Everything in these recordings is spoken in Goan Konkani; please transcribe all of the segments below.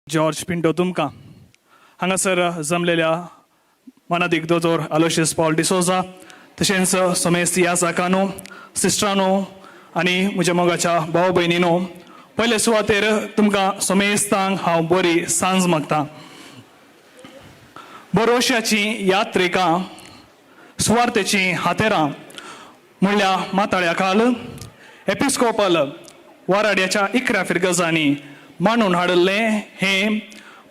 जॉर्ज पिंटो तुमकां हांगासर जमलेल्या मनादीक दोतोर आलोशियस पॉल डिसोजा, तशेंच समेस्त याजाकानो, सिस्टरानो आनी म्हज्या मोगाच्या भाव भयणीनो, पयले सुवातेर तुमकां समेस्तांक हांव बरी सांज मागता. बरोशाची यात्रिकां सुवार्थेचीं हातेरां म्हणल्या माताळ्या खाल एपिस्कोपल वाराड्याच्या 11 फिरगजांनी मांडून हाडिल्लें हें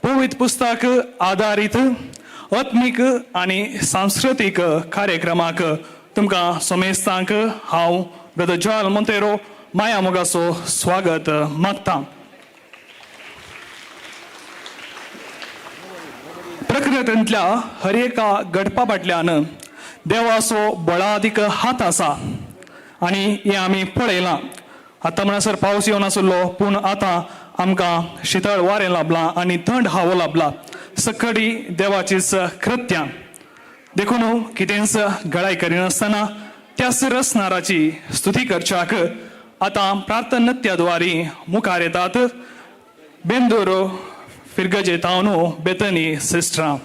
पवित्र पुस्तक आदारीत आत्मीक आनी सांस्कृतीक कार्यक्रमाक तुमकां समेस्तांक हांव ब्रदर जॉयल मोंतेरो माया मोगाचो स्वागत मागता. प्रकृतींतल्या हर एका घडपा फाटल्यान देवाचो बळादीक हात आसा आनी हें आमी पळयलां. आतां म्हणसर पावस येवन आसलो, पूण आतां आमकां शितळ वारें लाबलां आनी थंड हावो लाबला. सकडी देवाचीच कृत्यां. देखून कितेंच गळाय करिनासतना त्याच रसनाराची स्तुती करच्याक आतां प्रार्थनत्याद्वारी मुखार येतात बेंदूर फिरगजे तावन बेतनी सिस्टरां.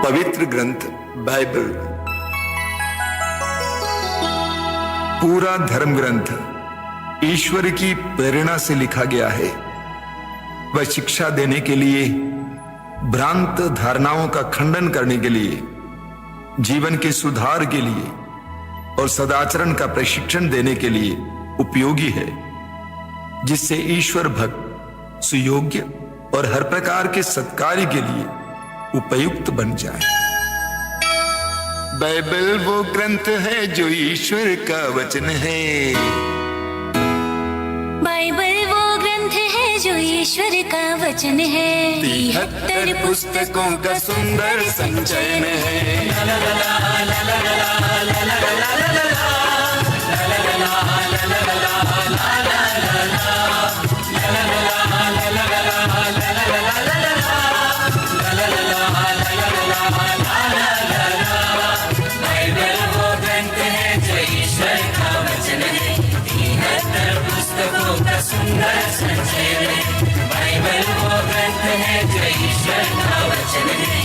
पवित्र ग्रंथ बाइबल, पूरा धर्म ग्रंथ ईश्वर की प्रेरणा से लिखा गया है। वह शिक्षा देने के लिए, भ्रांत धारणाओं का खंडन करने के लिए, जीवन के सुधार के लिए और सदाचरण का प्रशिक्षण देने के लिए उपयोगी है, जिससे ईश्वर भक्त सुयोग्य और हर प्रकार के सत्कार्य के लिए उपयुक्त बन जाए। बाइबल वो ग्रंथ है जो ईश्वर का वचन है। बाइबल वो ग्रंथ है जो ईश्वर का वचन है। 73 पुस्तकों का सुंदर संचयन है। बाइबल वो ग्रंथ है जो ईश्वर का वचन है। 73 पुस्तकों का सुंदर संचयन है। बाइबल वो ग्रंथ है जो ईश्वर का वचन है।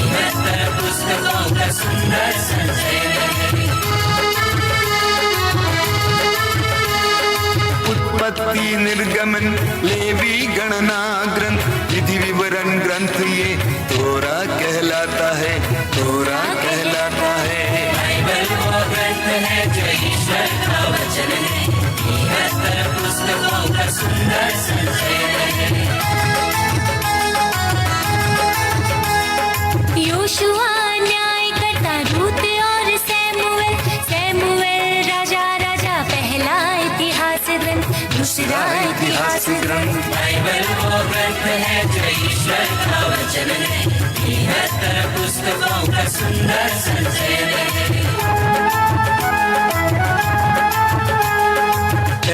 73 पुस्तकों का सुंदर संचयन है। उत्पत्ति, निर्गमन, लेवी, गणना ग्रंथ, विधि विवरण ग्रंथ, ये तोरा कहलाता है, तोरा कहलाता है। बाइबल वो ग्रंथ है जो ईश्वर का वचन है। 73 पुस्तकों का सुंदर संचयन है। योशुआ न्यायकर्ता, रूत और सैमुएल, सैमुएल राजा राजा, पहला इतिहास ग्रंथ, दूसरा इतिहास ग्रंथ। बाइबल वो ग्रंथ है जो ईश्वर का वचन है। 73 पुस्तकों का सुंदर संचयन है।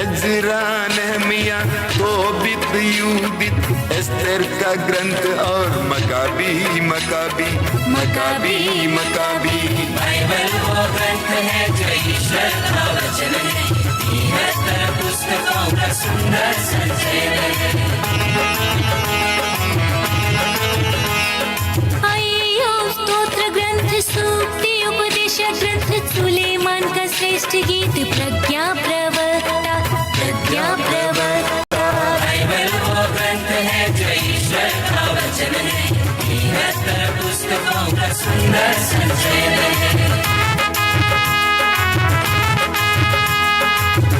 एजरा, नहमिया, तोबित, यूदित, एस्तेर का ग्रंथ और Maccabee, Maccabee, Maccabee, Maccabee. Bible वो ग्रंथ है जो ईश्वर का वचन है। 73 पुस्तकों का सुंदर संचयन है। अय्यूब स्तोत्र ग्रंथ, सूक्ति उपदेश ग्रंथ, सुलेमान का श्रेष्ठ गीत, प्रज्ञा प्रवक्ता, प्रज्ञा प्रवक्ता। बाइबल वो ग्रंथ है जो ईश्वर का वचन है। 73 पुस्तकों का सुंदर संचयन है।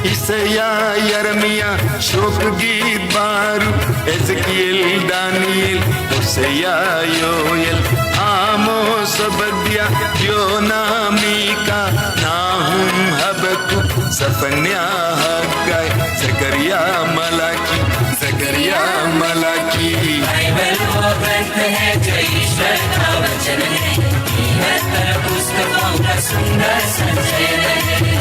ईसया, यरमिया, शोक गीत, बारूक, एजकियल, दानियल, होसेया, योएल, आमोस, ओबद्या, योना, मीका, नाहुम, हबक्कुक, सफन्या, हग्गाई, जकरिया, मलाकी, जकरिया, मलाकी। बाइबल वो ग्रंथ है जो ईश्वर का वचन है। 73 पुस्तकों का सुंदर संचयन है।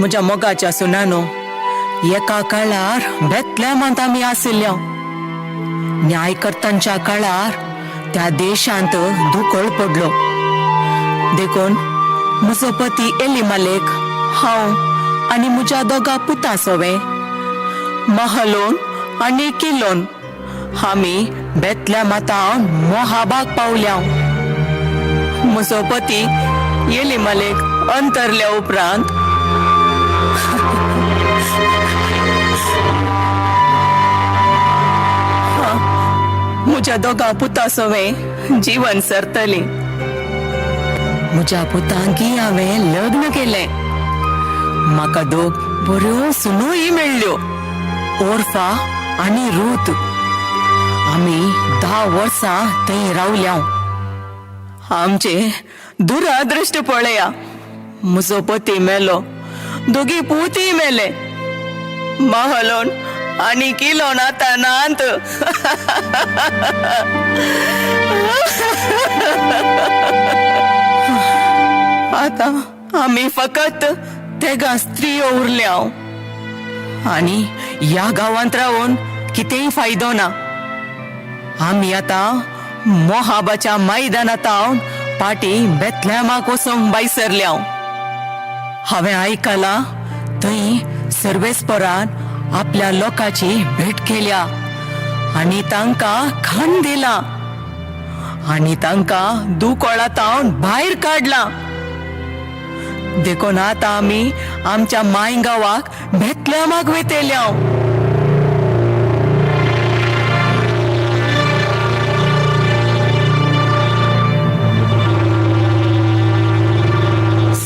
म्हज्या मोगाच्या सुनानो, एका काळार बेतलेमांत आमी आशिल्ल्या. न्यायकर्तांच्या काळार त्या देशांत दुकळ पडलो. देखून म्हजो पती एली मालेक, हांव आनी म्हज्या दोगा पुता सोवे महलोन आनी किलोन आमी बेतल्या माता मोहाबाग पावल्या. म्हजो पती एली मालेक अंतरल्या उपरांत म्हज्या दोगा पुता सोवे जीवन सरतली. म्हज्या पुतांकी हांवें लग्न केलें. म्हाका दोग बऱ्यो सुनूय मेळ्ळ्यो, ओर्फा आनी रूत. आमी 10 वर्सां थंय रावल्या. आमचे दुरादृश्ट पळया. म्हजो पती मेलो, दोगी पुती मेले, महलोन आनी किलोन आतां नात. आतां आमी फकत तेगां स्त्रियो उरल्या आनी ह्या गांवांत रावन कितेंय फायदो ना. आमी आतां मोहाबाच्या मैदानांत पाटी बेतलेमाक वचूंक बायसरल्या. हांवें आयकलां थंय सर्वेस्परान आपल्या लोकांची भेट केल्या आनी तांकां खाण दिलां आनी तांकां दुकोळांतावन भायर काडलां. देखून आतां आमी आमच्या माय गांवाक बेतलेमाक वयतल्या.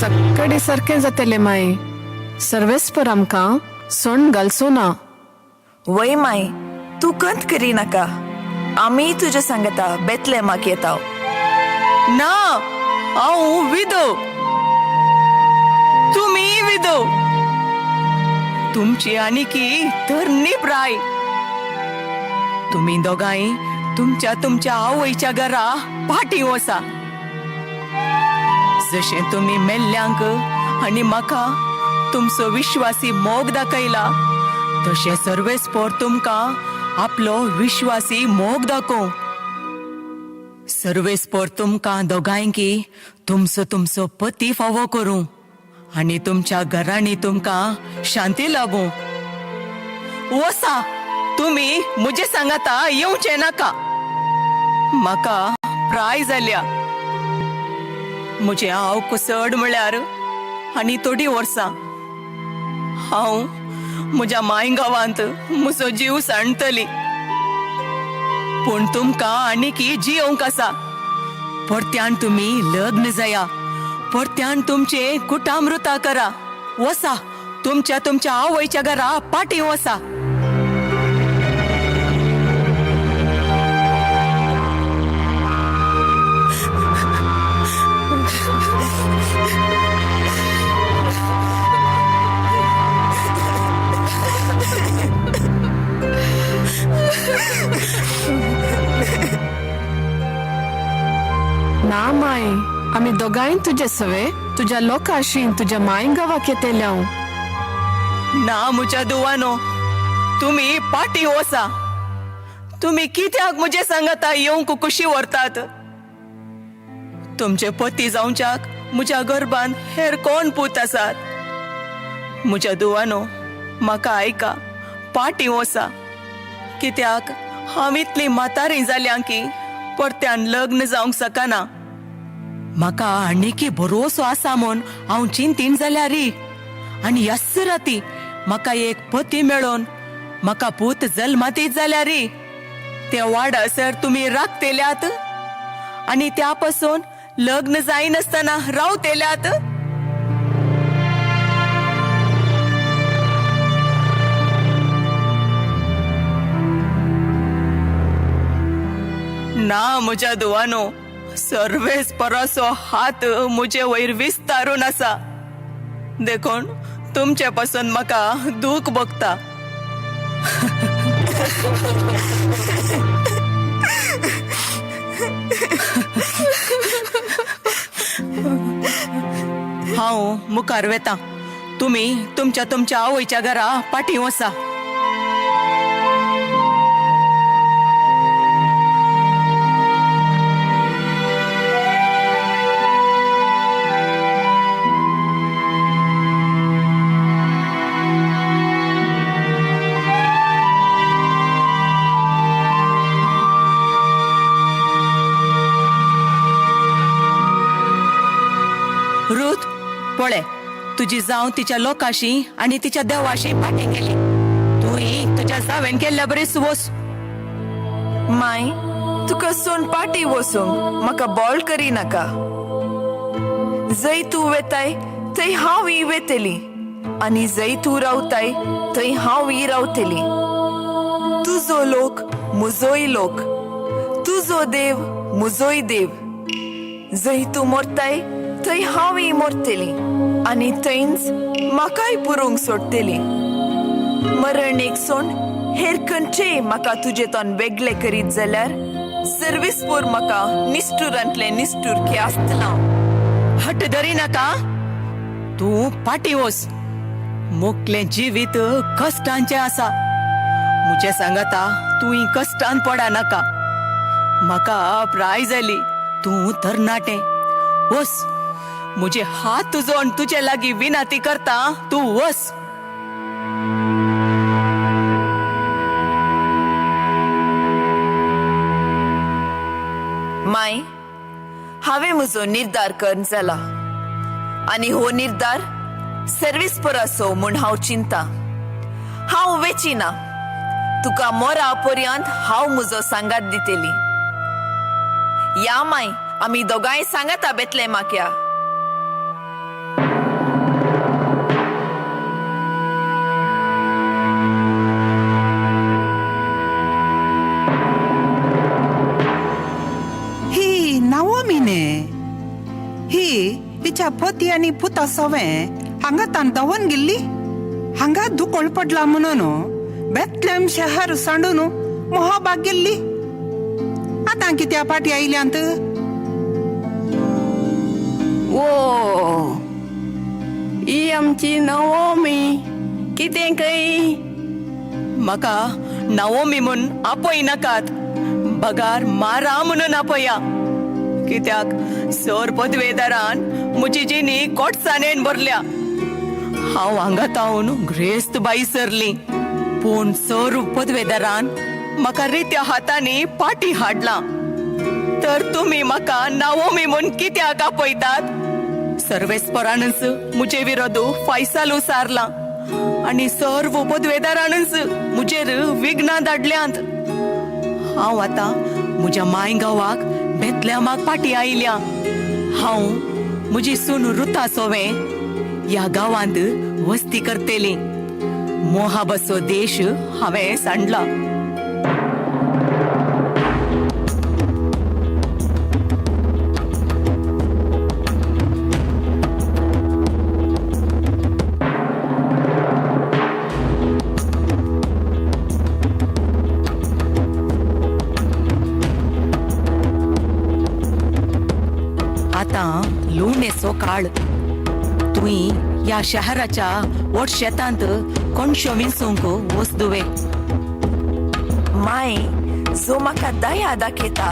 सक्कडे सारकें जातलें माई. सर्वेस्पर आमकां सोण घालचो ना. वय माई, तूं कंत करी नाका. आमीय तुज्या सांगता बेतलेमाक येता. ना, हांव विदो, तुमी विदो. तुमची आनिकी तरणी प्राय. तुमी दोगांय तुमच्या तुमच्या आवयच्या घरा पाटी वसा. जशें तुमी मेल्ल्यांक आनी म्हाका तुमचो विश्वासी मोग दाखयला, तशें सर्वेस्पोर तुमकां आपलो विश्वासी मोग दाखोवं. सर्वेस्पोर तुमकां दोगांयकी तुमचो तुमचो पती फावो करूं आनी तुमच्या घरांनी तुमकां शांती लाबूं. वसा, तुमी म्हजे सांगाता येवचें नाका. म्हाका प्राय जाल्या. म्हजें हांव चड म्हळ्यार आनी थोडीं वर्सां हांव म्हज्या माय गांवांत म्हजो जीव सांडतली. पूण तुमकां आनीकी जियोवंक आसा. परत्यान तुमी लग्न जाया, परत्यान तुमचे कुटामृता करा. वसा, तुमच्या तुमच्या आवयच्या घरा पाटी वसा. ना माई, आमी दोगांय तुजे सवे तुज्या लोकांशी तुज्या माय गांवाक येतल्या. ना म्हज्या दुवानो, तुमी पाटी वसा. तुमी कित्याक म्हजे सांगाता येवंक कुशी व्हरतात? तुमचे पती जावच्याक म्हज्या गर्भान हेर कोण पूत आसात? म्हज्या दुवानो, म्हाका आयका, पाटी वसा. कित्याक हांव इतली म्हातारी जाल्या की परत्यान लग्न जावंक शकना. म्हाका आनीकी भरोसो आसा म्हूण हांव चिंतीन जाल्यार आनी ह्याच राती म्हाका एक पती मेळोन म्हाका पूत जल्मातीत जाल्यार ते वाडासर तुमी राखतेल्यात आनी त्या पासून लग्न जायनासतना रावतेल्यात. ना म्हज्या दुवानो, सर्वेस्पराचो हात म्हजे वयर विस्तारून आसा. देखून तुमचे पासून म्हाका दूख भोगता. हांव मुखार वेता, तुमी तुमच्या तुमच्या आवयच्या घरा पाटी वसा. रूथ, पळय, तुजी जाव तिच्या लोकांशी आनी तिच्या देवाशी फाटी गेली. तूं तुज्या जावेन केल्ल्या बरी वस. माई, तुका सोन पाटी वचूंक म्हाका बोल करी नाका. जंय तूं वेताय थंय हांव ही वेतली आनी जंय तूं रावताय थंय हांव ही रावतली. तुजो लोक म्हजोय लोक, तुजो देव म्हजोय देव. जंय तूं मोरताय थंय हांवूय मोरतली आनी थंयच म्हाकाय पुरोवंक सोडटली. मरण एक सोंड हेर खंयचेय म्हाका तुजे तोन वेगळे करीत जाल्यार सर्वीसपूर म्हाका निश्ठुरांतले निश्ठूर ख्यास्त लाव. हट धरी नाका, तूं पाटी वस. मोकलें जिवीत कश्टांचें आसा. मुजे सांगाता तूं कश्टान पडा नाका. म्हाका प्राय जाली, तूं तरणाटें. वस, मुजे हात तुजो तुजे लागीं विनाती करता, तूं वस. माय, हांवें म्हजो निर्धार करून जाला आनी हो निर्धार सर्वीस पुरासो म्हूण हांव चिंता. हांव वेचिना. तुका मोरा पर्यंत हांव म्हजो सांगात दितली. या माय, आमी दोगांय सांगाता बेतले माक्या. ही नावोमिने ही तिच्या पती आनी पुता सवें हांगा तान धांवन गेल्ली. हांगा दुकोळ पडला म्हणून बेतलेम शहर सांडून मोहाबाग गेल्ली. आतां कित्या फाटी आयल्यांत? वो ही आमची नवोमी कितें कई? म्हाका नावोमी म्हूण आपय नाकात, बगार मारा म्हणून आपया. कित्याक सर पदवेदारान म्हजी जिणी कोटसाणेन भरल्या. हांव हांगा तावन ग्रेस्त बाई सरली, पूण सर पदवेदारान म्हाका रित्या हातांनी पाटी हाडला. तर तुमी म्हाका नावोमी म्हूण कित्याक आपयतात? सर्वेस्परानच म्हजे विरोध फैसाल उसारला आनी सर्व पदवेदारानच म्हजेर विघ्नां धाडल्यांत. हांव आतां म्हज्या माय गांवाक बेतल्यामाक पाटी आयल्या. हांव म्हजी सून रुता सोवें ह्या गांवांत वस्ती करतली. मोहाबसो देश हांवें सांडला. आतां लुवणेचो काळ. तुवें ह्या शहराच्या वट शेतांत कोणशो विंचूंक वच दुवे. माय, जो म्हाका दया दाखयता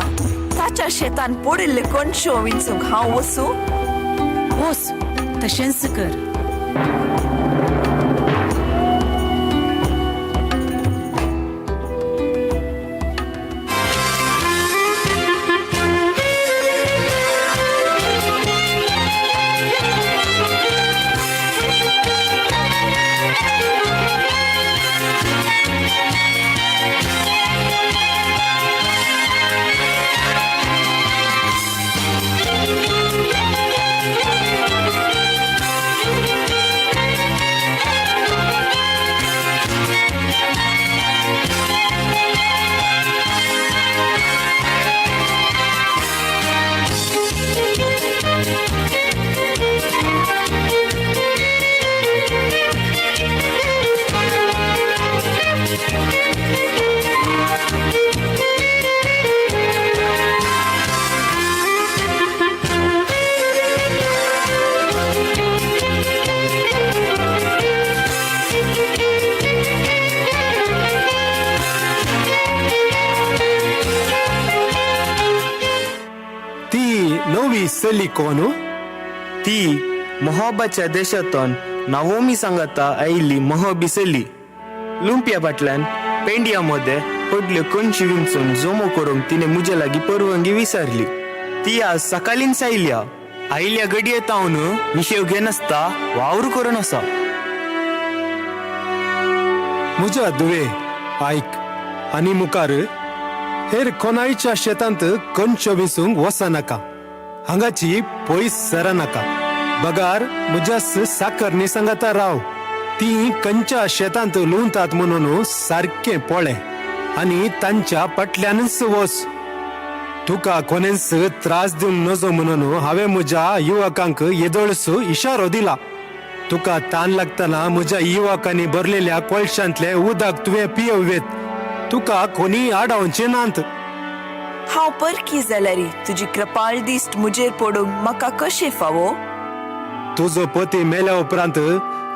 ताच्या शेतान पडिल्ले कोणशो विंचूंक हांव वचूं? वच, तशेंच कर. ती नवी चली कोण? ती मोहबाच्या देशांतून नावोमी सांगाता आयिल्ली मोहबी चली. लुंप्या फाटल्यान पेंडिया मदें पडल्यो कणशी विंचून जमो करूंक तिणें म्हजे लागीं परवानगी विचारली. ती आज सकाळींच आयल्या. आयिल्ल्या घडये तावन विशेव घेनासता वावर करून आसा. म्हज्या दुवे आयक, आनी मुखार हेर कोणायच्या शेतांत कणशो विंचूंक वचनाका. हांगाची पयस सरनाका. बगार म्हज्या साकर सांगाता राव. ती कंच्या शेतांत लुंवतात म्हणून सारकें पळय आनी तांच्या फाटल्यानच वच. तुका कोणेंच त्रास दिवंक नजो म्हणून हांवें म्हज्या युवकांक येदोळस इशारो दिला. तुका तान लागतना म्हज्या युवकांनी भरलेल्या कोळशांतलें उदक तुवें पियेववेत. तुका कोणीय आडावचे नात. हांव परकी जाल्यारी तुजी कृपाळ दिश्ट म्हजेर पडूंक म्हाका कशें फावो? तुजो पती मेल्या उपरांत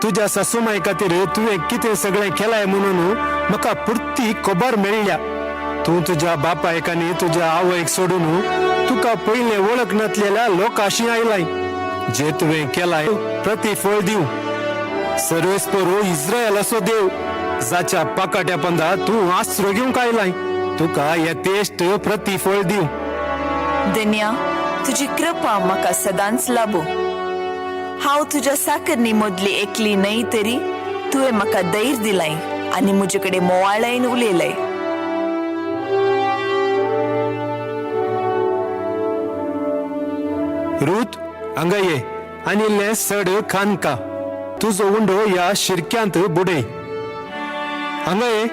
तुज्या सासूमाय खातीर तुवें कितें सगळें केलाय म्हणून म्हाका पुरती खबर मेळ्ळ्या. तूं तुज्या बापायक आनी तुज्या आवयक सोडून तुका पयलें वळख नासलेल्या लोकांशी आयलाय. जे तुवें केलाय प्रतिफळ दिवं. सर्वेस्परो इस्रायलाचो देव जाच्या पाकाट्या पंदा तूं आसरो घेवंक आयलाय तुका यथेश्ट प्रतिफळ दिवं. धन्या, तुजी कृपा म्हाका सदांच लाबो. हांव तुज्या साकरणी मदली एकली न्हय तरी तुवें म्हाका धैर्य दिलाय आनी म्हजे कडेन मोवाळायेन उलयलय. रूत, हांगा ये आनी इल्लें सड खानका. तुजो उंडो ह्या शिरक्यांत बुडय. हांगा ये.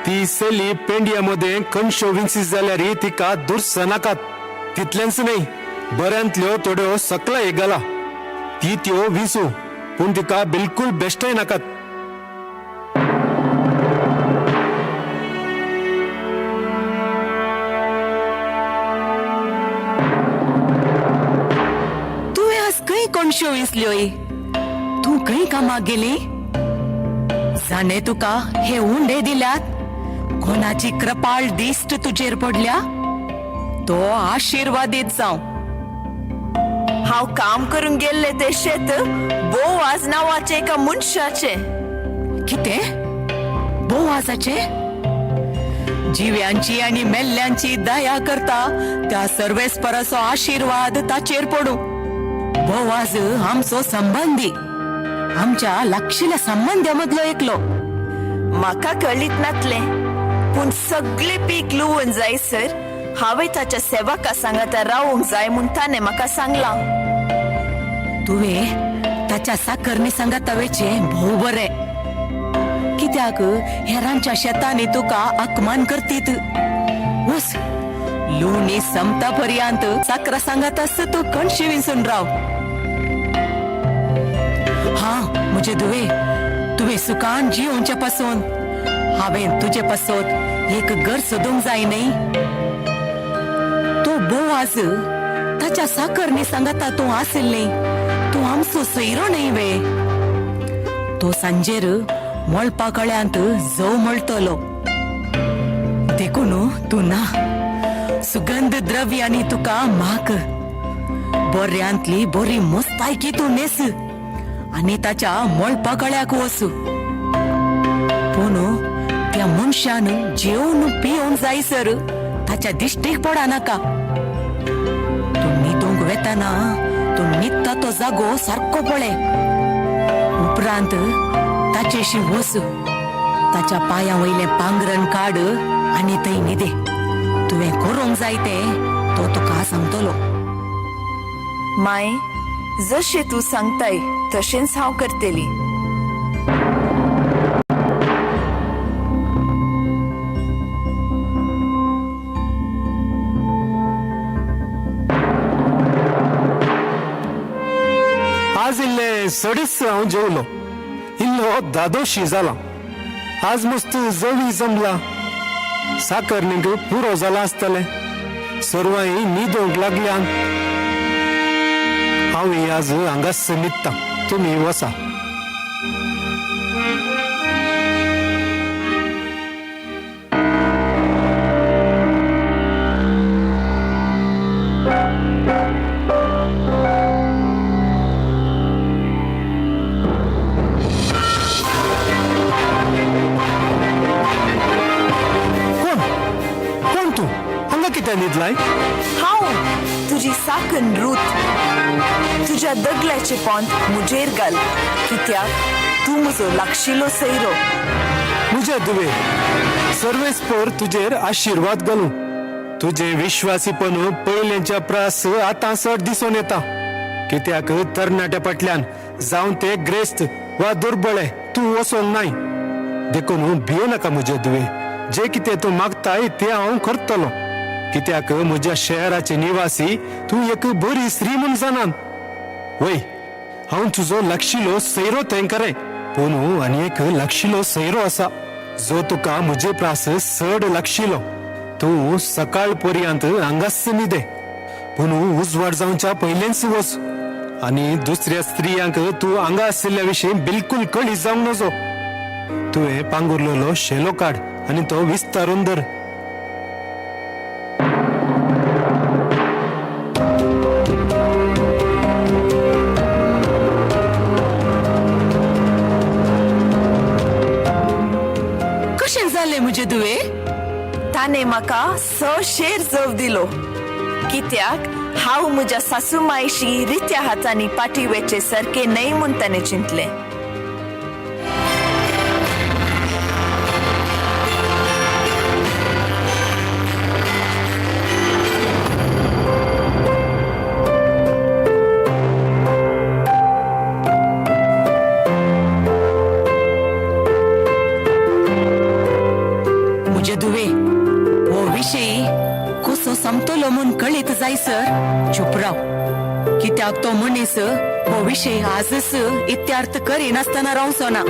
ती चली पेंडया मदें कणश्यो विंचीत जाल्यार तिका दुर्स नाकात. तितलेंच न्हय, बऱ्यांतल्यो थोड्यो सकलाय घाला. ती त्यो विंचू, पूण तिका बिलकुल बेश्टय नाकात. तुवें आज खंय कोणश्यो विंचल्योय? तूं खंय कामाक गेली? जाणें तुका हे उंडे दिल्यात, कोणाची कृपाळ दिश्ट तुजेर पडल्या, तो आशिर्वादीत जावं. हांव काम करूंक गेल्लें तें शेत बोवाज नांवाचें एका मनशाचें. कितें? बोवाजाचें? जिव्यांची आनी मेल्ल्यांची दया करता त्या सर्वेस्पराचो आशिर्वाद ताचेर पडूं. बोवाज आमचो संबंदी, आमच्या लागशिल्या संबंद्या मदलो एकलो. म्हाका कळीत नातलें, पूण सगळें पीक लुवून जायसर हांवें ताच्या सेवका सांगाता रावूंक जाय म्हूण ताणें म्हाका सांगलां. तुवें ताच्या साकरणी सांगाता वेचें भोव बरें, कित्याक हेरांच्या शेतांनी तुका अपमान करतीत. वस, लुवणी संपता पर्यंत साकरा सांगात आसता तूं कणशी विंचून राव. हा म्हजे धुवे, तुवें सुखान जियोवचे पासून हांवें तुजे पासत एक घर सोदूंक जाय न्हय? तो बोवाज ताच्या साकरणी सांगाता तूं आशिल्ली, तूं आमचो सोयरो न्हय वे? तो सांजेर मळपा कळ्यांत जव मळटलो, देखून तूं ना सुगंध द्रव्यांनी तुका माक, बऱ्यांतली बरी मुस्तायकी तूं न्हेस आनी ताच्या मळपा कळ्याक वच. पूण त्या मनशान जेवन पिवन जायसर ताच्या दिश्टीक पडा नाका. तूं न्हिदूंक वेतना तूं न्हिदता तो जागो सारको पळय. उपरांत ताचेशी वच, ताच्या पांया वयलें पांगरण काड आनी थंय न्हिदे. तुवें करूंक जाय तें तो तुका सांगतलो. माय, जशें तूं सांगताय तशेंच हांव करतली. आज इल्लें सडीच हांव जेवलो, इल्लो दादोशी जाला. आज मस्त जवी जमला, साकरणीक पुरो जाला आसतलें. सर्वांय न्हिदोंक लागल्यान. हांव आज हांगाच न्हिदतां, तुमी वसा. कोण कोण तूं? हांगा कित्याक न्हिदलाय? हांव तुजी साकन रूत. तुज्या दगल्याचें पोंत म्हजेर घाल, कित्याक तूं म्हजो लागशिलो सैरो. म्हज्या दुवे, सर्वेस्पर तुजेर आशिर्वाद घालूं. तुजें विश्वासीपण पयलेंच्या प्रास आतां चड दिसून येता, कित्याक तरणाट्या फाटल्यान जावन ते ग्रेस्त वा दुर्बळे तूं वचोंक नाय. देखून भियो नाका म्हजे दुवे, जे कितें तूं मागताय तें हांव करतलो. कित्याक म्हज्या शहराचे निवासी तूं एक बरी स्त्री म्हूण जाणान. वय, हांव तुजो लागशिलो सैरो थंय खरें, पूण आनी एक लागशिलो सैरो आसा जो तुका म्हजे प्रास चड लागशिलो. तूं सकाळ पर्यंत हांगाच न्हिदे, पूण उजवाड जावच्या पयलेंच वच आनी दुसऱ्या स्त्रियांक तूं हांगा आशिल्ल्या विशीं बिलकुल कळी जावंक नजो. तुवें पांगुरलेलो शेलो काड आनी तो विस्तारून धर. कशें जालें म्हजे दुवे? ताणें म्हाका 6 शेर जव दिलो, कित्याक हांव म्हज्या सासू मायशी रित्या हातांनी पाटी वेचे सारकें न्हय म्हूण ताणें चिंतलें. म्हजे दुवे, हो विशय कसो समतलो म्हूण कळीत जायसर चूप राव, कित्याक तो मनीस हो विशय आजच इत्यार्थ करिनासतना रावचो ना.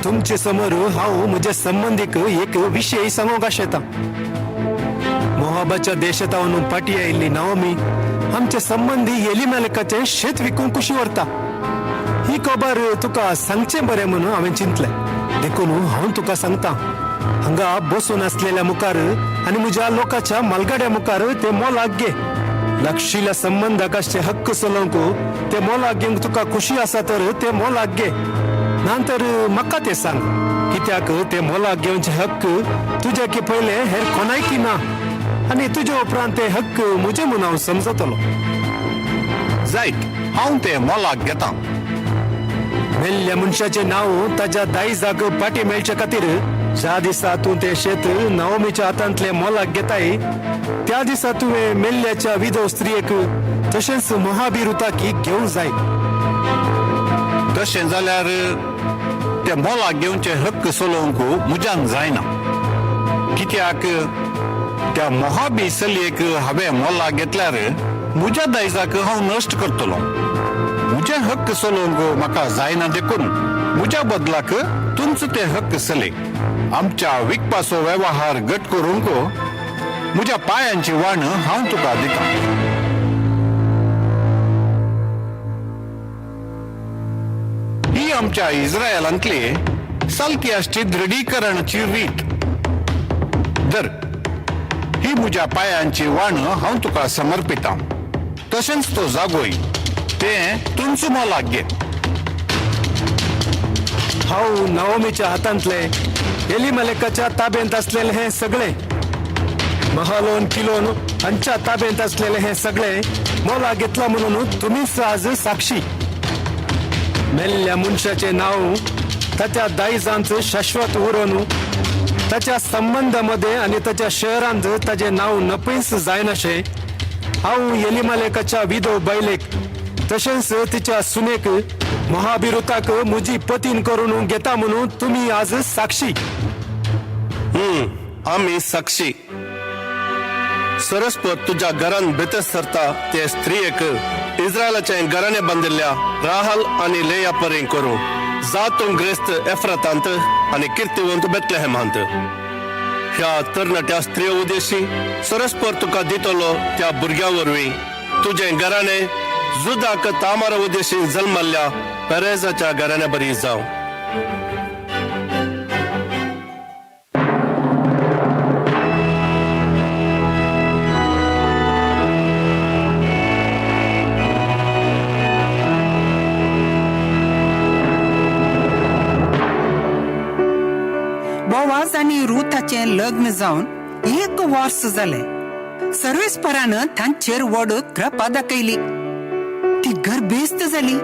तुमचे समोर हांव म्हज्या संबंदीक एक विशय सांगूंक आशेता. मोहाबाच्या देशांत पाटी आयिल्ली नाओमी आमचे संबंदी एलिमेलेकाचें शेत विकूंक कुशी व्हरता. ही खबर तुका सांगचें बरें म्हणून हांवें चिंतलें, देखून हांव तुका सांगता, हांगा बसून आसलेल्या मुखार आनी म्हज्या लोकांच्या मालगाड्या मुखार ते मोलाक घे. लागशिल्ल्या संबंदाक आसचे हक्क चलोवंक ते मोलाक घेवंक तुका खुशी आसा तर ते मोलाक घे, ना तर म्हाका ते सांग, कित्याक ते मोलाक घेवचे हक्क तुज्या की पयले हेर कोणायकी ना आनी तुजे उपरांत ते हक्क म्हजे म्हूण हांव समजतलो. जायत, हांव ते मोलाक घेता. मेल्ल्या मनशाचें नांव ताज्या दायजाक पाटी मेळचे खातीर ज्या दिसा तूं तें शेत नाओमीच्या हातांतलें मोलाक घेताय त्या दिसा तुवें मेल्ल्याच्या विधव स्त्रियेक तशेंच महाभिरुताकी घेवंक जाय. तशें जाल्यार ते मोलाक घेवचे हक्क चलोवंक म्हज्यान जायना, कित्याक त्या मोहाबी चलयेक हांवें मोलाक घेतल्यार म्हज्या दायजाक हांव नश्ट करतलो. म्हजे हक्क चलोवंक म्हाका जायना, देखून म्हज्या बदलाक तुमचो ते हक्क चलय. आमच्या विकपाचो वेव्हार घट करूंक म्हज्या पांयांची वाण हांव तुका दिता. ही आमच्या इस्रायलांतली सालकी आसची दृढीकरणाची रीत. दर ही म्हज्या पांयांची वाण हांव तुका समर्पिता, तशेंच तो जागोय ते तुमचो मोलाक घे. हांव नाओमीच्या हातांतले एलिमेलेकाच्या ताब्यांत आसलेले हें सगळें, महालोन किलोन हांच्या ताब्यांत आसलेले हें सगळें मोलाक घेतला म्हणून तुमीच आज साक्षी. मेल्ल्या मनशाचें नांव ताच्या दायजांत शाश्वत उरोन ताच्या संबंदामध्ये आनी ताच्या शहरांत ताजें नांव नपयच जायनाशें हांव एलिमेलेकाच्या विधव बायलेक तशेंच तिच्या सुनेक महाभिरुताक म्हजी पतीन करून घेता म्हणून तुमी आज साक्षी. आमी साक्षी. सरस्पत तुज्या घरान भितर सरता ते स्त्रियेक इस्रायलाचे घराणे बांदिल्ल्या राहल आनी लेया परीं करूं, जातूं ग्रेस्त एफ्रातांत आनी किर्तिवंत बेतलेहेमांत. ह्या तरणाट्या स्त्रियो उदेशी सरस्पर तुका दितलो त्या भुरग्या वरवीं तुजें घराणें जुदाक तामारा उदेशी जल्मल्ल्या पेरेजाच्या घराण्या बरी जावं. बोवाज आनी रुथाचें लग्न जावन 1 वर्स जालें. सर्वेस्परान तांचेर व्हड कृपा दाखयली. ती गर्भेस्त जाली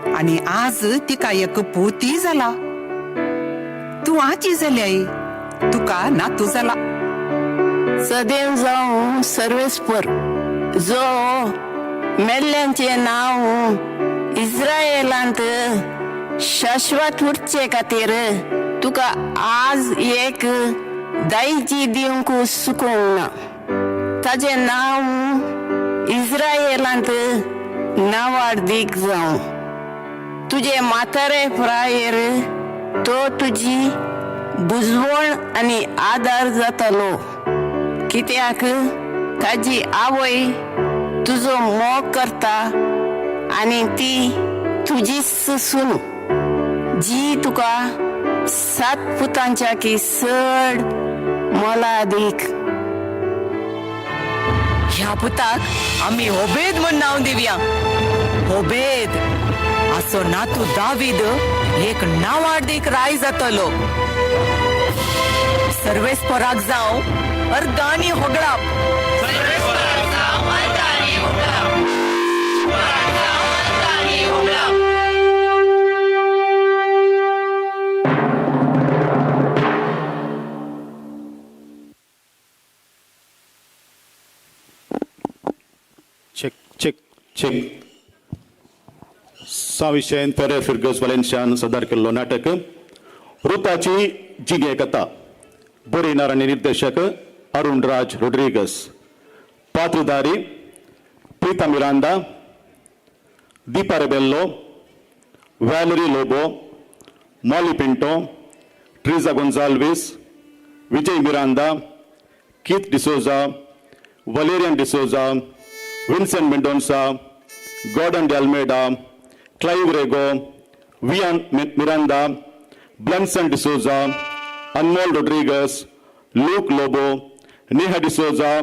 आनी आज तिका एक पोती जाला. तूं आजी जाली, तुका नातू जाला. सदैव जावं सर्वेस्पर. जो मेल्ल्यांचें नांव इस्रायलांत शाश्वत उरचे खातीर तुका आज एक दायजी दिवंक चुकूंक ना. ताजें नांव इस्रायलांत नांवाडदीक जावं. तुजे म्हातारे प्रायेर तो तुजी बुजवण आनी आदार जातलो, कित्याक ताजी आवय तुजो मोग करता आनी ती तुजीच सून, जी तुका सात पुतांच्या की चड मोलादीक. ह्या पुताक आमी होबेद म्हूण नांव दिवया. होबेद आसो नातू दावीद एक नांवाडदीक राय जातलो. सर्वेस्पराक जावं अर्गानी होगळाप. Check check check. साविशेन फेरे फिरगस वालेन्शियान सदर केल्लो नाटक रुताची जिणे कथा. बरयणार आनी निर्देशक अरुण राज Rodrigues. पात्रधारी Preeta Miranda, Deepa Rebello, Valerie Lobo, Molly Pinto, Triza Gonsalves, Vijay Miranda, Keith D'Souza, Valerian D'Souza, Vincent Mendonca, Gordon de Almeida, Clive Rego, Vian Miranda, Blenson D'Souza, Anmol Rodrigues, Luke Lobo, Neha D'Souza,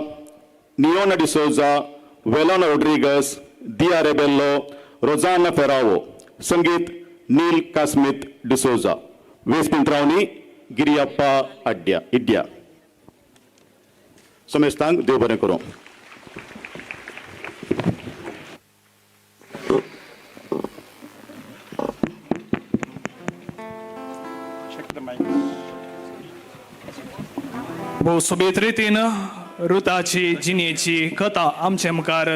Niona D'Souza, Velona Rodrigues, Diya Rebello, Rosanna Ferrao. संगीत नील कास्मित डिसोजा. वेस पिंत्रावणी गिरियप्पा अड्ड्या इड्या. समेस्तांक देव बरें करूं. भोव सोबीत रितीन रुताची जिणेची कथा आमचे मुखार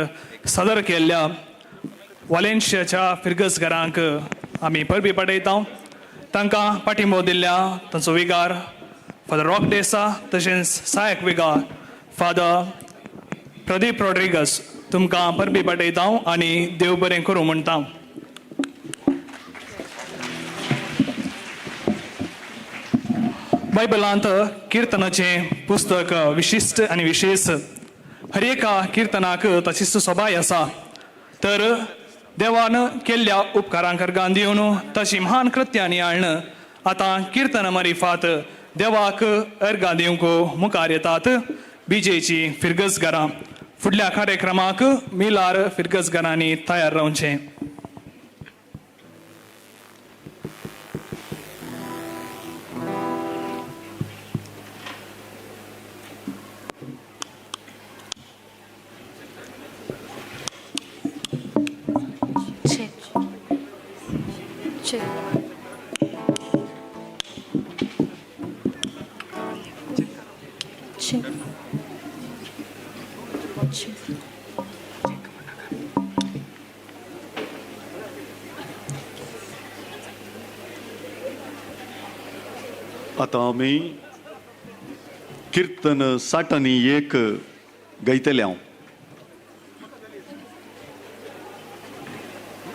सादर केल्ल्या वालेन्शियाच्या फिरगसघरांक आमी परबी पाठयता. तांकां पाठिंबो दिल्ल्या तांचो विगार फादर रॉक डेसा तशेंच सहायक विगार फादर प्रदीप रॉड्रिगस तुमकां परबी पाठयता आनी देव बरें करूं म्हणटा. बायबलांत किर्तनाचें पुस्तक विशिश्ट आनी विशेश. हर एका किर्तनाक ताची सोबाय आसा. तर देवान केल्ल्या उपकारांक अर्गां दिवन ताची महान कृत्यांनी हाडून आतां किर्तन मारिफात देवाक अर्गां दिवंक मुखार येतात बीजेची फिरगसघरां. फुडल्या कार्यक्रमाक मिलार फिरगसघरांनी तयार रावचें. Check. Check. Check. आतां आमी किर्तन 61 गायतले हांव.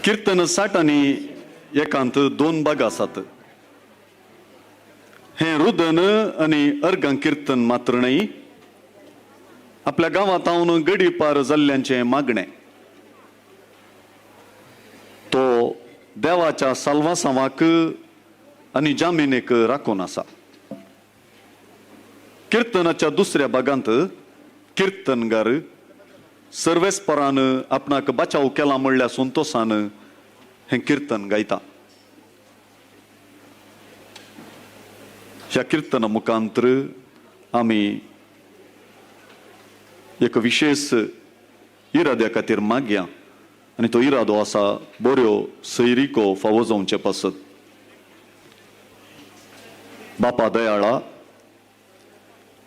किर्तन 61 दोन भाग आसात. हें रुदन आनी अर्गां किर्तन मात्र न्हय, आपल्या गांवांत हांव गडी पार जाल्ल्यांचें मागणें. तो देवाच्या साल्वासांवाक आनी जामिनेक राखून आसा. किर्तनाच्या दुसऱ्या भागांत किर्तनगार सर्वेस्परान आपणाक बचाव केला म्हणल्या संतोसान हें किर्तन गायता. ह्या किर्तना मुखांतर आमी एक विशेष इराद्या खातीर मागया आनी तो इरादो आसा बऱ्यो सैरिको फावो जावचे पासत. बापा दयाळा,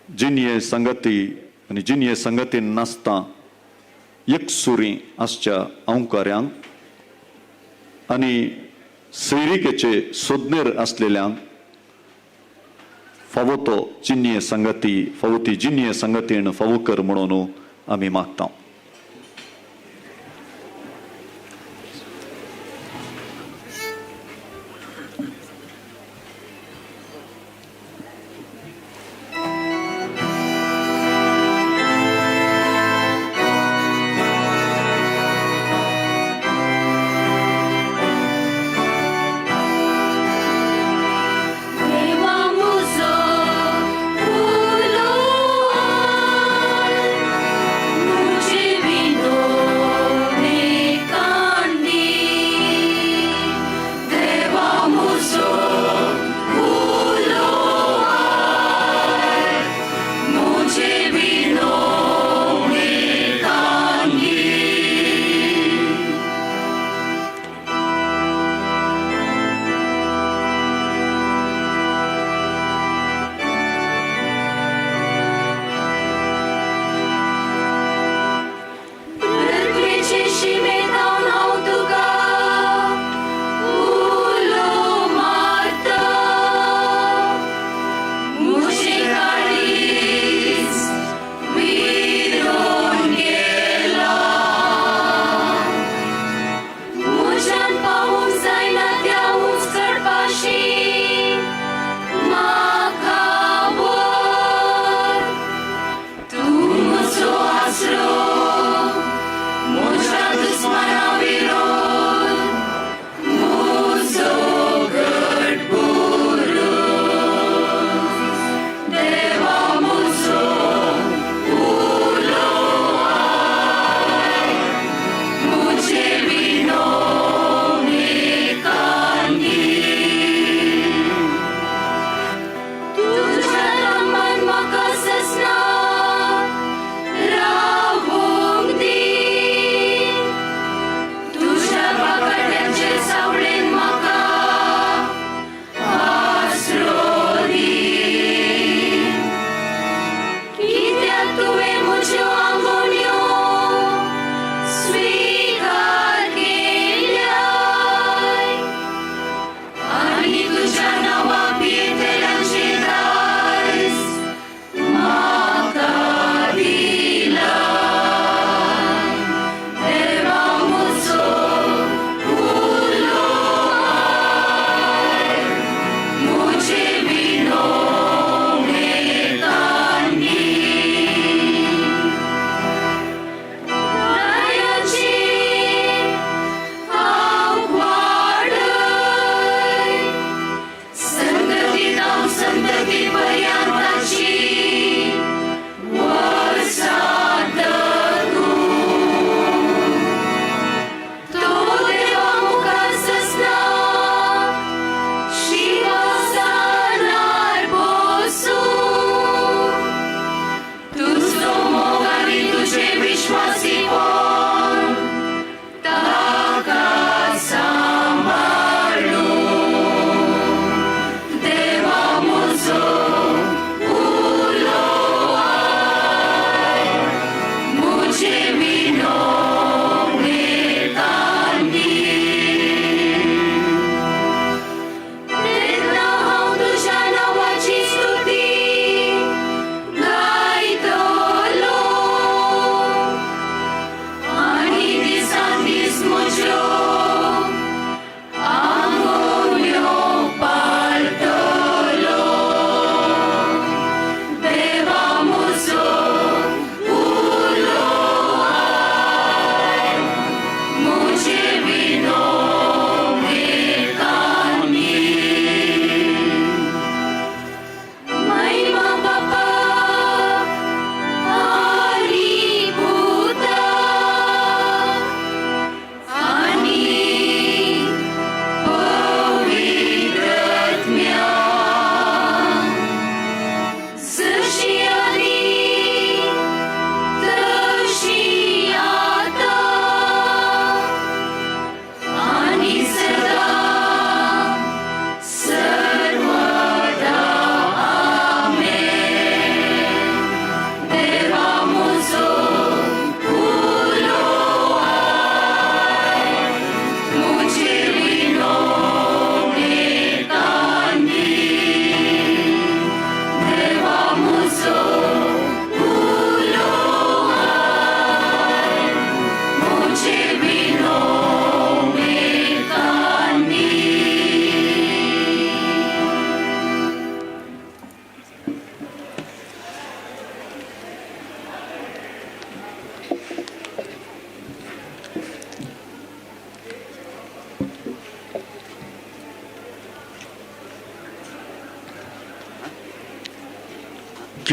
जिनये संगती आनी जिनये संगतीन नासता एकसुरी आसच्या अंवकाऱ्यांक आनी सैरिकेचे सोदनेर आसलेल्यांक फावो तो जिन्य संगती, फावो ती जिन्य संगतीन फावो कर म्हणून आमी मागता. देवा मुजो उलो मुझे.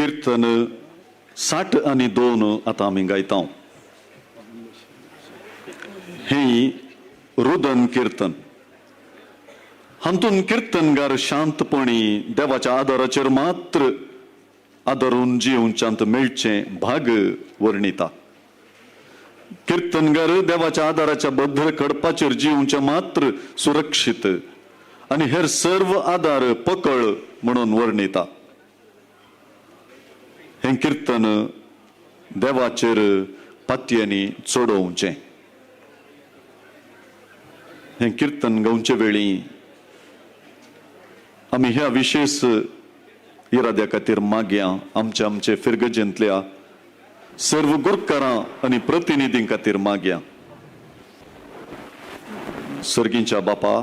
किर्तन 62 आतां आमी गायता. हें रुदन किर्तन. हातून किर्तनगार शांतपणी देवाच्या आदाराचेर मात्र आदारून जिवच्यांत मेळचें भाग वर्णिता. किर्तनगार देवाच्या आदाराच्या बद्दल कडपाचेर जिवचें मात्र सुरक्षीत आनी हेर सर्व आदार पकळ म्हणून वर्णिता. हें किर्तन देवाचेर पातयेंनी चडोवचें. हें किर्तन गावचे वेळी आमी ह्या विशेश इराद्या खातीर मागया आमचे आमचे फिरगजेंतल्या सर्व गुरकारां आनी प्रतिनिधीं खातीर मागया. सर्गींच्या बापा,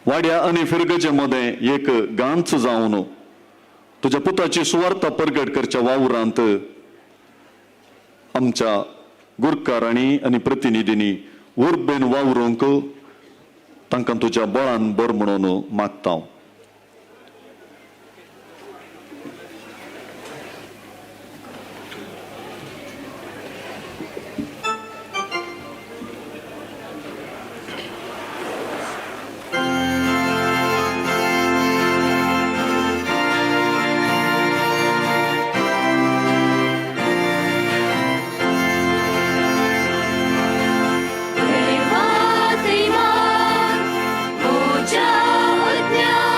वाड्या आनी फिरगजे मदें एक गांच जावन तुज्या पुताची सुवार्ता परगट करच्या वावरांत आमच्या गुरकारांनी आनी प्रतिनिधींनी उर्बेन वावरूंक तांकां तुज्या बळान बर म्हणून मागता. देवा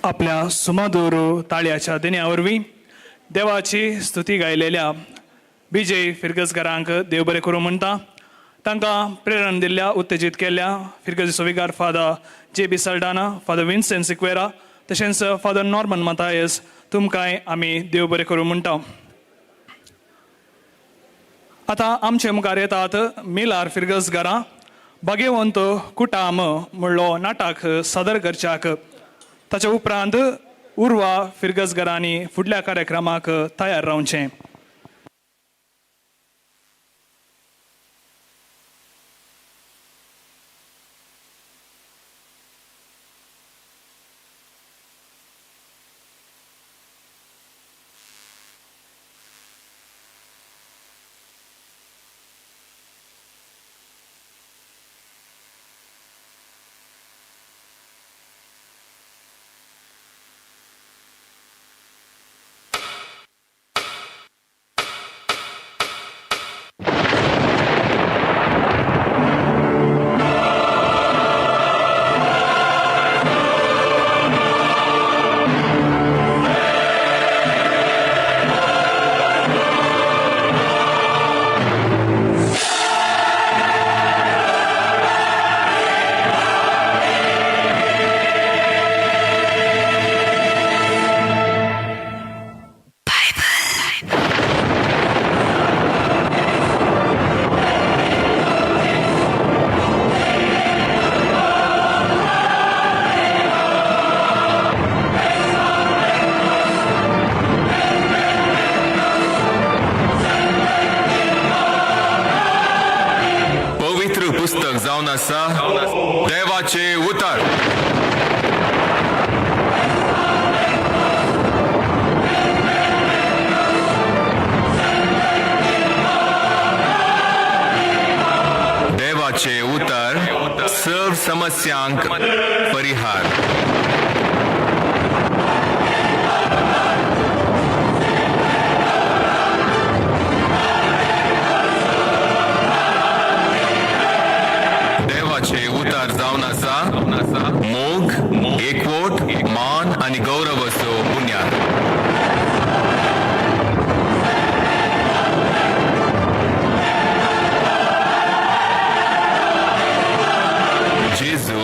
आपल्या सुमधूर ताळयाच्या देण्या वरवीं देवाची स्तुती गायलेल्या विजय फिरगजकारांक देव बरें करूं म्हणटा. तांकां प्रेरणा दिल्ल्या, उत्तेजीत केल्ल्या फिरगजी सोविगार father J B Saldanha, father Vincent Sequeira, तशेंच फादर नॉर्मन मतायस, तुमकांय आमी देव बरें करूं म्हणटा. आतां आमचे मुखार येतात मिलार फिरगजगारां भाग्यवंत कुटाम म्हणलो नाटक सादर करच्याक. ताच्या उपरांत उर्वा फिरगजगारांनी फुडल्या कार्यक्रमाक तयार रावचें. पवित्र पुस्तक जावन आसा देवाचे उतर. देवाचे उतर सर्व समस्यांक परिहार. देवाचे उतर जावन आसा मोग, एकवट, मान आनी गौरवाचो बुन्याद. जेजू,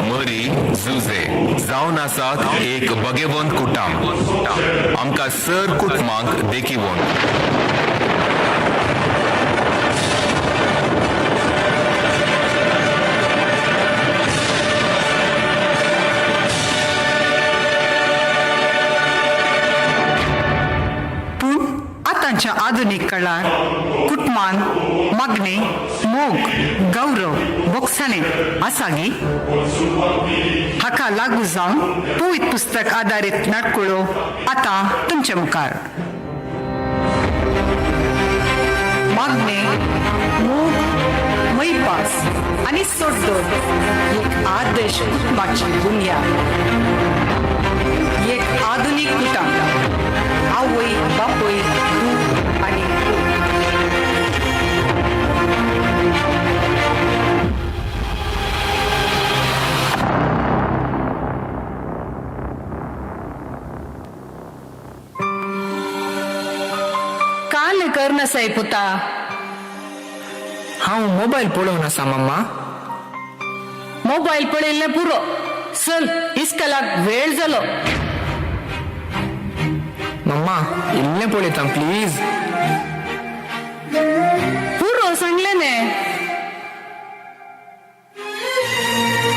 मरी, जुजे जावन आसात एक भगेवंत कुटाम. आमकां सर कुटुंबांक देखिवंत. पूण आतांच्या आधुनीक काळार कुटमान मागणे, मोग, गौरव, बोगसाणे आसा गी? हाका लागू जावन पवित्र पुस्तक आदारीत नाटकुळो आतां तुमचे मुखार. मागणे, मोग, मैपास आनी सोड्डोर एक आदर्श कुटुंबाची बुन्याद. एक आधुनीक कुटुंब, आवय, बापूय, धूव आनी पूत. काल करनसाय पुता. हांव मोबायल पळोवन आसा मम्मा. मोबायल पळयल्लें पुरो, चल इस्कलाक वेळ जालो. मम्मा इल्लें पळयता प्लीज. पुरो सांगलें न्ही.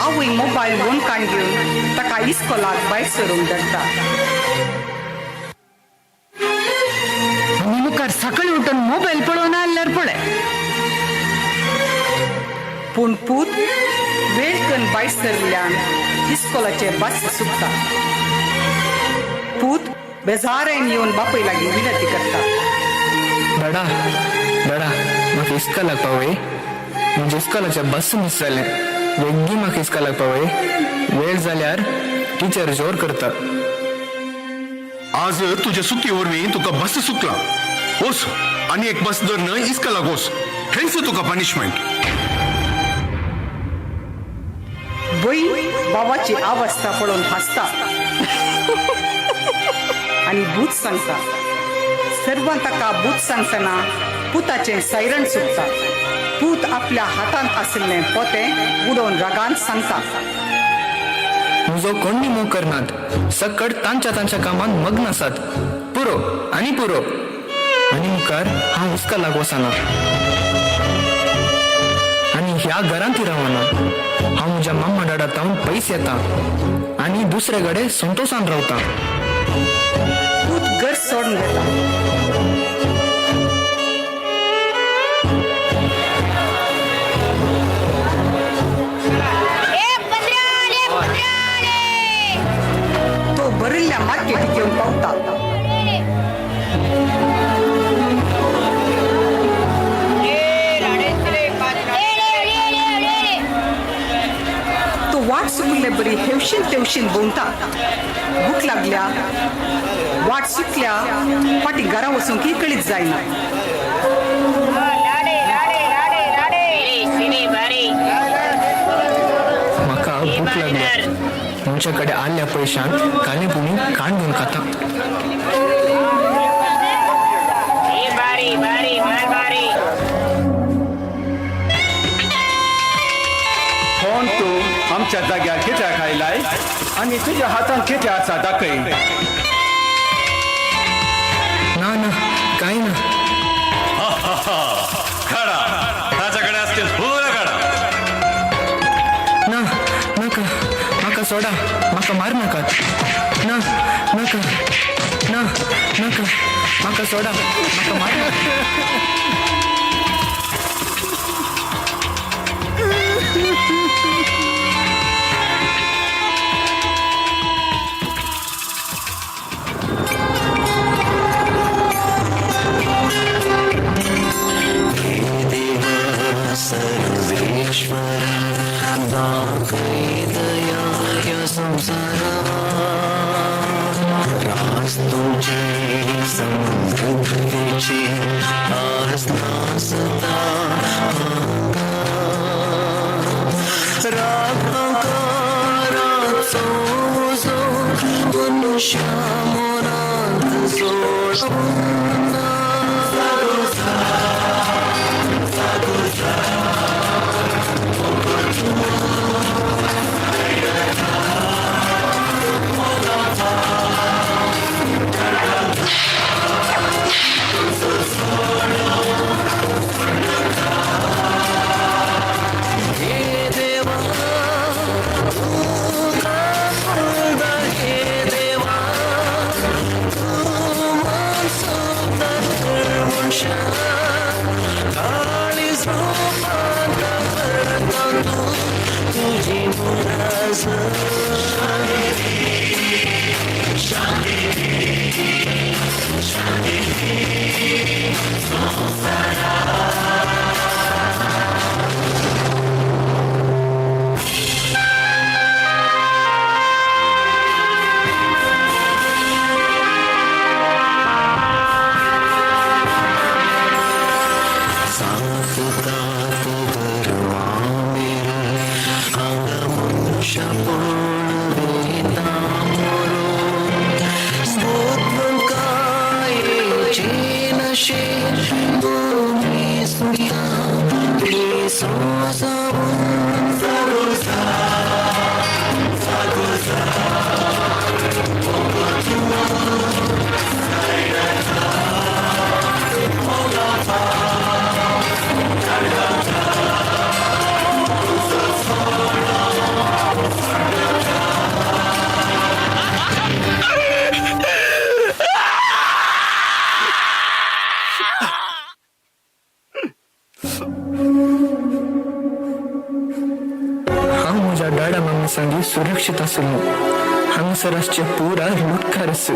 आवय मोबायल बोनकाण घेवन ताका इस्कोलाक भायर सरूंक धाडटा. आनी मुखार सकाळी उठून मोबायल पळोवन आसल्यार पळय. पूण पूत वेळ कन्न भायर सरिल्ल्यान इस्कोलाचे बस सुकता. पूत बेजारान येवन बापूय लागीं विनंती करता. डॅडा, डॅडा म्हाका इस्कोलाक पावय. म्हजें इस्कोलाचें बस मीस जालें. वेगीं म्हाका इस्कोलाक पावय. वेळ जाल्यार टिचर जोर करता. आज तुजे सुटी वरवीं तुका बस सुकला. वच आनी एक बस धरून इस्कोलाक वच. हेंच तुका पनिशमेंट. भयण बाबाची अवस्था पळोवन हांसता आनी भूत सांगता. सर्वां ताका भूत सांगतना पुताचें सायरन सुटता. पूत आपल्या हातांत आशिल्लें पोतें उडोवन रागान सांगता, म्हजो कोण्णी मोग करनात, सकट तांच्या तांच्या कामांत मग्न आसात. पुरो आनी पुरो. आनी मुखार हांव हुस्का लाग वचना आनी ह्या घरांत रावना. हांव म्हज्या मम्मा डाडा तावन पयस येता आनी दुसरे कडेन संतोशान रावता. पूत घर सोडून वता. तो भरिल्ल्या मार्केटीक येवन पावता. तो वाट चुकिल्ले बरी हेवशीन तेवशीन भोंवता. भूक लागल्या, वाट चुकल्या, फाटीं घरा वचूंक कळीत जायना. म्हाका भूक लागल्या. तुमच्या कडेन आयल्या पयशान काले पुणी काण घेवन खाता. कोण तूं आमच्या जाग्यार कित्याक आयलाय आनी तुज्या हातांत कितें आसा दाखय. ना ना, कांय ना. काडा, ताच्या कडेन असतील पुरा काडा. ना नाका, म्हाका सोडा, म्हाका मार नाकात. ना नाका, ना नाका, म्हाका सोडा, म्हाका मार नाकात. सर्वेश्वर दाखय दया ह्या संवसारा, रास तुझे समृद्धीची आज नासता राखाकाराचो उजो मनुष्या मोनांत सोडना. हांव म्हज्या डाडा मम्मी सांगी सुरक्षीत आशिल्लो. हांगासर आसचे पुरा लुटकार आस.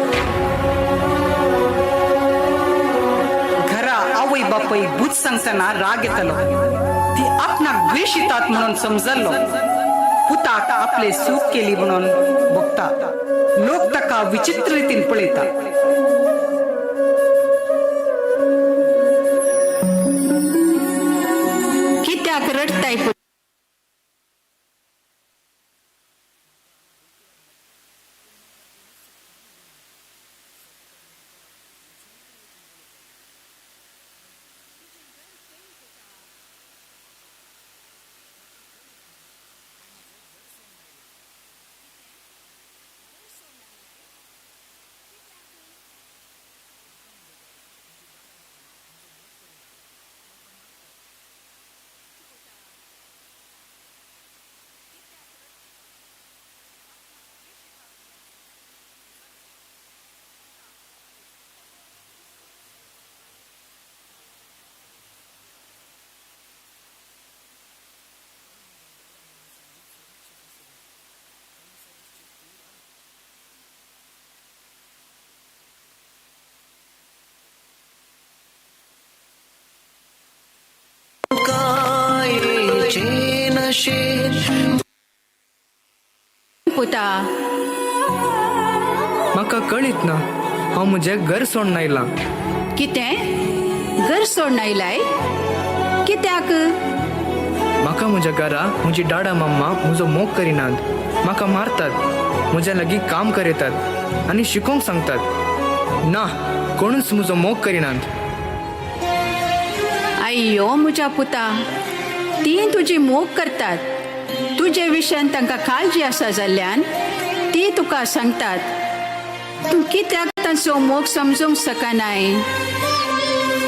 घरा आवय बापूय भूत सांगतना राग येतलो. ती आपणाक द्वेशितात म्हणून समजल्लो. पुताक आपले सूख केली म्हणून भोगता. लोक ताका विचित्र रितीन पळयता. कित्याक रडताय? भशेन. पुता, म्हाका कळीत ना, हांव म्हजें घर सोडून आयलां. कितें, घर सोडून आयलाय? कित्याक? म्हाका म्हज्या घरा म्हजी डाडा मम्मा म्हजो मोग करिनात, म्हाका मारतात, म्हज्या लागीं काम करयतात आनी शिकोवंक सांगतात. ना, कोणूच म्हजो मोग करिनात. अय्यो म्हज्या पुता, तीं तुजी मोग करतात. तुजे विशयान तांकां काळजी आसा जाल्ल्यान ती तुका सांगतात. तूं कित्याक तांचो मोग समजूंक शकनाय?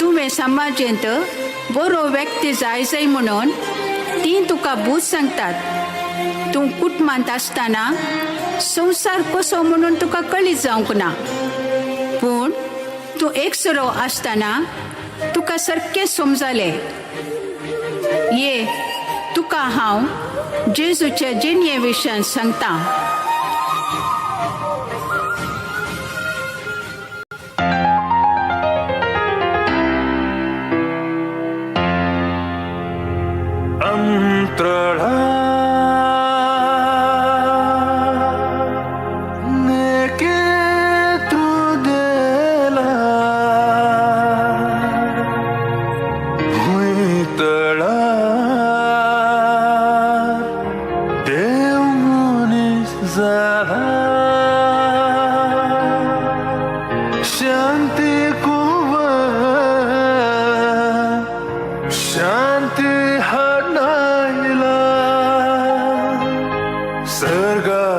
तुवें समाजेंत बरो व्यक्ती जाय जाय म्हणून तीं तुका बूद सांगतात. तूं कुटुंबांत आसतना संवसार कसो म्हणून तुका कळीत जावंक ना, पूण तूं एकसरो आसतना तुका सारकें समजलें. ये, तुका हांव जेजूचे जिणये विशयान सांगता.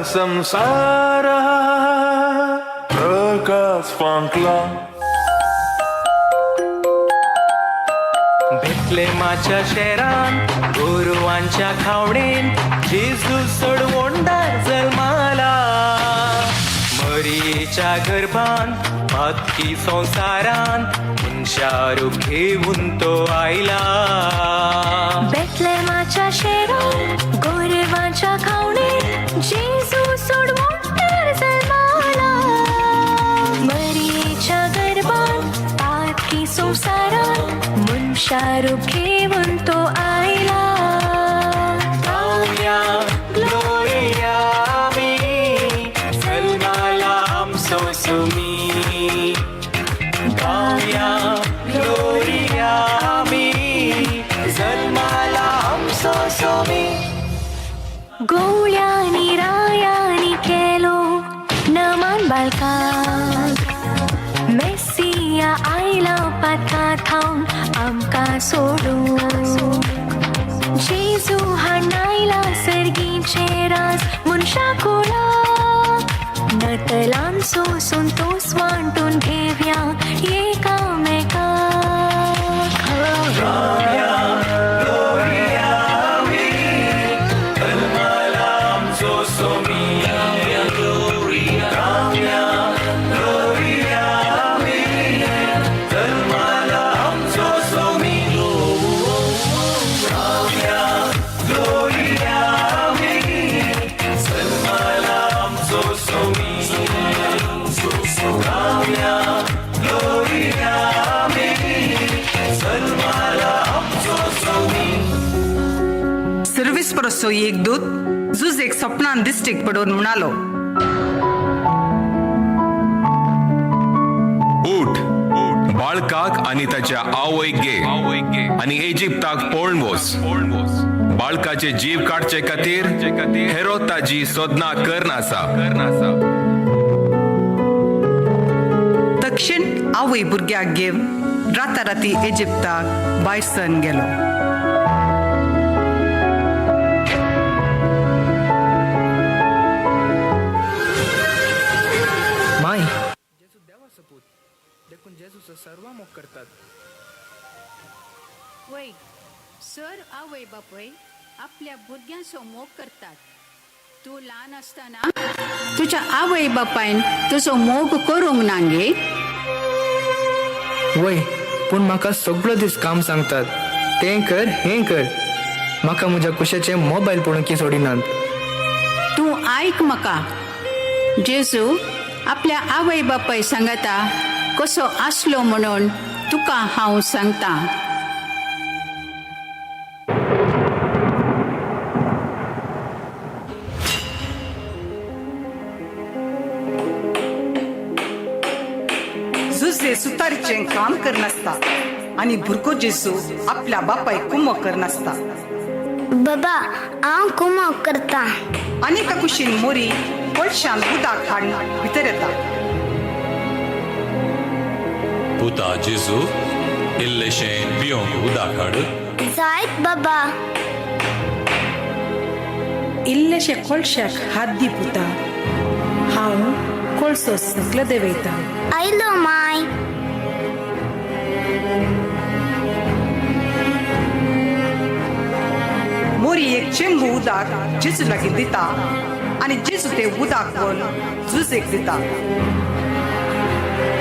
संसारा प्रकाश फांकला. बेतलेमाच्या शेरान गोरवांच्या खावणेन जेजू सोडवणदार जल्माला. मरीच्या गर्भान पातकी संवसारान मनशा रूप घेवन तो आयला. बेतलेमाच्या शेरान गोरवांच्या खावणेन जेजू सोडवणदार जल्माला. मरीच्या गर्भान पातकी संवसारान मनशा रूप घेवन तो आयला. गावया ग्लोरिया मी जल्माला आमचो सुमी. गावया ग्लोरिया मी जल्माला आमचो सुमी. गोळ्यांनी रायांनी केलो नमान बालकाक, मेसिया आयला पाता थावन आमकां सोडूंक. जेजू हाणायला सर्गीचे राज मनशा कुळाक, नतलांचो संतोस वांटून घेवया एकामेकाक. सर्वीस परसो एक दूत जुजेक सपनान दिस्टीक पडून म्हणालो, उठ, बाळकाक आनी ताच्या आवयक घे आनी इजिप्ताक पळून वच. बाळकाचे जीव काडचे खातीर हेरोद ताजी सोदना करनासा. दक्षिण आवय भुरग्याक घेवन राताराती इजिप्ताक भायर सरून गेलो. माय, जेजू देवाचो पूत देखून जेजूचो सर्व मोग करतात. वय सर, आवय बापूय आपल्या भुरग्यांचो मोग करतात. तूं ल्हान आसतना तुज्या आवय बापायन तुजो मोग करूंक ना गे? वय, पूण म्हाका सगळो दीस काम सांगतात, तें कर हें कर. म्हाका म्हज्या कुशाचे मोबायल पळोवंक सोडिनात. तूं आयक म्हाका, जेजू आपल्या आवय बापाय सांगता कसो आसलो म्हणून तुका हांव सांगता. जुजे सुतारीचें काम करनासता आनी भुरगो जेजू आपल्या बापायक कुमो करनासता. बाबा, हांव कुमो करता. आनी एका कुशीन मोरी कोळशान उदक हाडून भितर येता. पुता जेजू, इल्लेशें पियोंक उदक हाड. जायत बाबा. इल्लेशे कोळशाक हात दी पुता, हांव कोळसो सकलो देंवयता. आयलो माय. मोरी एक चेंबू उदक जेजू लागीं दिता आनी जेजू तें उदक व्हरून जुजेक दिता.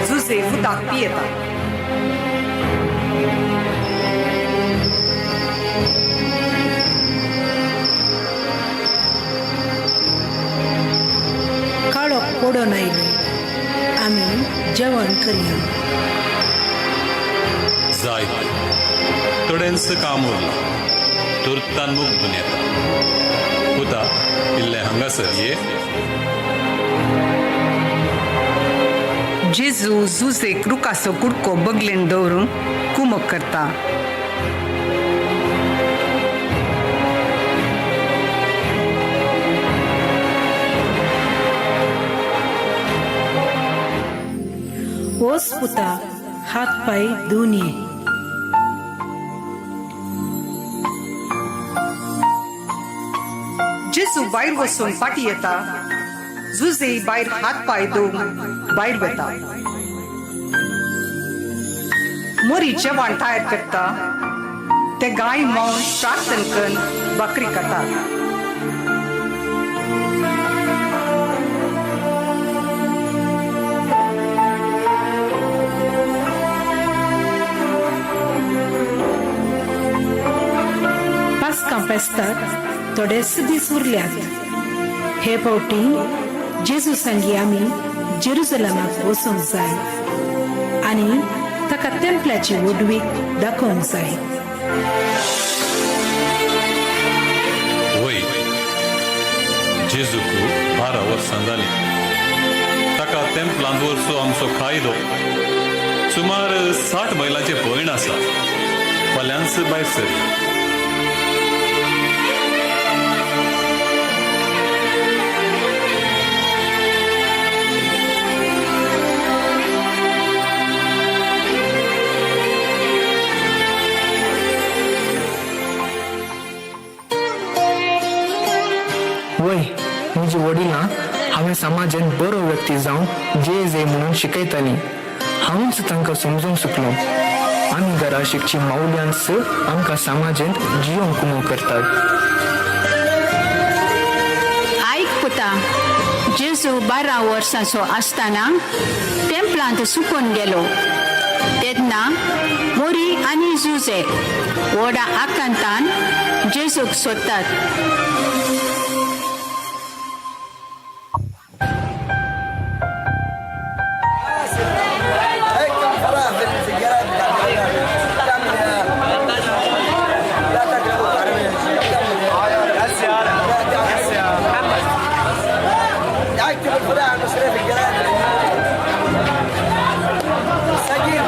जुजे उदक पियेता. काळोख पडून आयलो, आमी जेवण करया. जायत, थोडेंच काम उरलां. तुर्तान मुगदून येता. पुता, इल्लें हांगासर ये. जेजू जुजेक रुखाचो कुडको बगलेन दवरून कुमक करता. वोस पुता, हात पांय धुवन ये. जेजू भायर वचून फाटी येता. जुजे भायर हात पांय धुवन भायर वता. मोरी जेवण तयार करता. ते गाय मावन प्रार्थना करून भाकरी खाता. पास्कां फेस्ताक थोडेच दीस उरल्यात. हे फावटी जेजू सांगी आमी जेरुजलमाक वचूंक जाय आनी ताका तेंपल्याची व्हडवीक दाखोवंक जाय. वय, जेजूक 12 वर्सां जालीं. ताका तेंपलांत व्हरचो आमचो कायदो. सुमार 60 मैलांचें पयण आसा. फाल्यांच भायर सर. वय, म्हजी वडिलां हांवें समाजान बरो व्यक्ती जावंक जे जे म्हणून शिकयतालीं. हांवूच तांकां समजूंक चुकलो. आमी घरा शिकची मावल्यांच आमकां समाजांत जियोंक कुमो करतात. आयक पुता, जेजू 12 वर्सांचो आसतना तेंपलांत सुकून गेलो. तेन्ना मोरी आनी जुजे व्हडा आकांतान जेजूक सोदतात.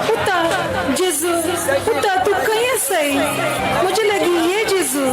पुता जेजू, पुता तूं खंय आसाय? म्हजे लागीं ये जेजू.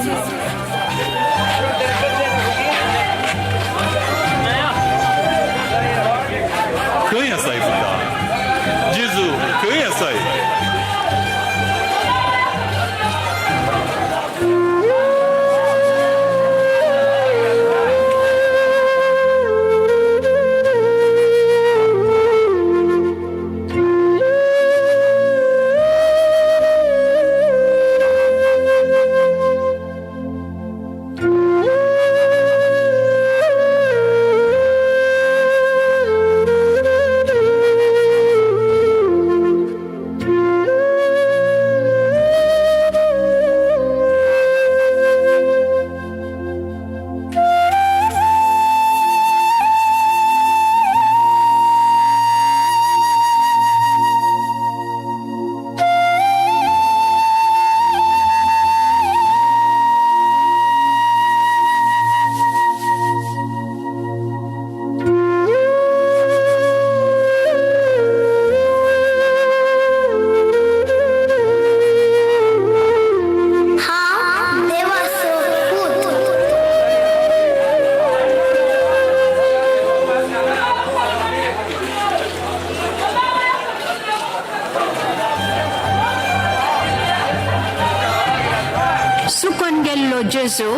सोडून गेल्लो जेजू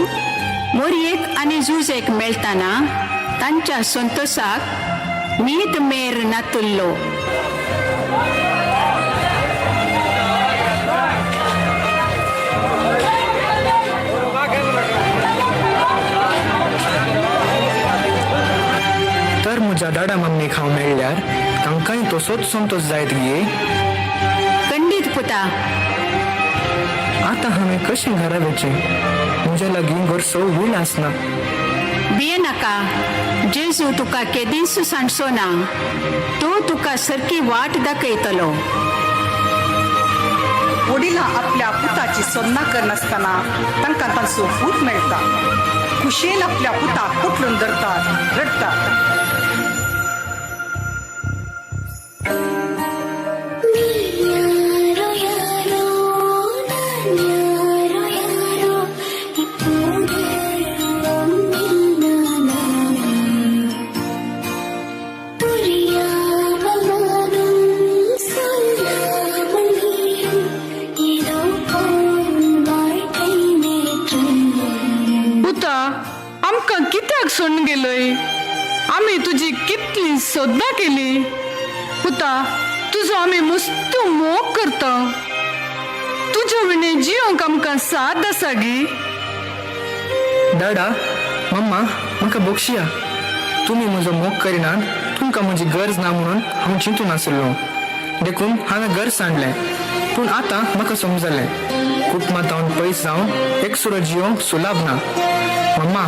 मोरयेक आनी जुजेक मेळटाना तांच्या संतोसाक मीत मेर नातुल्लो. तर म्हज्या डाडा मम्मीक हांव मेळ्ळ्यार तांकांय तसोच संतोश जायत गे. खंडीत पुता. आतां हांवें कशें घरा वचें? म्हज्या लागीं घरचो वीण आसना. भिये नाका, जेजू तुका केदींच सांडचो ना. तो तुका सारकी वाट दाखयतलो. वडिलां आपल्या पुताची सोदना करनासतना तांकां तांचो पूत मेळटा. खुशयेन आपल्या पुताक पोटलून धरतात, रडटात. पुता, आमकां कित्याक सोडून गेलोय? आमी तुजी कितली सोदना केली. पुता, तुजो आमी मस्त मोग करता. तुज्या विणे जियोंक आमकां साथ आसा गी. डाडा मम्मा, म्हाका बक्षिया. तुमी म्हजो मोग करिनात, तुमकां म्हजी गरज ना म्हणून हांव चिंतून आशिल्लो, देखून हांवें घर सांडलें. पूण आतां म्हाका समजलें, कुटुंबां तावन पयस जावन एकसुरो जियोंक सुलाभ ना. मम्मा,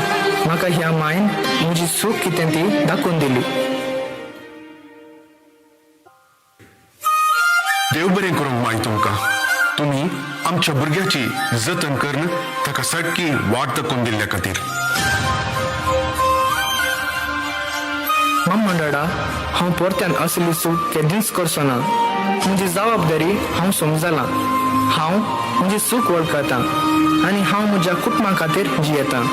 म्हाका ह्या मायन म्हजी चूक कितें ती दाखोवन दिली. देव बरें करूंक माय तुमकां. तुमी आमच्या भुरग्याची जतन करून ताका सारकी वाट दाखोवन दिल्ल्या खातीर. मम्मा डाडा, हांव परत्यान असली चूक केदींच करचो ना. म्हजी जबाबदारी हांव समजलां. हांव म्हजी चूक वळखता आनी हांव म्हज्या कुटुंबा खातीर जियेतां.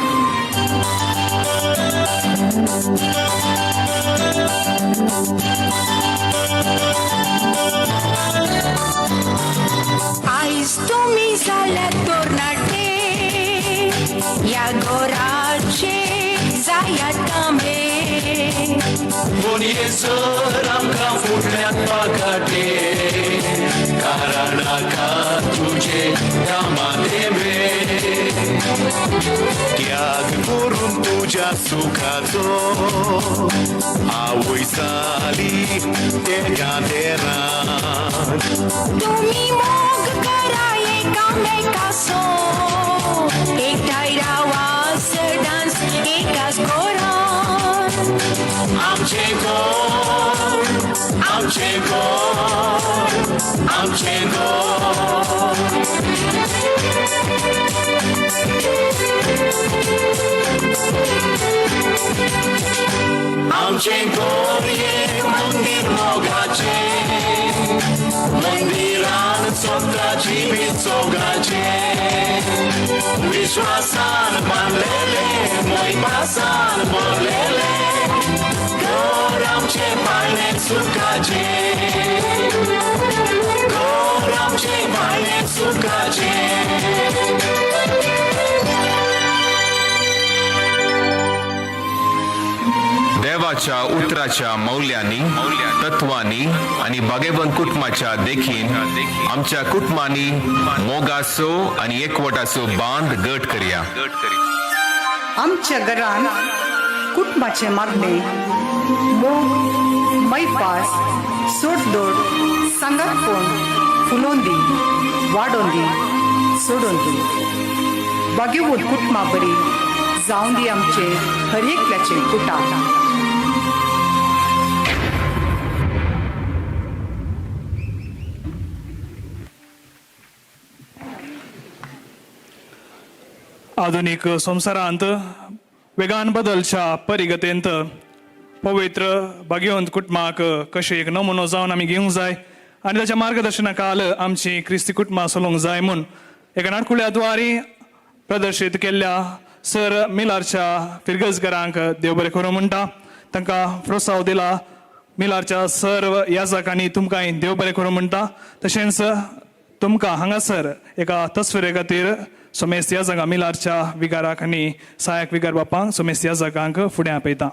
आयज तुमी जाल्यात तरणाटे, ह्या घराचे जायात तांबे. कोणये सर आमकां फुडल्यान पाकाटे, कारणाका तुजे कामाते. त्याग करून तुज्या सुखाचो आवय जाली तेज्या देरान. तुमी मोग करा एकामेकाचो, एकठांय रावा सदांच एकाच घरान. आमचें घर, आमचें घर, आमचें घर. आमचें घर एक मंदीर मोगाचें, मंदिरान सोदता जिवीत सोगाचें. विश्वासान बांदलेलें, मोयपासान भरलेलें घर आमचें पाळणें सुखाचें, घर आमचें पाळणें सुखाचें. देवाच्या उतराच्या मौल्यांनी, तत्वांनी आनी बागेवन कुटुंबाच्या देखीन आमच्या कुटुंबांनी मोगाचो आनी एकवटाचो बांद गट करया. आमच्या घरान कुटुंबाचें मागणें मोग, मैपास, सोडदोड, सांगातपण फुलोवन दी, वाडोवन दी, सोडून दी. बागेवत कुटुंबा बरी जावन दी आमचे हर एकल्याचें कुटां. आधुनीक संवसारांत वेगान बदलच्या परिगतेंत पवित्र भाग्यवंत कुटुंबाक कशें एक नमुनो जावन आमी घेवंक जाय आनी ताच्या मार्गदर्शना खाल आमची क्रिस्ती कुटुंबां चलोवंक जाय म्हूण एका नाटकुल्या द्वारी प्रदर्शीत केल्ल्या सर मिलारच्या फिरगजगरांक देव बरें करूं म्हणटा. तांकां प्रोत्साव दिला मिलारच्या सर्व याजकांनी तुमकांय देव बरें करूं म्हणटा. तशेंच तुमकां हांगासर एका तस्विरे खातीर सोमेस्त ह्या जागा मिलारच्या विगाराक आनी सहायक विगार बापांक सोमेस्त ह्या जागांक फुडें आपयता.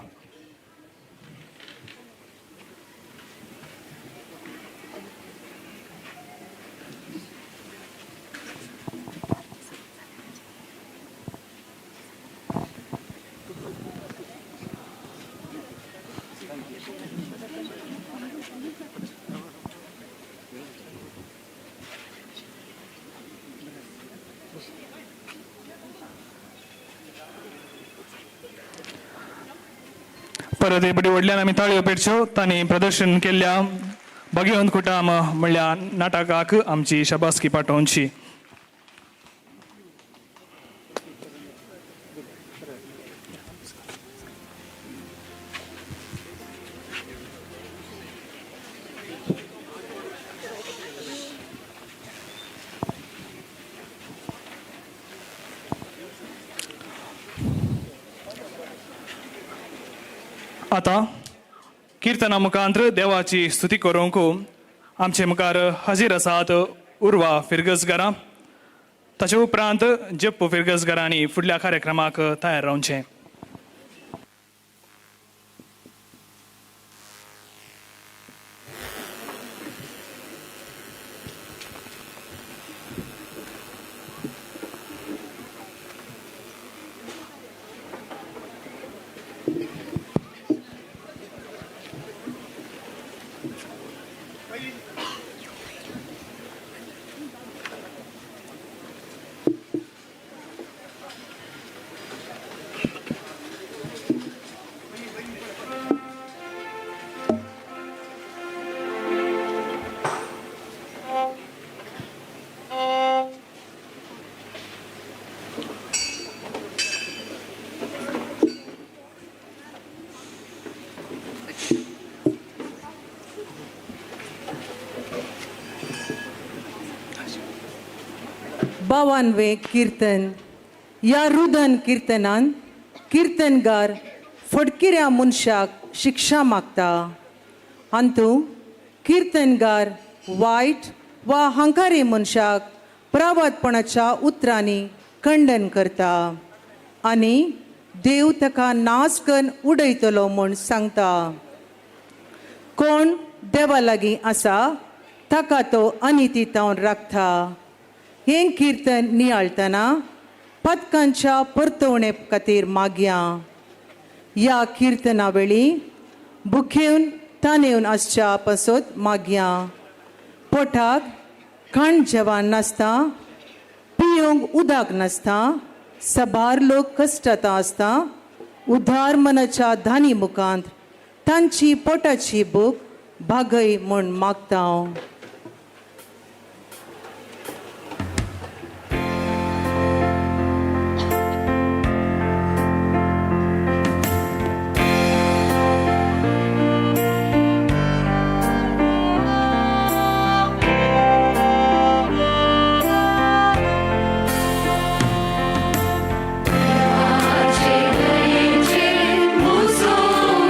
परत एपडी व्हडल्यान आमी ताळयो पेटच्यो. तांणी प्रदर्शन केल्ल्या भगवंत कुटाम म्हणल्या नाटकाक आमची शाबासकी पाठोवची. आतां किर्तना मुखांत्र देवाची स्तुती करूंक आमचे मुखार हाजीर आसात उर्वा फिरगजगारां. ताचे उपरांत जप्पू फिरगजगारांनी फुडल्या कार्यक्रमाक तयार रावचें. बावानवे कीर्तन ह्या रुदन किर्तनान किर्तनगार फटकिऱ्या मनशाक शिक्षा मागता. अंतू किर्तनगार वायट वा हंकारी मनशाक प्रावादपणाच्या उतरांनी खंडन करता आनी देव ताका नाच करून उडयतलो म्हूण सांगता. कोण देवा लागीं आसा ताका तो अनिती तावन राखता. हें किर्तन नियाळटना पदकांच्या परतवणे खातीर मागया. ह्या किर्तना वेळी भुकेवन तानेवन आसच्या पासत मागया. पोटाक खाण जेवण नासता, पिवंक उदक नासता, सबार लोक कश्टता आसता. उदार मनाच्या धानी मुखांत तांची पोटाची भूक भागय म्हूण मागता.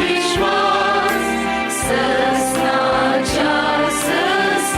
विश्वास ससनाच्या सस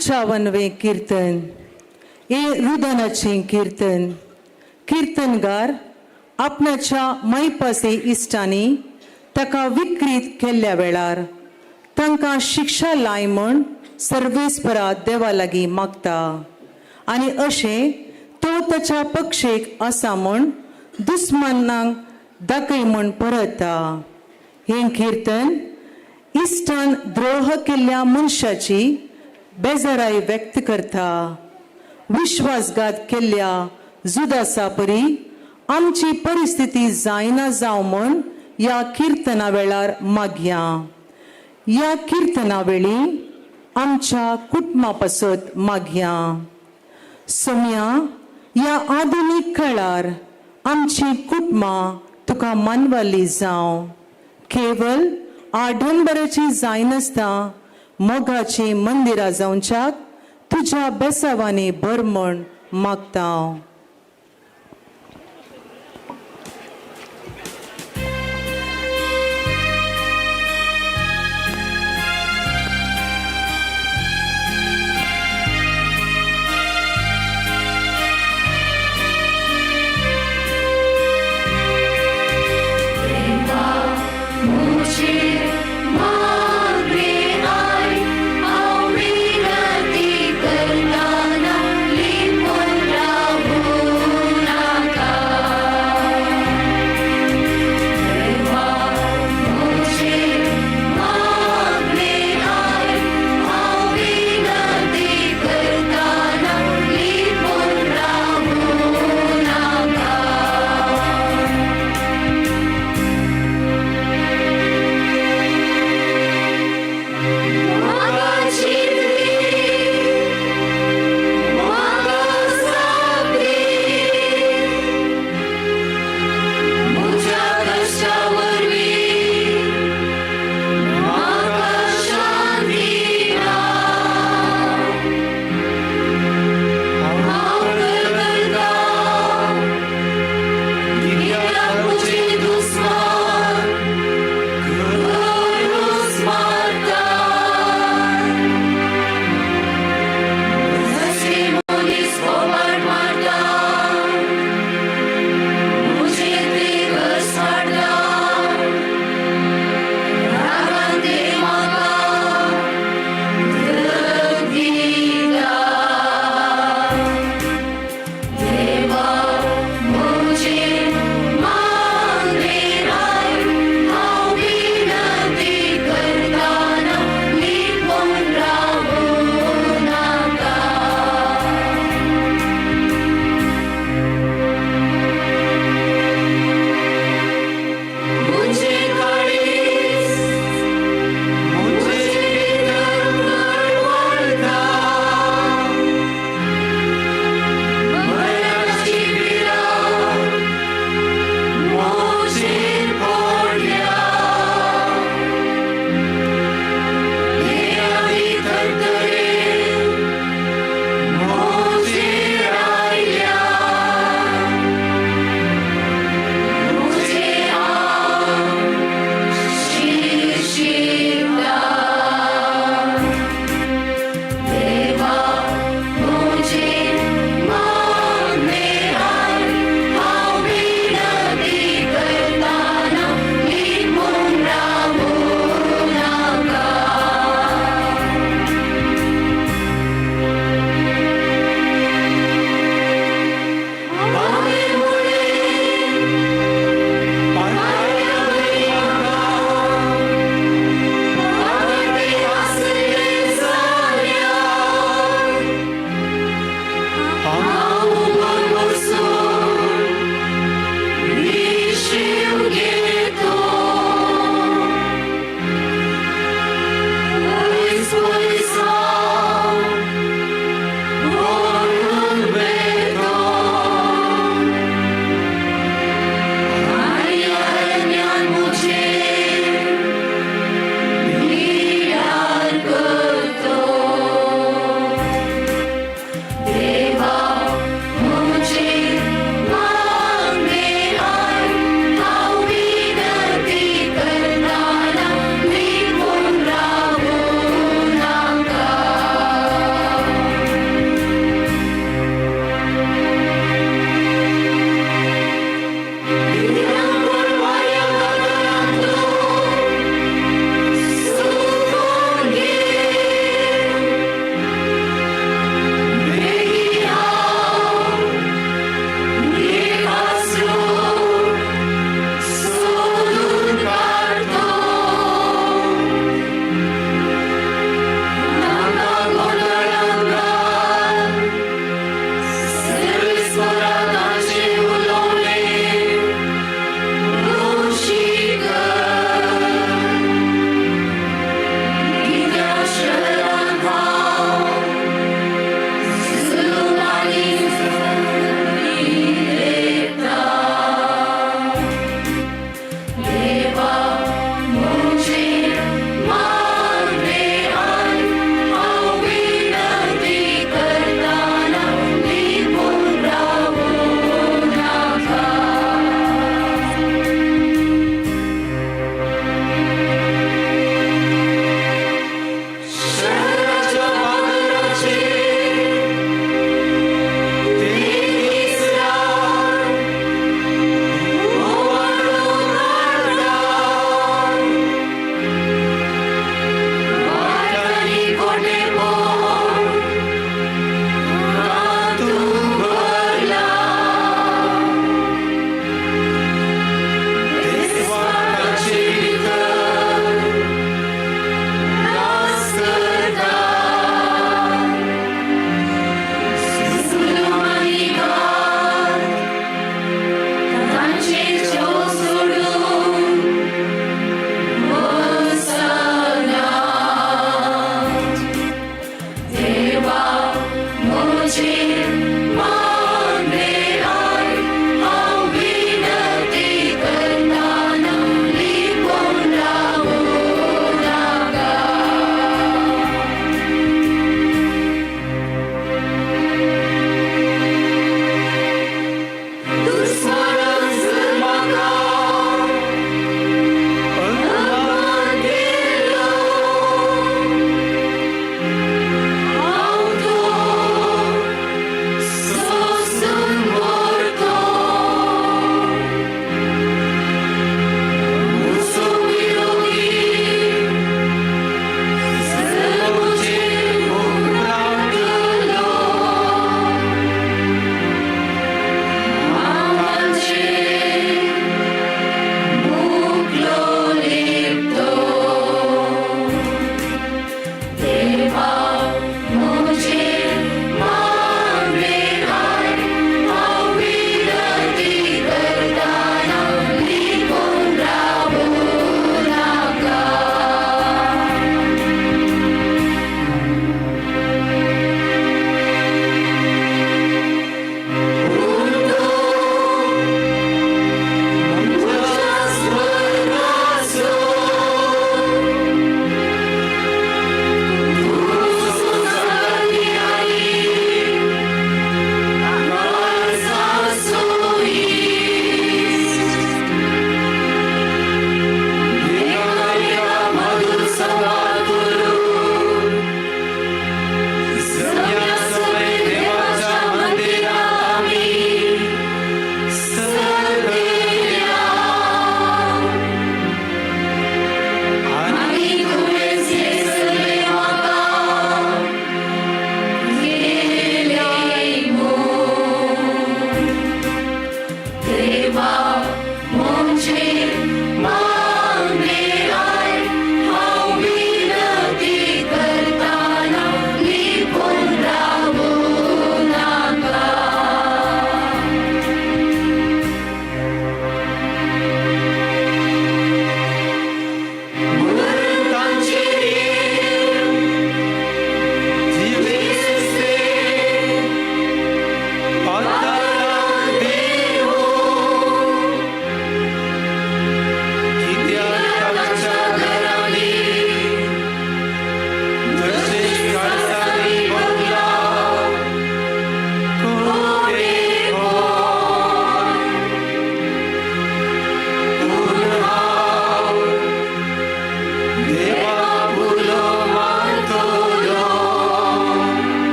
पंचावनवें किर्तन हे रुदनाचें किर्तन. किर्तनगार आपणाच्या मायपासी इश्टांनी ताका विक्रीत केल्ल्या वेळार तांकां शिक्षा लाय म्हूण सर्वेस्परा देवा लागीं मागता आनी अशें तो ताच्या पक्षेक आसा म्हूण दुस्मानांक दाखय म्हूण परता. हें किर्तन इश्टान द्रोह केल्ल्या मनशाची बेजाराय व्यक्त करता. विश्वासघात केल्ल्या जुदासा परी आमची परिस्थिती जायना जावं म्हूण ह्या किर्तना वेळार मागया. ह्या किर्तना वेळी आमच्या कुटुंबा पासत मागया. सोम्या, ह्या आधुनीक काळार आमची कुटुंबां तुका मानवली जावं. केवल आडंबराची जायनासता मोगाची मंदिरां जावच्याक तुज्या बेसावांनी भर म्हूण मागता. मुझे मागणे आय, हांव विनती करताना लिपून रावूं.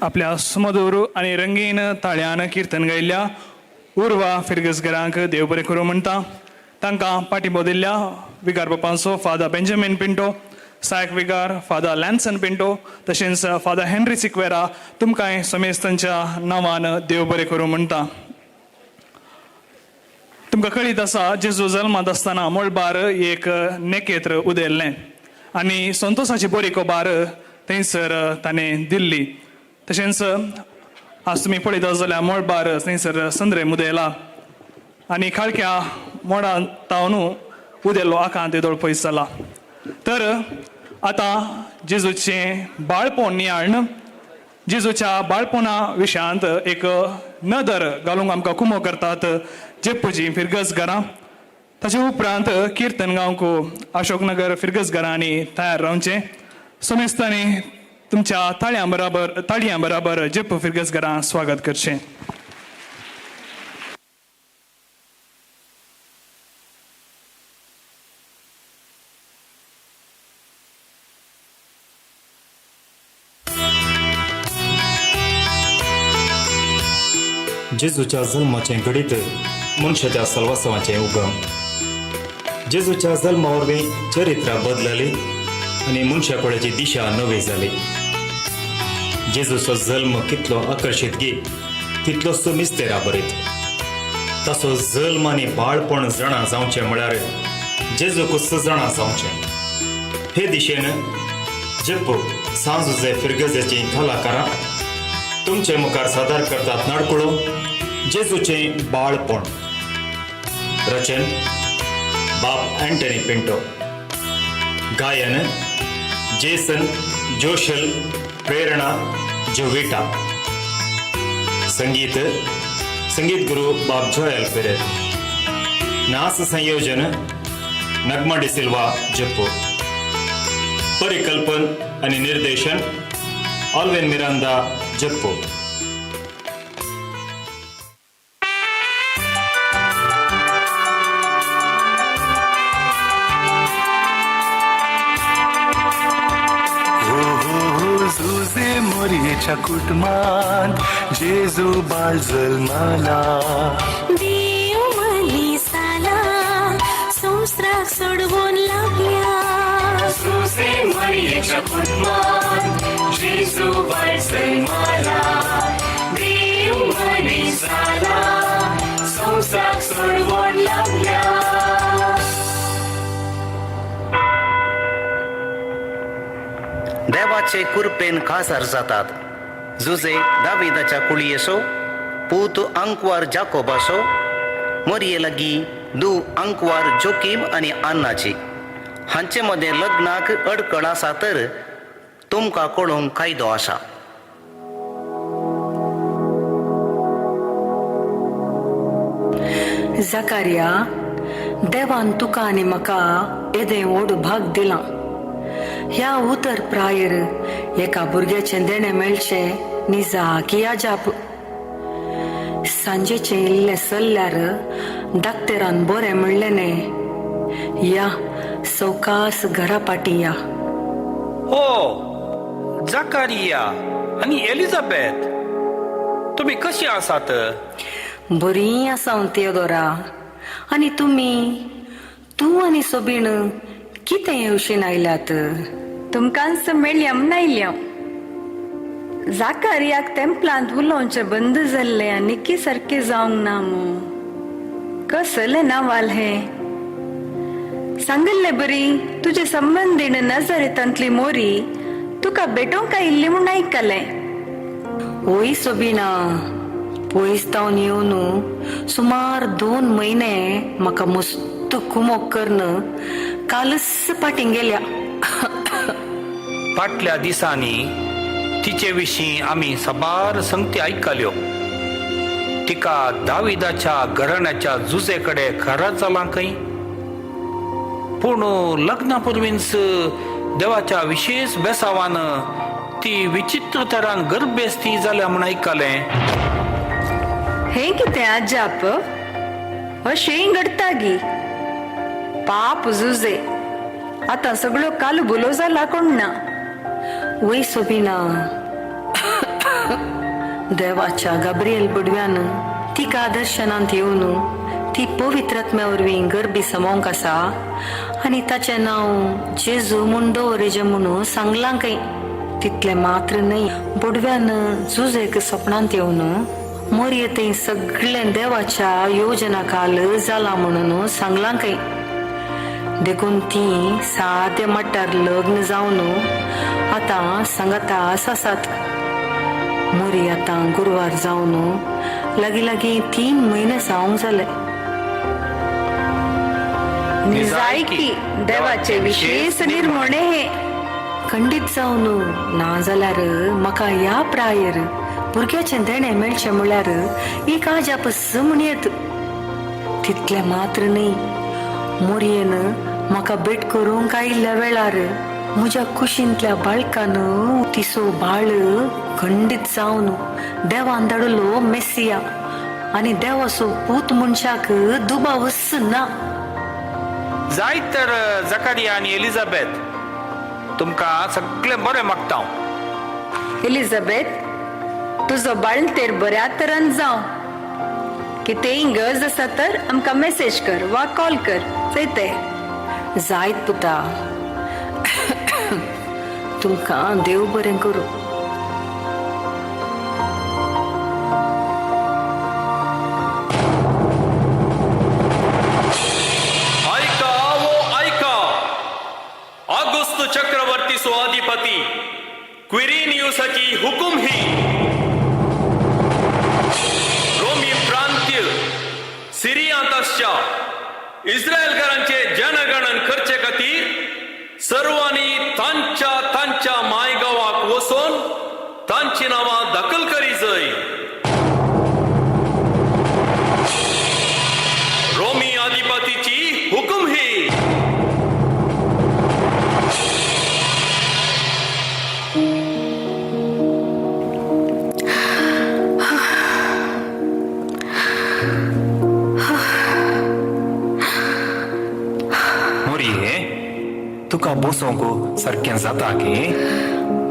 आपल्या सुमधूर आनी रंगीन ताळ्यान किर्तन गायिल्ल्या उर्वा फिरगजगरांक देव बरें करूं म्हणटा. तांकां पाठिंबो दिल्ल्या विगार बापांचो फादर बेंजामीन पिंटो, सहायक विगार फादर लॅन्सन पिंटो, तशेंच फादर हेनरी सिक्वेरा, तुमकांय समेस्तांच्या नांवान देव बरें करूं म्हणटा. तुमकां कळीत आसा, जेजू जल्मांत आसतना मळबार एक नेकेत्र उदेल्लें आनी संतोसाची बरी खबर थंयसर ताणें दिल्ली. तशेंच आज तुमी पळयता जाल्यार मळबार थंयसर संद्रेम उदेला आनी काळख्या मोडां तावन उदेल्लो आकांत येदोळ पयस जाला. तर आतां जेजूचें बाळपण नियाळण, जेजूच्या बाळपणा विशयांत एक नदर घालूंक आमकां कुमो करतात जेप्पूजी फिरगज घरां. ताचे उपरांत किर्तन गावंक अशोकनगर फिरगज घरांनी तयार रावचें. समेस्तांनी तुमच्या ताळयां बराबर जेप्पू फिरगज घरां स्वागत करचें. जेजूच्या जल्माचें घडीत मनशाच्या सलवासवाचें उगम. जेजूच्या जल्मा वरवीं चरित्रां बदलली आनी मनशा कडेची दिशा नवी जाली. जेजूचो जल्म कितलो आकर्शीत गी तितलोच मिस्तेरा बरीत. ताचो जल्म आनी बाळपण जाणा जावचें म्हळ्यार जेजूकूच जाणा जावचें. हे दिशेन जेप्पू सांजुजे फिरगजेचीं कलाकारां तुमचे मुखार सादर करतात नाडकुळो जेजूचें बाळपण. रचन बाप अँटनी पिंटो, गायन जेसन जोशल, प्रेरणा जोविटा, संगीत संगीत गुरु बाब जोयल पेरेर, नाच संयोजन नगमा डिसिल्वा जप्पू, परिकल्पन आनी निर्देशन ऑल्वेन मिरांदा जप्पू. जुजे मोरयेच्या कुटुंबांत जेजू बाळ जल्मला. देव मनीसाला संवसाराक सोडवून लागल्या. जुजे मोरयेच्या कुटुंबांत जेजू बाळ जल्मला. देव मनीसाला संवसाराक सोडवून लागल्या. देवाचे कुरपेन कासार जातात. जुजे दाविदाच्या कुळयेसो पूत अंकवार जाकोबासो, मोरये लागीं दू अंकवार जोकीम आनी अन्नाची हांचे मदें लग्नाक अडकळ आसा तर तुमकां कळोवंक कायदो आसा. जाकारिया, देवान तुका आनी म्हाका येदें व्हड भाग दिलां. ह्या उतर प्रायर एका भुरग्याचें देणें मेळचें निजाकी अजाप. सांजेचें इल्लें सल्ल्यार डाक्टरान बरें म्हणलें न्ही. या सवकास घरा पाटी या. हो जाकारिया आनी एलिझाबेथ, तुमी कशी आसात? बरी आसा हांव थियोदोरा. आनी तुमी, तूं आनी सोबीण कितें येवशीन आयल्यात? तुमकांच मेळया म्हूण आयल्या. जाकारियाक तेंपलांत उलोवचें बंद जाल्लें आनी की सारकें जावंक ना मू. कसलें नावाल हें? सांगिल्ले बरी तुजे संबंदीण नजरेतांतली मोरी तुका भेटोवंक आयिल्ली म्हूण आयकलें. वय सोबिना, पयस तावन येवन सुमार 2 म्हयने म्हाका मस्त कुमोक करून कालच पाटीं गेल्या. फाटल्या दिसांनी तिचे विशीं आमी साबार संगती आयकल्यो. तिका दाविदाच्या घराण्याच्या जुजे कडेन खरात जालां खंय. पूण लग्ना पुर्वींच देवाच्या विशेष बेसावान ती विचित्र तरान गर्भेस्ती जाल्या म्हूण आयकलें. हें कितें अजाप? अशेंय घडटा गी. पाप जुजे, आतां सगळो कालबुलो जाला कोण ना. वय सोबिना, देवाच्या गाब्रियल बुडव्यान तिका दर्शनांत येवन ती पवित्रात्म्या वरवीं गरबी समोवंक आसा आनी ताचें नांव जेजू म्हूण दवरिचें म्हणून सांगलां खंय. तितलें मात्र न्हय, बुडव्यान जुजेक सपनांत येवन मोरये थंय सगळें देवाच्या योजना काल जालां म्हणून सांगलां खंय. देखून ती सादे मट्टार लग्न जावन आतां सांगाता आसात. मोरी आतां गुरवार जावन लागीं लागीं 3 म्हयने जावंक जाले. निजायकी देवाचे विशेष निर्मोणे हे. खंडीत जावन ना जाल्यार म्हाका ह्या प्रायर भुरग्याचें देणें मेळचें म्हळ्यार एक आजापस म्हण येत. तितलें मात्र न्हय, मोरयेन म्हाका भेट करूंक आयिल्ल्या वेळार म्हज्या कुशींतल्या बाळकान तिसो बाळ खंडीत जावन देवान धाडलो मेसिया आनी देवाचो पूत मनशाक दुबावच ना. जायत तर जकारिया आनी एलिझाबेथ, तुमकां सगळें बरें मागता हांव. एलिझाबेथ, तुजो बाळंतेर बऱ्या तरान जावं. कितेंय गरज आसा तर आमकां मेसेज कर वा कॉल कर. चयते जायत पुता, तुमकां देव बरें करूं. आयका वो आयका, ऑगुस्त चक्रवर्तीचो अधिपती क्विरिनियुसाची हुकूम ही रोमी प्रांत्य सिरियांत आसच्या इस्रायलकारांचे जनगणन करचे खातीर सर्वांनी तांच्या तांच्या मायगांवाक वचून तांची नांवां दाखल करी जाय. रोमी अधिपतीची हुकूम ही. मोरये, तुका बसोंक सारकें जाता की?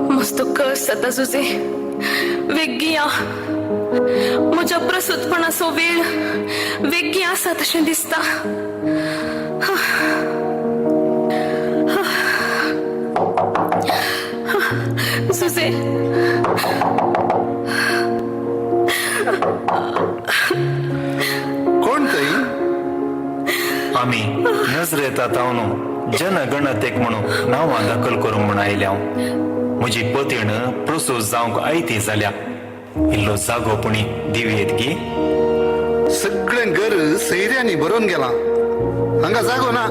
मस्त कस जाता जुजे, वेगीं या. म्हज्या प्रसूतपणाचो वेळ वेगीं आसा तशें दिसता. जुजे, कोण थंय? आमी नजरेता तावन जनगणतेक म्हणून नांवां दाखल करूंक म्हूण आयल्या हांव. म्हजी पतीण प्रसूत जावंक आयती जाल्या. इल्लो जागो पुणी दिवयेत गी? सगळें घर सैऱ्यांनी भरून गेलां, हांगा जागो ना.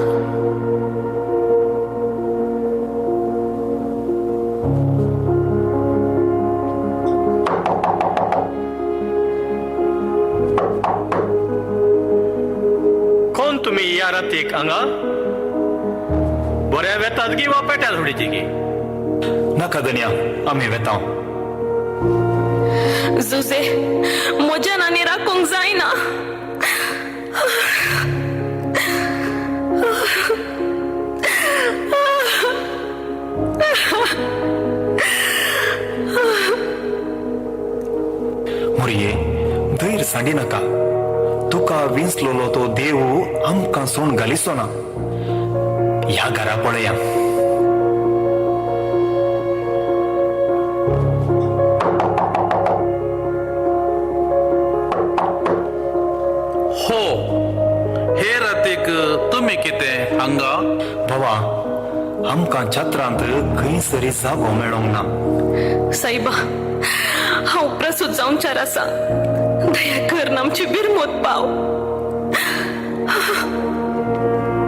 कोण तुमी ह्या रातीक हांगा? बऱ्या वेतात गी वा पेट्यार उडयची गी? नाका धनया, आमी वेता. जुजे, म्हज्यान आनी राखूंक जायना. मोरये, धैर सांडी नाका. तुका विंचलोलो तो देव आमकां सोण घालिचो ना. ह्या घरा पळया. हो, हे रातीक तुमी कितें हांगा? बाबा, आमकां छत्रांत खंयसरी जागो मेळोंक ना. सायबा, हांव प्रसूत जावच्यार आसा. दया कर आमची बिरमोत पाव.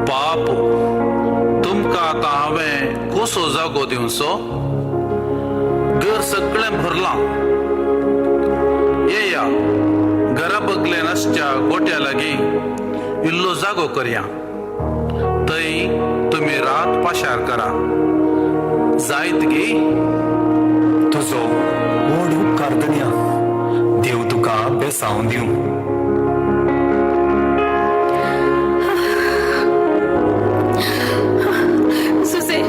पाप, तुमकां आतां हांवें कसो जागो दिवचो? घर सगळें भरलां. येया, घरा बगलेन आसच्या गोट्या लागीं इल्लो जागो करया. थंय तुमी रात पाशार करा. जायत गी? तुजो व्हड उपकार धनया. देव तुका बेसांव दिवं. जुजे,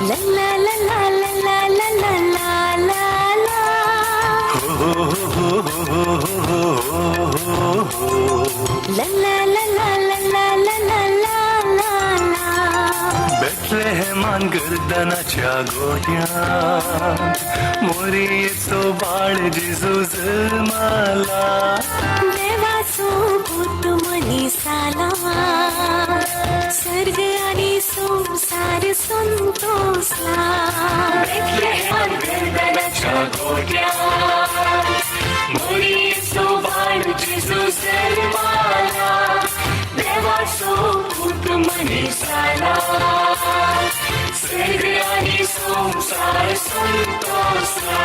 ला ला ला ला ला ला ला ला ला ला. हो हो हो हो हो हो. ला ला ला ला ला ला ला ला ला ला. बेथलेहमान गर्दनाच्या गोट्यांत मोरयेचो बाळ जेजू जल्माला. देवाचो पूत मनीसाला, सर्ग आनी संवसार संतोसला. बेथलेहमान गर्दनाच्या गोट्यांत मोरयेचो बाळ जेजू जल्माला. देवाचो पूत मनीसाला, सर्ग आनी संवसार संतोसला.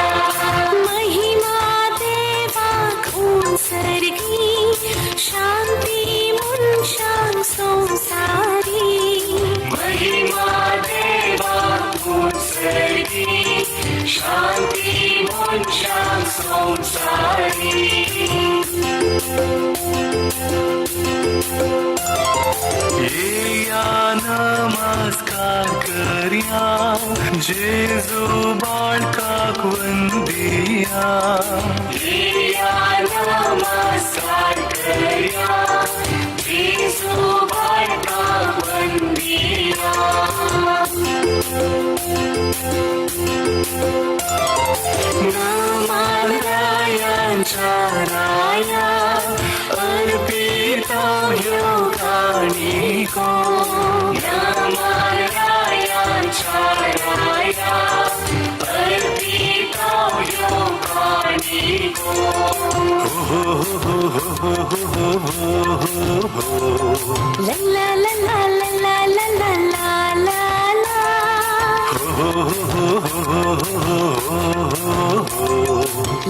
महिमा देवाक उंचर्गी, शांती मनशांक संवसारी. महिमा देवाक उंचर्गी, शांती मनशांक संवसारी. येया नमस्कार करया, जेजू बाळकाक वंदिया. येया नमस्कार करया, जेजू बाळकाक वंदिया. नामान रायांच्या राया, अर्पिता ह्यो काणिको. नामान रायांच्या राया, अर्पिता ह्यो काणिको. हो हो हो हो हो हो. ला ला ला ला ला ला ला ला ला ला. हो हो हो हो हो.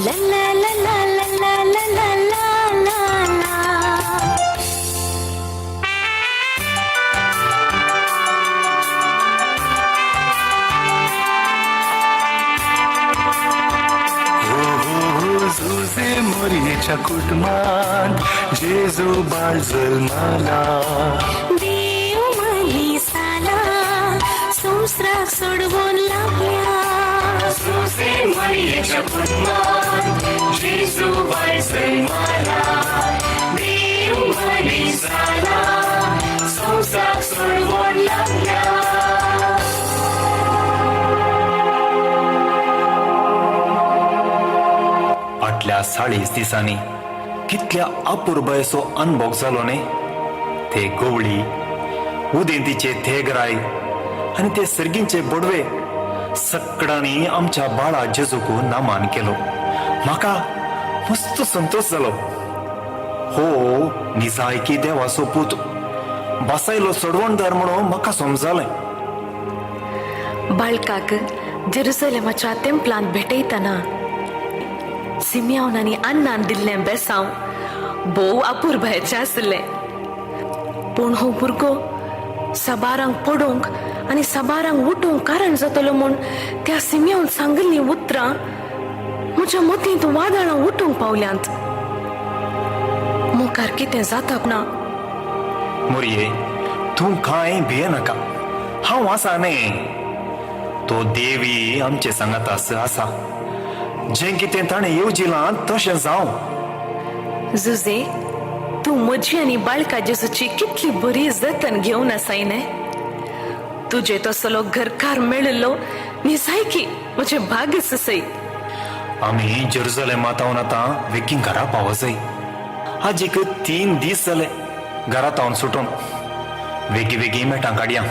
ला ला ला ला ला ला ला ला ला ला. हो हो जुजे मोरयेच्या कुटुंबांत जेजू बाळ जल्माला. देव मनीसाला, संवसाराक सोडवून लागल्या. जुजे मोरयेच्या कुटुंबांत जेजू बाळ जल्माला. देव मनीसाला, संवसाराक सोडवून लागल्या. फाटल्या 40 दिसांनी कितल्या अपुरबायेचो अनभोग जालो न्ही. ते गवळी, उदेंतीचे थेगराय आनी ते सर्गींचे बोडवे सगळ्यांनी आमच्या बाळा जेजूक नामान केलो. म्हाका मस्त संतोष जालो. हो निजायकी देवाचो पूत, बासायलो सोडवणदार म्हणून म्हाका समजालें. बाळकाक जेरुसलेमाच्या तेंपलांत भेटयतना सिमियावन आनी अन्नान दिल्लें बेसांव भोव अपुरबायेचें आसलें. पूण हो भुरगो साबारांक पडोवंक आनी साबारांक उठोवंक कारण जातलो म्हूण त्या सिमियावन सांगिल्लीं उतरां म्हज्या मतींत वादळां उठूंक पावल्यांत. मुखार कितें जाता ना. मोरये, तूं कांय भियेनाका, हांव आसा न्ही. तो देवी आमचे सांगात आसा. जें कितें ताणें येवजिलां तशें जावं. जुजे, तूं म्हजी आनी बाळका जेजूची कितली बरी जतन घेवन आसाय न्ही. तुजे तसलो घरकार मेळिल्लो निजायकी म्हजें भाग्यच आसय. आमी जेरुजलेमा तावन आतां वेगीं घरा पावजय. आजीक 3 दीस जाले घरा तावन सुटून. वेगीं वेगीं मेटां काडया.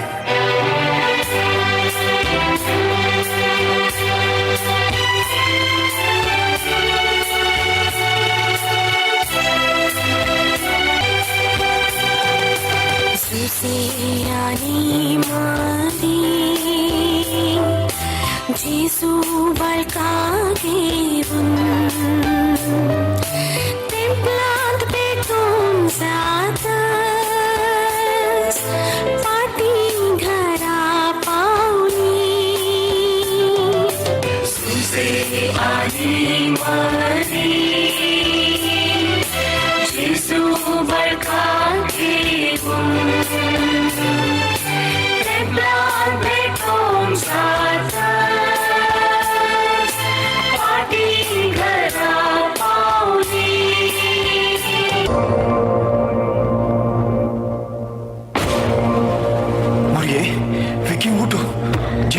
जुजे आनी मारी जेजू बाळकाक घेवन तेंपलांत भेटून जातच फाटीं घरा पावली. जुजे आनी मारी जेजू बाळकाक घेवन तेंपलांत भेटून जातच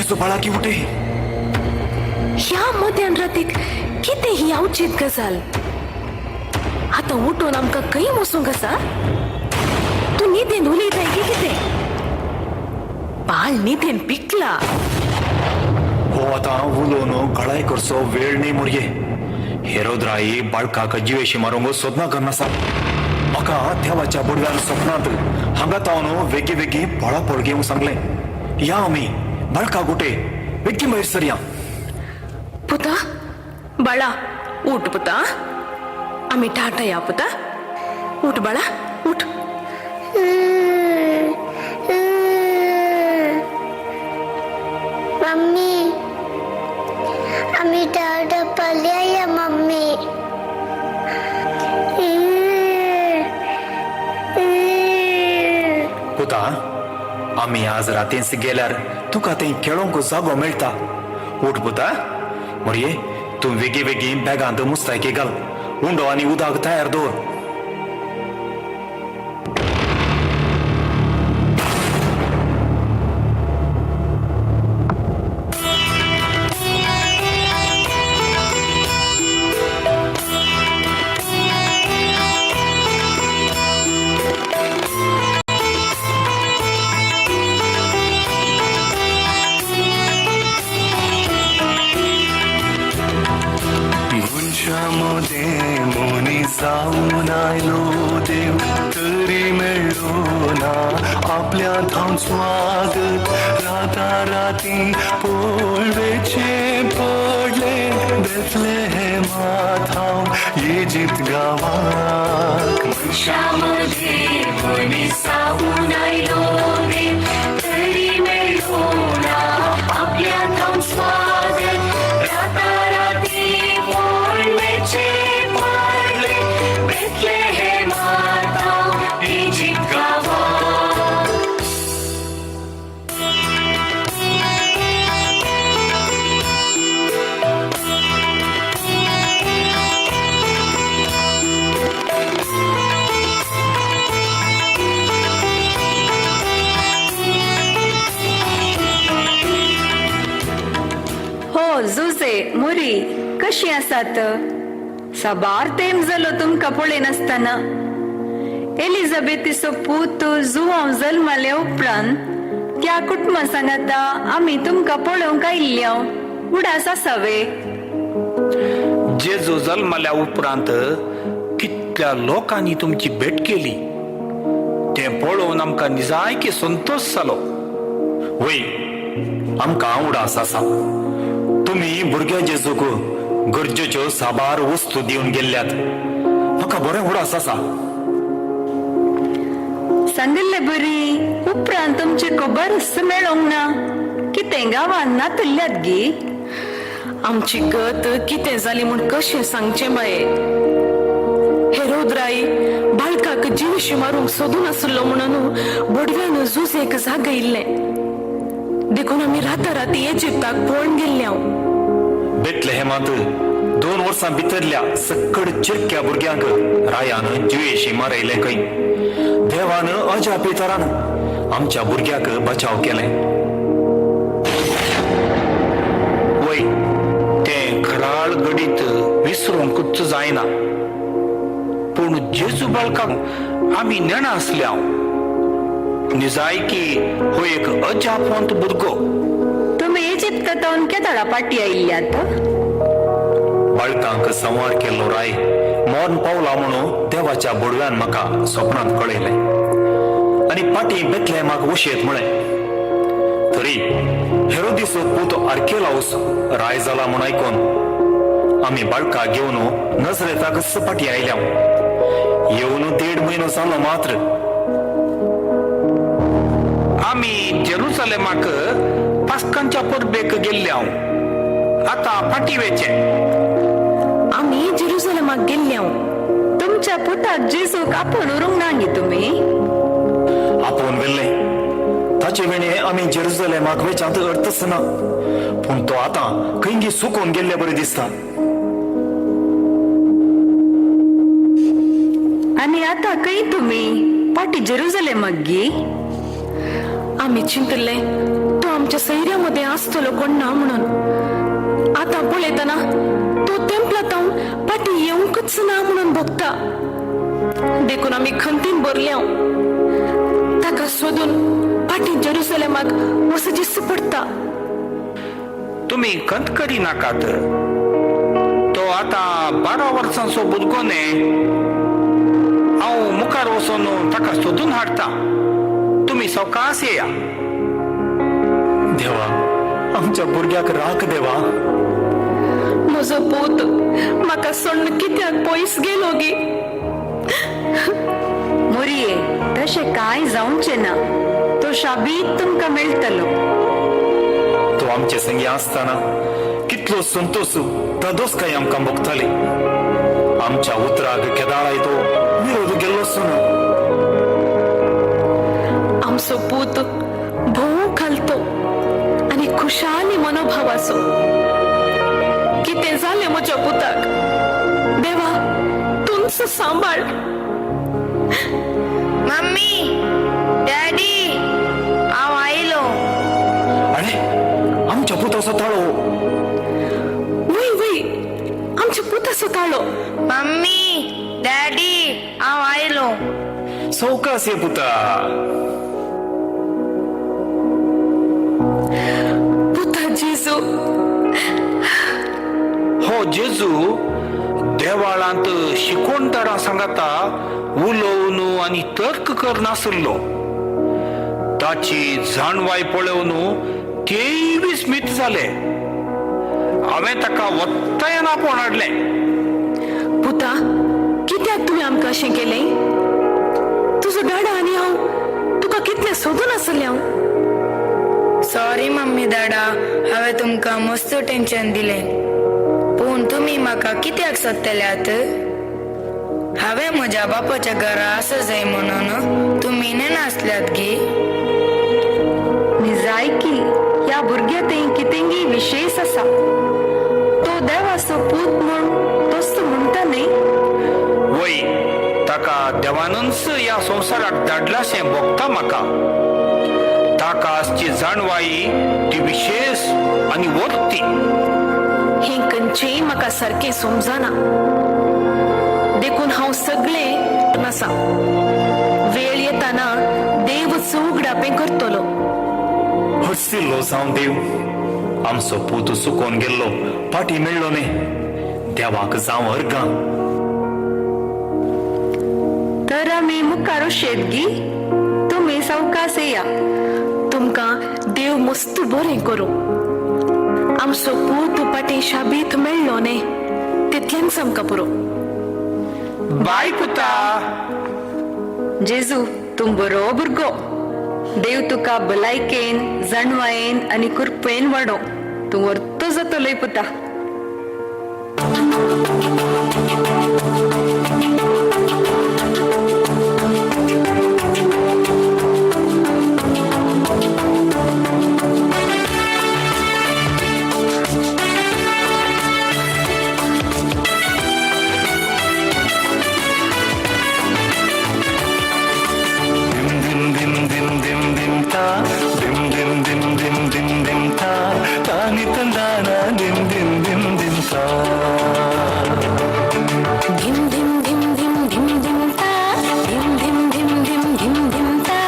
जेजू बाळाकी उठे. ह्या मध्यान रातीक कितें ही अवचीत गजाल? आतां उठून आमकां खंय वचूंक आसा? तूं न्हिदेन उलयताय की कितें? बाळ न्हिदेन पिकला. हो आतां उलोवन घळाय करचो वेळ न्ही मुरये. हेरोद्राई बाळकाक जिवेशी मारूंक सोदना करनासा. म्हाका देवाच्या बुडव्यान सपनांत हांगा तावन वेगीं वेगीं पळापळ घेवंक सांगलें. या आमी बाळका गुटे वेगीं भायर सरया. पुता, बाळा उठ पुता, आमी टाटा या पुता. उठ बाळा उठ. मम्मी आमी टाटा पळया या मम्मी. पुता, आमी आज रातींच गेल्यार तुका थंय खेळोंक जागो मेळटा. उठ पुता. मोरये, तूं वेगीं वेगीं बॅगांत मुस्तायकी घाल, उंडो आनी उदक तयार दवर. मनशा मोदें मनीस जावन आयलो देव, तरी मेळ्ळो ना आपल्या थावन स्वागत. राता राती पळवेचें पडलें बेथलेहेमा थावन इजिप्त गांवाक. मनशा मदें मनीस जावन आयलो देव, तरी मेळ्ळो ना आपल्या थावन स्वागत. राता राती पळवेचें पडलें बेथलेहेमा थावन इजिप्त गांवाक. हो जुजे, मुरी कशी आसात? साबार तेम जालो तुमकां पळयनासतना. एलिझाबेथीचो पूत जुवांव जल्माले उपरांत त्या कुटुंबा सांगाता आमी तुमकां पळोवंक आयिल्ल्या. उडास आसावे? जेजू जल्मल्या उपरांत कितल्या लोकांनी तुमची भेट केली तें पळोवन आमकां निजायकी संतोश जालो. वय, आमकां उडास आसा. तुमी भुरग्या जेजूक गरजेच्यो साबार वस्तू दिवन गेल्ल्यात. म्हाका बरें उडास आसा. सांगिल्ले बरी उपरांत तुमची खबरच मेळोंक ना. कितें गांवान नातुल्ल्यात गी? आमची गत कितें जाली म्हूण कशें सांगचें बाये? हेरोद्राई बाळकाक जिवशी मारूंक सोदून आसलो म्हणून बोडव्यान जुजेक जागयिल्लें. देखून आमी राता राती इजिप्ताक पळोवन गेल्ल्या. बेथलेहेमांत 2 वर्सां भितरल्या सक्कड चिरक्या भुरग्यांक रायान जिवेशी मारयलें खंय. देवान अजापी तरान आमच्या भुरग्याक बचाव केलें. वय, तें खराळ गडीत विसरूंकूच जायना. पूण जेजू बाळकाक आमी नेणा आसल्या. निजायकी हो एक अजापवंत भुरगो. तुमी इजिप्ता थावन केदळा पाटी आयिल्ल्यात? बाळकांक संवार केल्लो राय मरण पावला म्हणून देवाच्या बोडव्यान म्हाका सपनांत कळयलें आनी पाटी बेथलेहेमाक वशेत म्हळें. तरी हेरोदीसो पूत आर्केलाउस राय जाला म्हूण आयकून आमी बाळका घेवन नजरेताकच पाटी आयल्या. येवन 1.5 म्हयनो जालो मात्र. आमी जेरुसलेमाक पास्कांच्या परबेक गेल्ल्या. आतां फाटी वेचें. आमी जेरुसलेमाक गेल्ल्या. तुमच्या पुताक जेजूक आपोवन उरूंक ना गी तुमी? आपोवन वेल्लें. ताचे वेणे आमी जेरुसलेमाक वेचांत अर्थच ना. पूण तो आतां खंयगी सुकोवन गेल्ले बरें दिसता. आनी आतां खंय तुमी? पाटी जेरुसलेमाक गी? आमी चिंतले तो आमच्या सैऱ्या मदें आसतलो कोण ना म्हणून. आतां पळयतना तो तेंपलांत फाटीं येवंकच ना म्हणून भोगता. देखून आमी खंतीन भरल्या. ताका सोदून फाटीं जेरुसलेमाक वचचेंच पडटा. तुमी खंत करी नाकात. तो आतां 12 वर्सांचो भुरगो न्ही. हांव मुखार वचून ताका सोदून हाडटा. तुमी सवकास येया. देवा, आमच्या भुरग्याक राख देवा. म्हजो पूत म्हाका सोडून कित्याक पयस गेलो गी? मोरये, तशें कांय जावचें ना. तो शाबीत तुमकां मेळटलो. तो आमचे संगी आसतना कितलो संतोष धादोसकाय आमकां भोगताली. आमच्या उतराक केदाळाय तो विरोध गेल्लोच ना. आमचो पूत भोव खालतो आनी खुशाली मनोभावाचो. कितें जालें म्हज्या पुताक? देवा, तुमचो सांबाळ. मम्मी, डॅडी, हांव आयलो. अरे, आमच्या पुताचो ताळो. वय वय, आमच्या पुताचो ताळो. मम्मी, डॅडी, हांव आयलो. सवकास ये पुता. पुता जेजू. हो जेजू देवाळांत शिकोणदारां सांगाता उलोवन आनी तर्क करनासलो. ताची जाणवाय पळोवन तेय विस्मीत जाले. हांवें ताका वत्तयान आपोवन हाडलें. पुता, कित्याक तुवें आमकां अशें केलें? तुजो डाडा आनी हांव तुका कितलें सोदून आसलें हांव. सॉरी मम्मी डाडा, हांवें तुमकां मस्त टेन्शन दिलें. पूण तुमी म्हाका कित्याक सोदतल्यात? हांवें म्हज्या बापाच्या घरा आसा जाय म्हणून तुमी नेनासल्यात गी? निजायकी ह्या भुरग्या थंय कितेंगी विशेश आसा. तो देवाचो पूत म्हूण तोच म्हणटा न्ही? वय, ताका देवानूच ह्या संवसाराक धाडलाशें भोगता म्हाका. ताका आसची जाणवाई ती विशेश आनी वर्ती. हें खंयचेंय म्हाका सारकें समजना. देखून हांव सगळें आसा. वेळ येताना देव उगडापें करतलो. हरसिल्लो जावं देव. आमचो पूत चुकोवन गेल्लो, फाटीं मेळ्ळो न्ही. देवाक जावं अर्गां. तर आमी मुखार शेत गी. तुमी सवकास येया. तुमकां देव मस्त बरें करूं. आमचो पूत फाटीं शाबीत मेळ्ळो न्ही, तितलेंच आमकां पुरो. बाय पुता. जेजू, तूं बरो भुरगो. देव तुका भलायकेन, जाणवायेन आनी कृपेन वाडोवं. तूं वर्तो जातलोय पुता. dim dim dim dim dim ta, dim dim dim dim dim dim ta, tani tandana dim dim dim dim ta. dim dim dim dim dim dim ta, dim dim dim dim dim dim ta,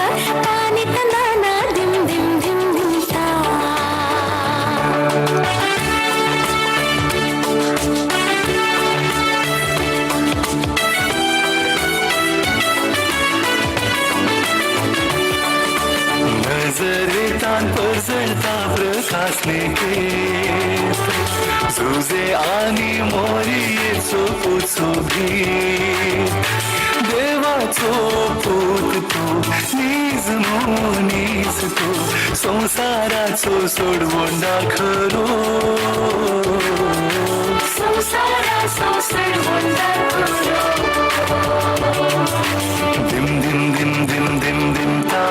tani tandana dim dim dim dim ta. नजरेतान परजळता प्रकाशने केत, जुजे आनी मोरयेचो पुचो भीत. देवाचो पूत तो, नीज मोनीस तो, संवसाराचो सोडवंडा खरो. संवसाराचो सोडवंडा खरो. dim dim dim dim dim dim ta,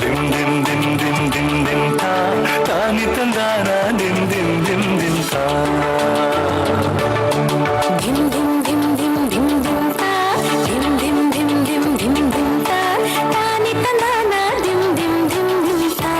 dim dim dim dim dim dim ta, tani tandana dim dim dim dim ta. dim dim dim dim dim dim ta, dim dim dim dim dim dim ta, tani tandana dim dim dim dim ta.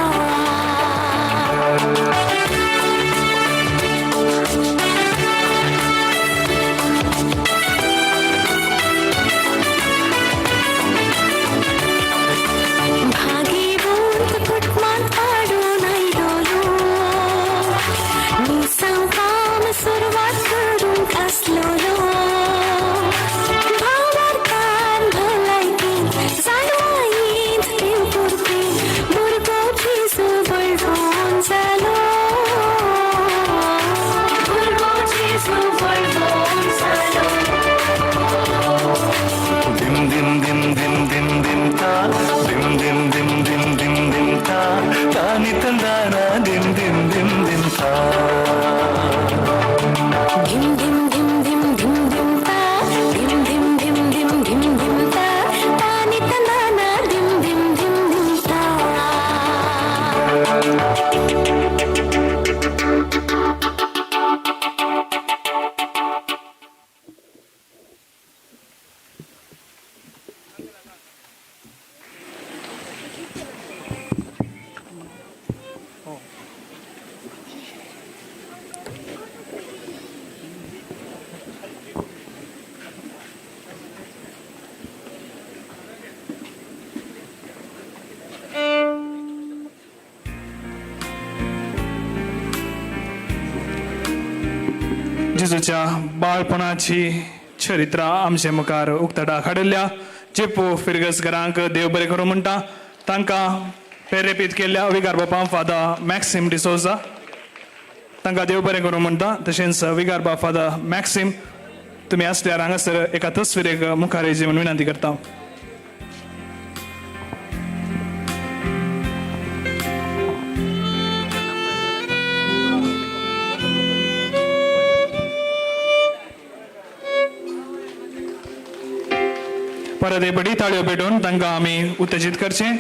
जेजूच्या बाळपणाची चरित्रां आमचे मुखार उक्ताडाक हाडिल्ल्या जेपू फिरगसघरांक देव बरें करूं म्हणटा. तांकां प्रेरेपीत केल्ल्या विगार बापा फादर मॅक्सीम डिसोजा तांकां देव बरें करूं म्हणटा. तशेंच विगार बाप फादर मॅक्सीम तुमी आसल्यार हांगासर एका तस्विरेक मुखार येवची म्हूण विनंती करता. परत एक बडी ताळयो पेटोवन तांकां आमी उत्तेजीत करचें.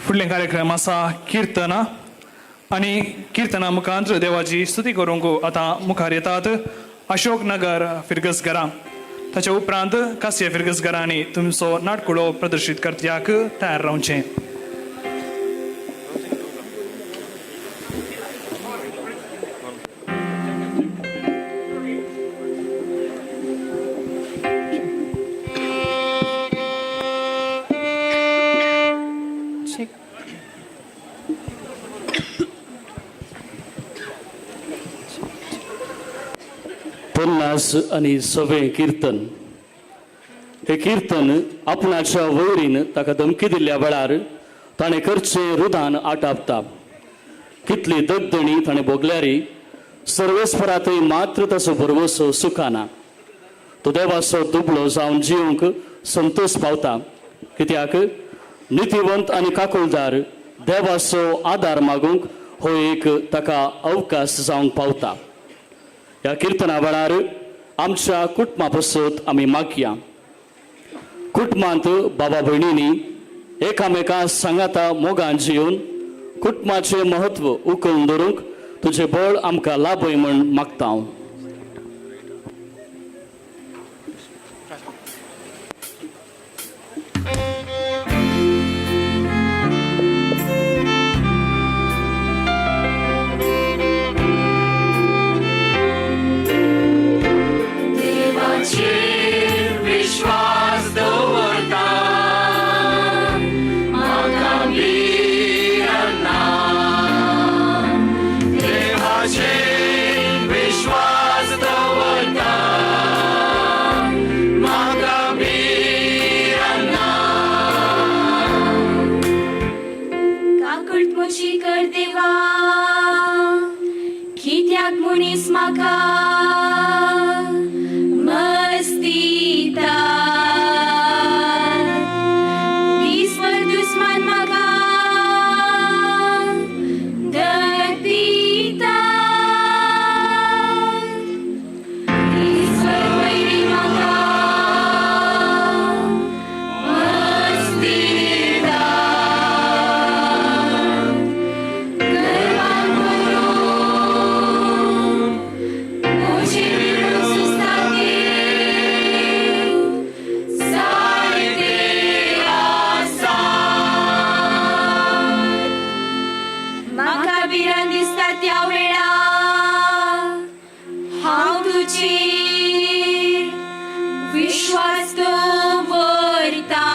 फुडले कार्यक्रम आसा किर्तनां आनी किर्तना मुखांत देवाची स्तुती करूंक आतां मुखार येतात अशोक नगर फिरगसघरां. ताच्या उपरांत कासिया फिरगसघरांनी तुमचो नाटकुळो प्रदर्शीत करत्याक तयार रावचें. पन्नास आनी सवें किर्तन. हे किर्तन आपणाच्या वैरीन ताका धमकी दिल्ल्या वेळार ताणें करचें रुदान आटापता. कितली दगदणी ताणें भोगल्यारी सर्वेस्परातय मात्र ताचो भरवसो सुखाना. तो देवाचो दुबळो जावन जिवंक संतोष पावता, कित्याक नितीवंत आनी काकुलदार देवाचो आदार मागूंक हो एक ताका अवकाश जावंक पावता. ह्या किर्तना वेळार आमच्या कुटुंबा पसत आमी मागया. कुटुंबांत बाबा भयणींनी एकामेका सांगाता मोगान जिवन कुटुंबाचें म्हत्व उखलून धरूंक तुजें बळ आमकां लाभय म्हूण मागता हांव. विश्वास दवरता म्हाका भिरांत ना. देवाचेर विश्वास दवरता म्हाका भिरांत ना. काकूट म्हजी कर देवा, कित्याक मनीस म्हाका विश्वास दवरता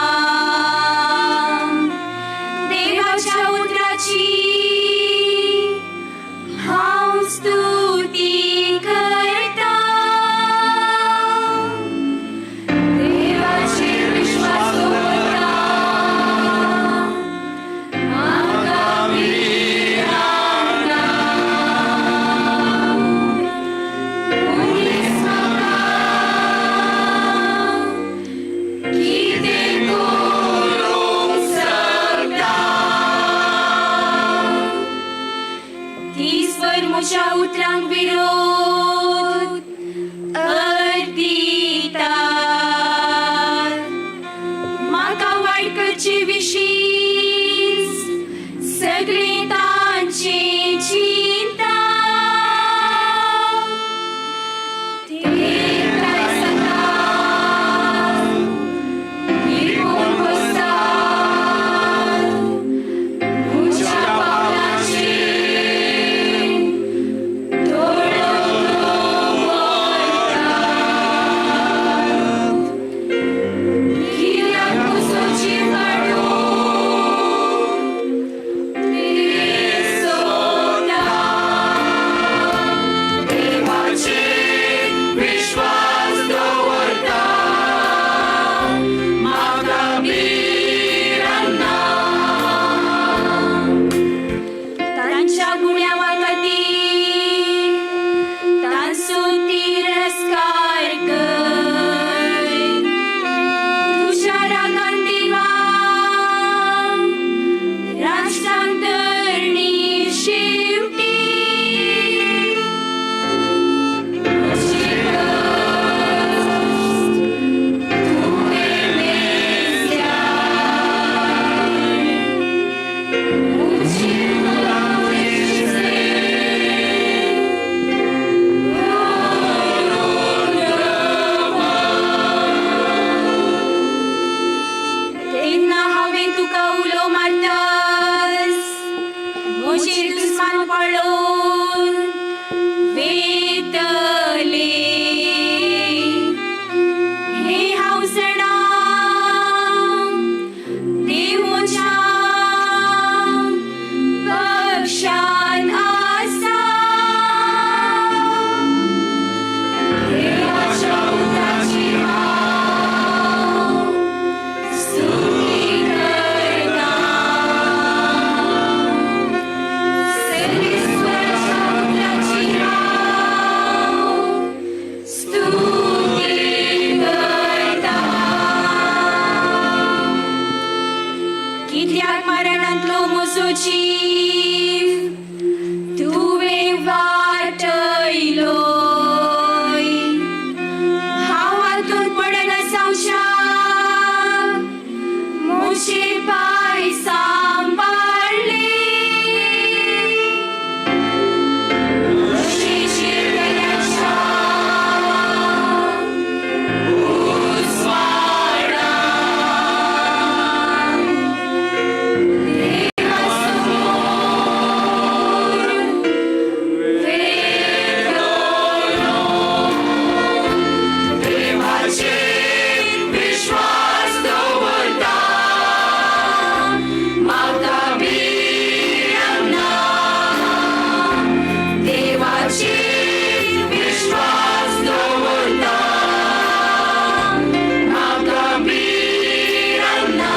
देवाच्या उतराची हांव स्तुती करता. देवाचेर विश्वास दवरता म्हाका भिरांत ना. मनीस म्हाका कितें करूंक शकता. दीसभर म्हज्या उतरांक विरोध अर्दितात. म्हाका वायट करचे विशीं सगळें तांचें चिंता. ते काय सांगतात लिपून बसतात म्हज्या पावलाचेर दोळो दवरतात. कित्याक म्हजो जीव काडूंक कित्याक मरणांतलो म्हजो जीव तुवें वाटयलोय. हांव हातूंत पडना जावच्याक म्हजे पांय सांबाळ्ळे. म्हजे जिरगल्याच्या उजवाडान देवासमोर वेतलो. देवाचेर विश्वास दवरता म्हाका भिरांत ना. देवाचेर विश्वास दवरता म्हाका भिरांत ना.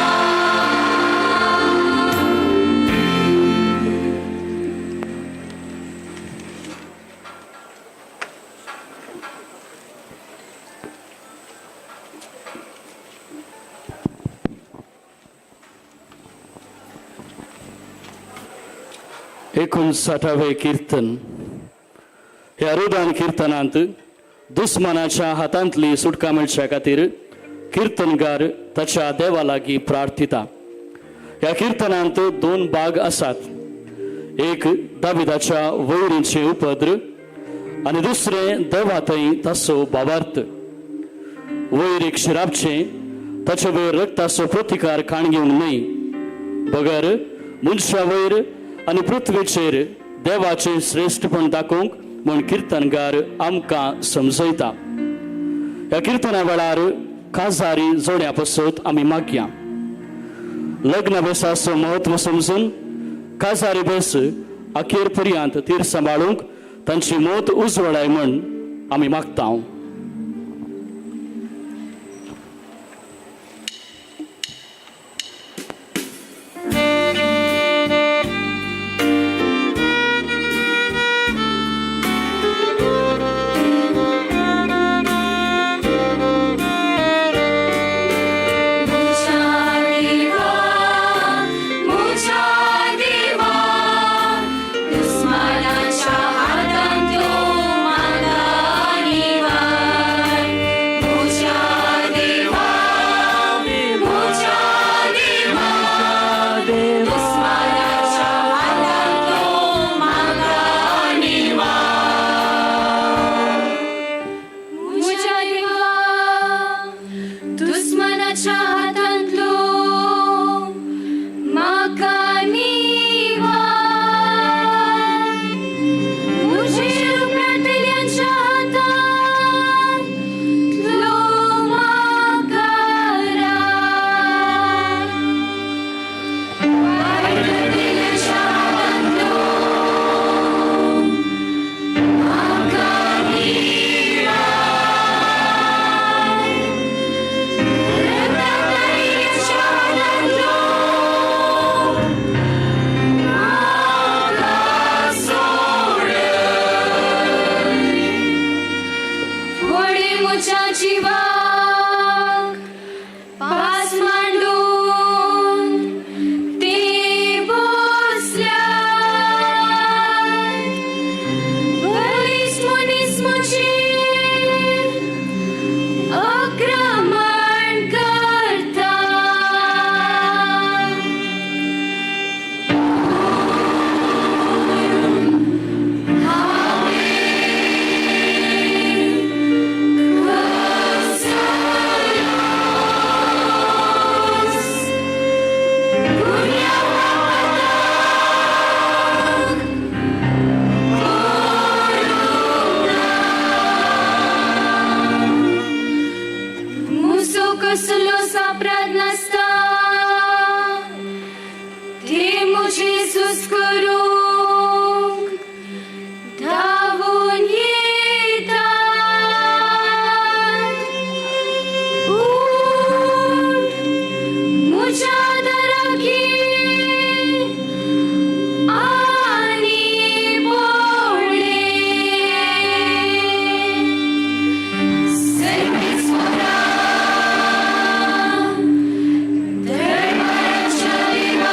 59वे कीर्तन. ह्या रुदान किर्तनांत दुस्मानाच्या हातांतली सुटका मेळच्या खातीर किर्तनगार ताच्या देवा लागीं प्रार्थिता. ह्या किर्तनांत दोन भाग आसात. एक दाविदाच्या वैरींचे उपद्र आनी दुसरें देवा थंय ताचो भावार्थ. वैरीक शिरापचें ताचे वयर रक्ताचो प्रतिकार काण घेवंक न्हय, बगर मनशा वयर आनी पृथ्वीचेर देवाचें श्रेश्ठपण दाखोवंक म्हूण किर्तनगार आमकां समजयता. ह्या किर्तना वेळार काजारी जोड्या पासत आमी मागया. लग्न बेसाचो म्हत्व समजून काजारी बेस अखेर पर्यंत तीर सांबाळूंक तांची मत उजवडाय म्हूण आमी मागता. म्हज्या देवा, म्हज्या देवा, दुस्मानाच्या हातांतलो म्हाका निवार. म्हज्या देवा, म्हज्या देवा, दुस्मानाच्या हातांतलो म्हाका निवार. म्हज्या देवा, दुस्मानाच्या हातांतलो म्हाका निवार. म्हजेर उपरांतल्यांच्या हातांतलो म्हाका राख. वायट करतल्यांच्या हातांतलो म्हाका निवार. रक्तांतल्या हातांतलो म्हाका सोडय. फुडें म्हज्या जिवाक पास मांडून ते बसल्यात. बळिश्ट मनीस म्हजेर आक्रमण करता. मुसो कसलो सापराद नासता ते म्हजे सुस करूंक धांवून येतात. उठ, म्हज्या दाराक ये आनी पळय. सर्वेस्वरा, धर्माच्या देवा,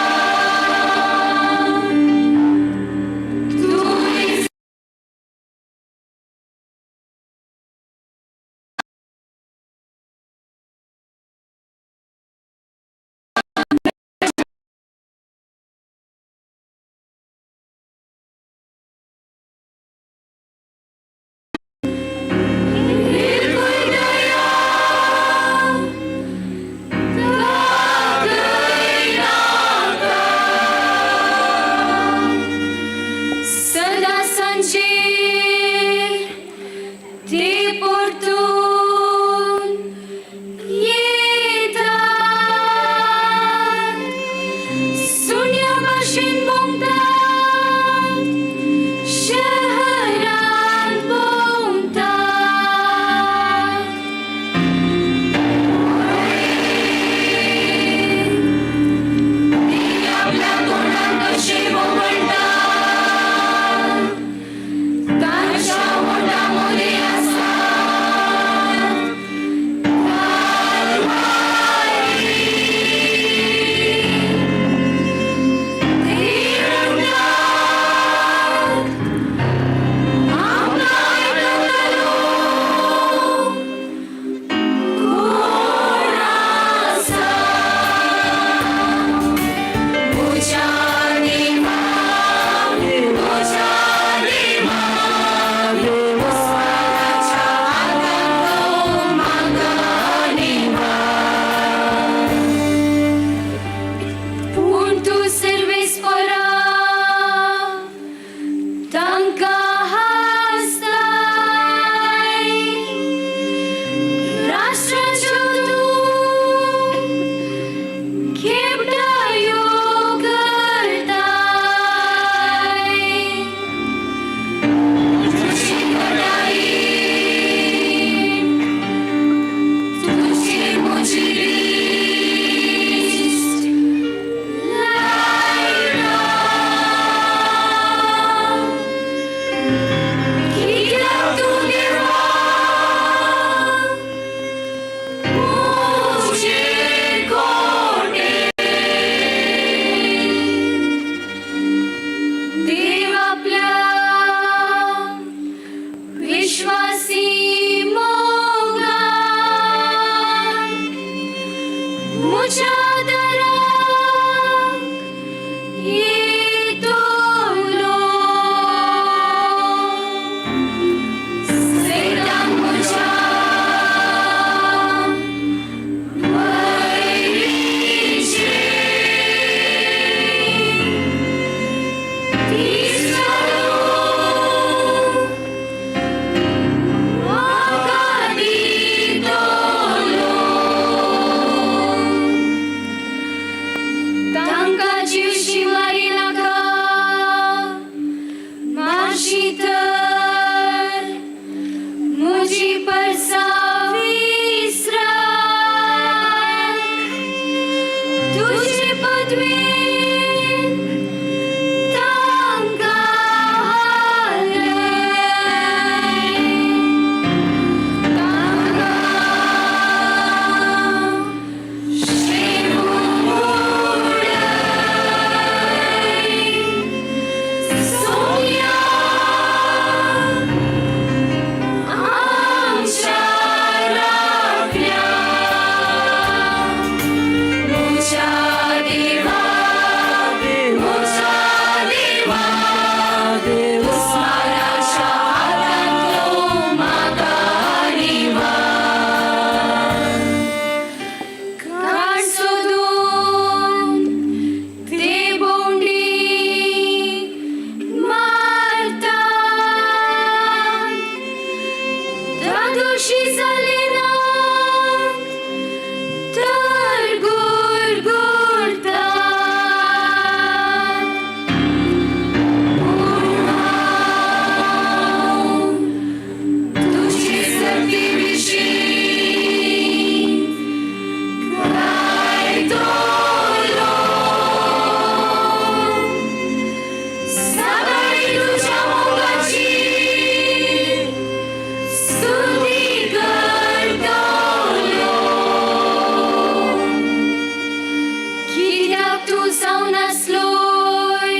जावन आसलोय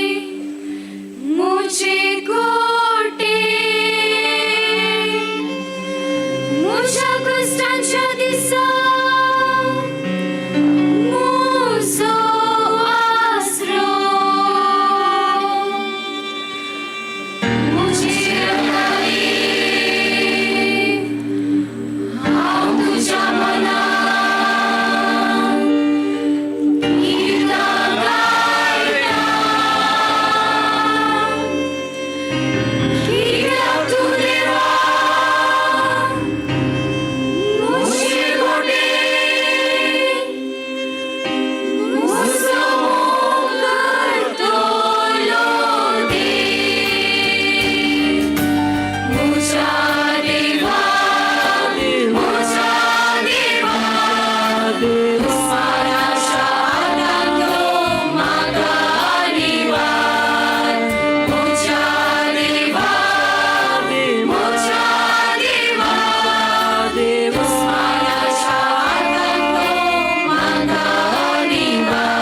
मुझे कोटे मुझ्या कश्टांच्या दिसा मुजो आसरो मुझे आई हांव तुज्या मनान गितां गायतां कित्याक तूं देवा मुझे कोटे मुजो मोग करतलो देव मुझ्या देवा मुझ्या देवा दुस्मानाच्या हातांतलो म्हाका निवार मुझ्या देवा मुझ्या देवा दुस्मानाच्या हातांतलो म्हाका निवार.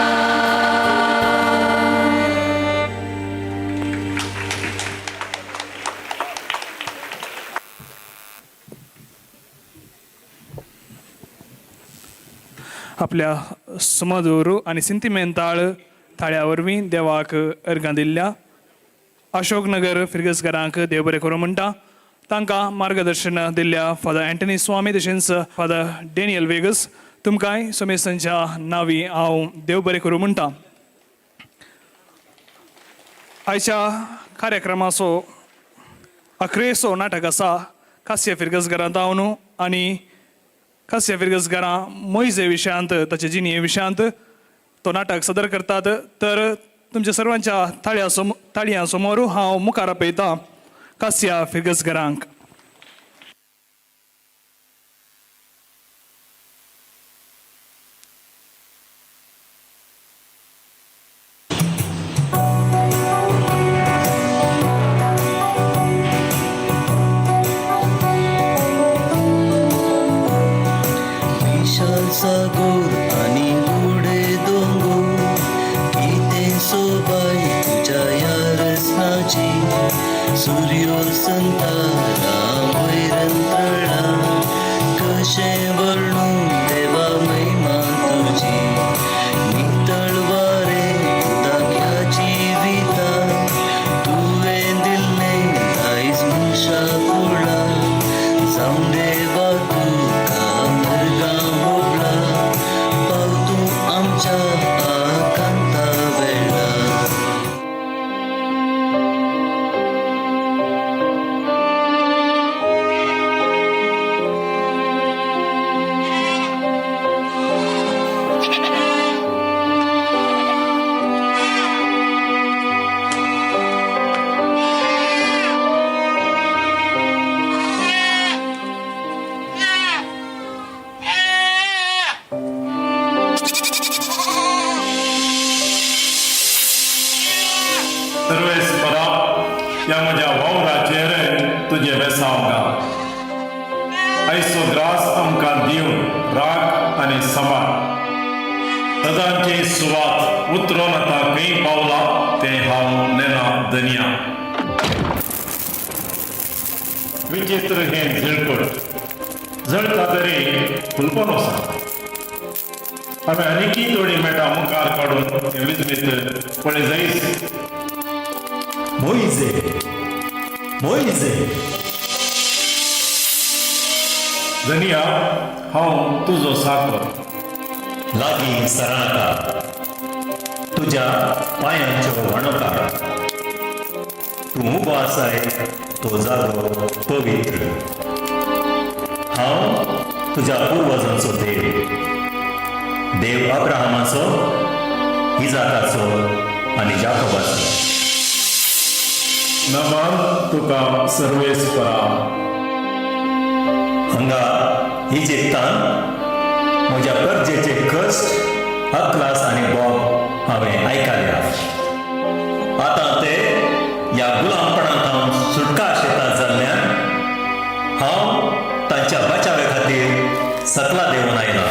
आपल्या सुमधूर आनी सिंतिमेंताळ थाळ्या वरवीं देवाक अर्गां दिल्ल्या अशोकनगर फिर्गजकारांक देव बरें करूं म्हणटा. तांकां मार्गदर्शन दिल्ल्या फादर अँटनी स्वामी तशेंच फादर डॅनियल वेगस तुमकांय सोमेस्तांच्या नांवी हांव देव बरें करूं म्हणटा. आयच्या कार्यक्रमाचो अखरेचो नाटक आसा कास्य फिर्गजकारांत हांव आनी कास्य फिर्गजकारां मोयजे विशयांत ताचे जिणये विशयांत तो नाटक सादर करतात. तर तुमच्या सर्वांच्या ताळयां समोर हांव मुखार आपयतां कास्या फिर्गजकारांक. विशाल सागोर आनी गुडे दोंगोर कितें सोबाय तुज्या ह्या रसनाची सुर्यो संतारा वयर अंतळा कशें वर्णू देवा महिमा तुजी नितळ वारें उदक्या जिविता तुवें दिल्लें दायज मनशा कुळा जावं देवा तुका मर्गां होबळा पाव तूं आमच्या आकांता वेळा. सर्वेस्परा ह्या म्हज्या वावराचेर तुजें बेसांव घाल. आयचो ग्रास आमकां दिवन राख आनी सांबाळ. सदांची सुवात उतरोन आतां खंय पावला तें हांव नेणा दनया. विचित्र हें झिळकट जळटा तरी फुलपण आसा. हांवें आनीकय थोडीं मेटां मुखार काडून हें विजमीत पळय जायच. मोइजे मोइजे धनिया हांव तुजो साकर. लागीं सरानाका तुज्या पांयांच्यो व्हाणो काड. तूं उबो आसाय तो जागो पवित्र. हांव तुज्या पुर्वजांचो देव, देव अब्राहमाचो, इजाकाचो आनी जाकोबाचो. नमन तुका सर्वेस्परा. हांगा इजिप्तान म्हज्या परजेचे कश्ट, अकलास आनी बोब हांवें आयकल्या. आतां ते ह्या गुलामपणांत सुटका शेतात जाल्ल्यान हांव तांच्या बचावे खातीर सकला देंवून आयला.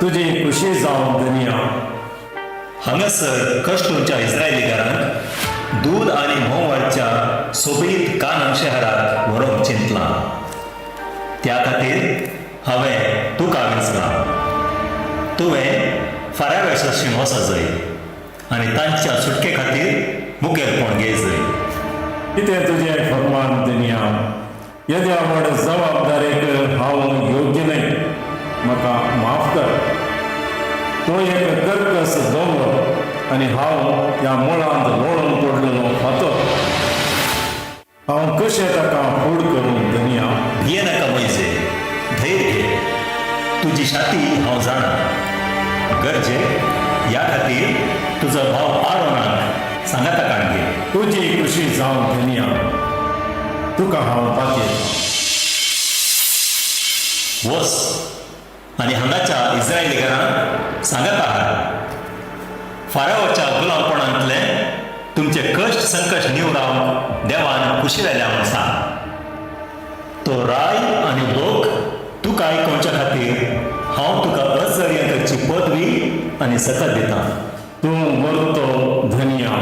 तुजी खुशी जावं धनिया. हांगासर कश्टूंच्या इस्रायली घरांक दूद आनी म्होंवाळच्या सोबीत कानन शहराक व्हरूंक चिंतलां. त्या खातीर हांवें तुका वेंचलां. तुवें फारावेशाशी वचजय आनी तांच्या सुटके खातीर मुखेलपण घेयजय. कितें तुजें फर्मान धनिया? येद्या व्हड जबाबदारेक हांव योग्य न्हय. म्हाका माफ कर. तो एक कर्कस दोंगर आनी हांव ह्या मुळांत लोळून पडलेलो फातर. हांव कशें ताका फूड करूं धनिया? भिये नाका मोयजे, धैर्य घे. तुजी छाती हांव जाणा. गरजे ह्या खातीर तुजो भाव आरोनाक सांगाता काण घे. तुजी खुशी जावं धनिया. तुका हांव पातयेतां. वस आनी हांगाच्या इस्रायली घरांत सांगात आहात. फारावच्या गुलामपणांतले तुमचे कश्ट संकश्ट निवरावंक देवान खुशी जाल्या म्हूण सांग. तो राय आनी लोक तुका आयकोवच्या खातीर हांव तुका अचर्य करची पदवी आनी सकत दितां. तूं मरतो धनिया.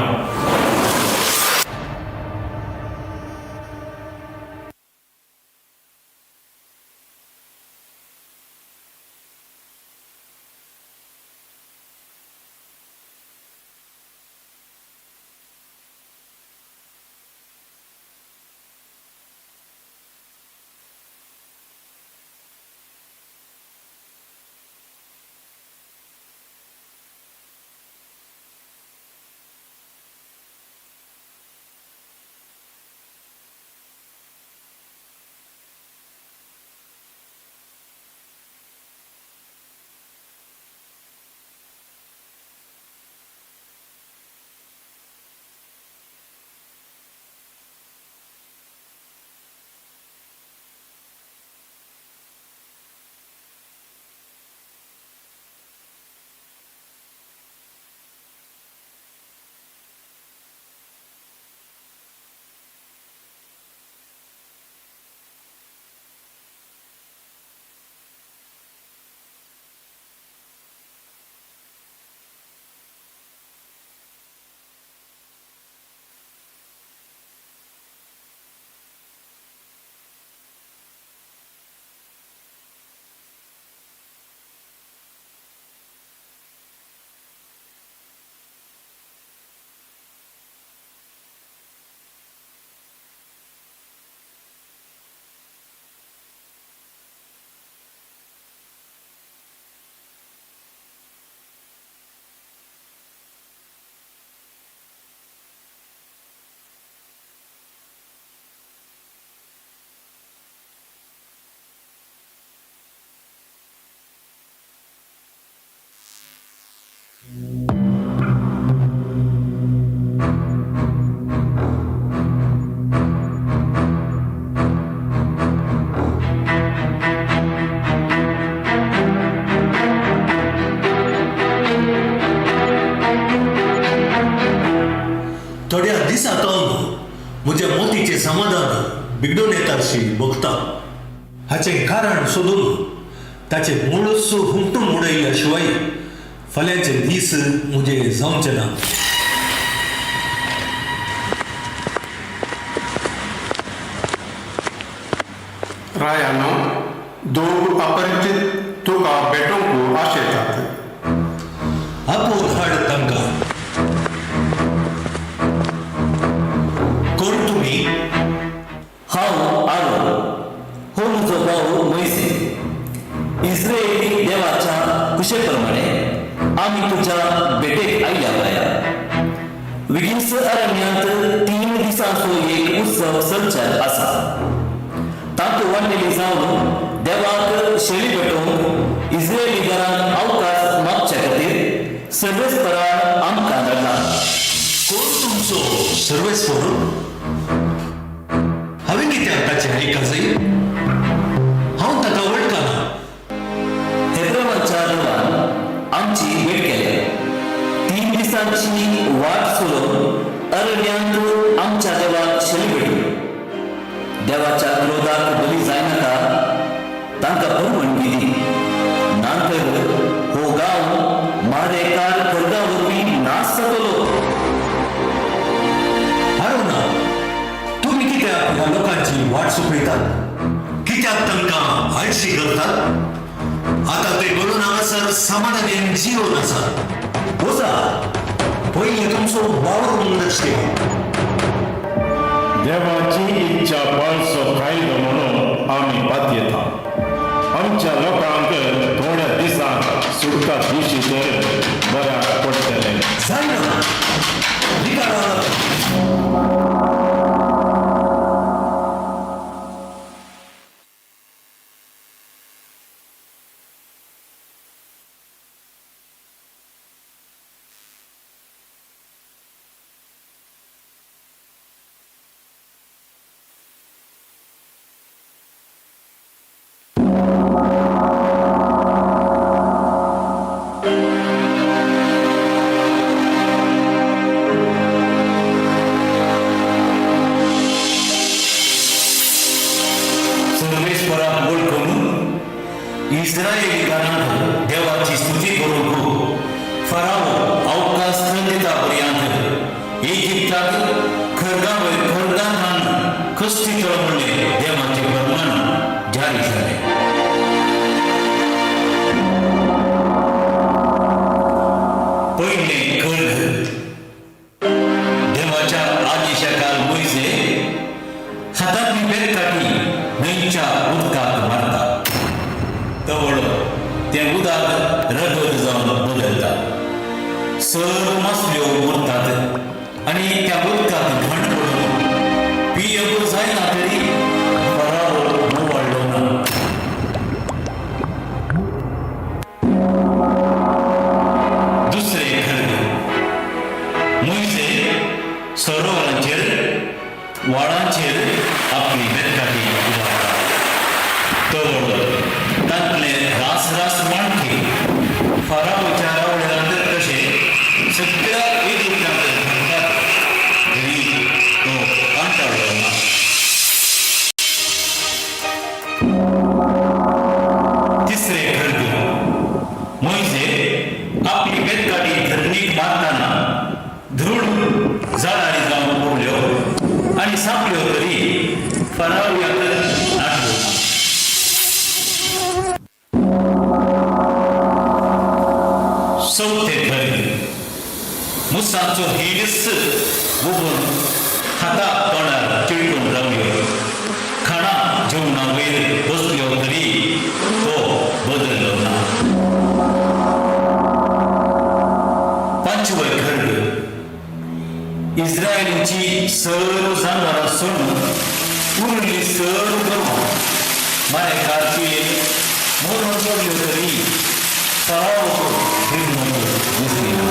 थोड्या दिसांत म्हज्या मोतीचें समाधान बिगडून येताशी भोगता. हाचें कारण सोदून ताचें मूळच हुमटून उडयल्या शिवाय फाल्यांचे दीस म्हजे जावचे ना. रायानो, दोग अपरिचित तुका भेटोवंक आशेतात. आपोवन हाड तांकां. कोण तुमी? हांव आरोन, हो म्हजो भाव मोयसे. इस्रायली देवाच्या कुशे प्रमाणे आमी तुज्या भेटेक आयल्या बाया. विगींस अरण्यांत 3 दिसांचो एक उत्सव चलचेर आसा. तातूंत वाडलेली जावन देवाक शेळी भेटोवंक इस्रायली घरांत अवकाश मागच्या खातीर सर्वेस्परान आमकां धाडला. कोण तुमचो सर्वेस्पर? हांवें कित्याक ताचें आयकजय? हांव ताका वळखना. हेब्रावाच्या देवान आमची भेट केल्या. 3 दिसांची वाट सोडून अरण्यांत आमच्या देवाक शेळी भेटली. देवाच्या क्रोधाक बली जायनाका, तांकां परवणगी दी. नातर खरगा वरवीं नाश जातलो. ना, तुमी कित्याक ह्या लोकांची वाट चुकयतात? कित्याक तांकां आळशी करतात? आतां ते घडून हांगासर समाधानेन जिवन आसा. वचा, पयलीं तुमचो वावर दर्शे. देवाची इच्छा पाळचो कायदो म्हणून आमी पातयेता. आमच्या लोकांक थोड्या दिसांक सुटका दिशी तर बऱ्याक पडटलें. जायना. सर्वेस्पराक वळखून इस्रायली गारांत देवाची स्तुती करूंक फरावो अवकाश दिता पर्यंत इजिप्ताक खरगावयर खरगान कस्तितलो म्हणलें देवाचें फर्मान जारी जालें. पयलें खर्ग. देवाच्या आदेशाकाल मोयजे हातांतली बेतकाठी न्हंयच्या उदकाक मारता. तवळ तें उदक रगत जावन बदलता. सर्व मासल्यो उरतात आनी त्या उदकाक घाण पडून पियेवंक जायना तरी फरावो मोवाडलो ना. दुसरें खर्ग. मोयजे सरोवरांचेर वाडांचेर आपली बेतकाठी उबारता. तवळ तांतले रास रास माणके फरावच्या रावळ्यांत कशे सगळ्या इजिप्तांत घालतात तरी तो कांटाळलो ना. तिसरे खर्ग. मोयजे आपली बेतकाठी धरणीक मारतना धूळ जाळारी जावन उरल्यो आनी सांपल्यो तरी फरावयाक नाटलो. चवथें खर्ग. मुसांचो हिडस उबून हाता तोंडार चिळकून रावल्यो. खाणा जेवणा वयर बसल्यो तरी तो बदललो ना. पांचवें खर्ग. इस्रायलींची सर्व जानवरां सोडून उरली सर्व गोरवां मारेकार पियेन मरून पडल्यो तरी फरावोक भिरमूक दिसली ना.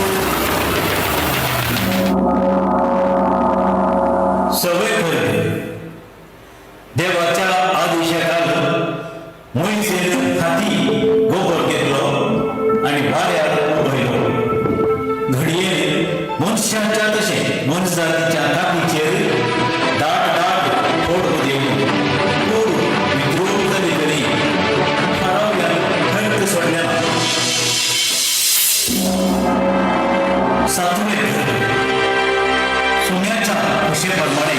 सवें खर्ग. देवाच्या आदेशाकाल मोयजेन हाती गोबर घेतलो आनी वाऱ्यार उबयलो. घडयेन मनशाच्या तशें मनजातीच्या कातीचेर दाट दाट फोड देवन कूड विद्रूप जाली तरी फरावयान खर्च सोडलें ना. सातवें खर्ग. सुण्याच्या खुशे प्रमाणे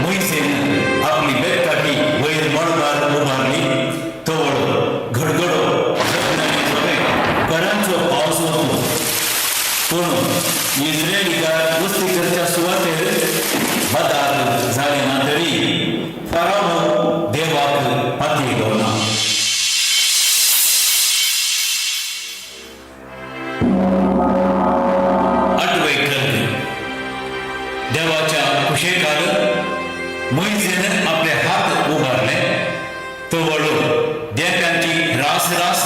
मोयजेन आपली बेतकाठी वयर मळबार उबारली. तवळ घडघडो करांचो पावस वतलो. पूण इस्रायलीकार वस्ती करच्या सुवातेर बदल जाले ना तरी फरावो देवाक पातयलो ना. आठवें खर्ग. देवाच्या खुशेकाल मोयजेन आपले हात उबारले. तवळ देप्यांची रास रास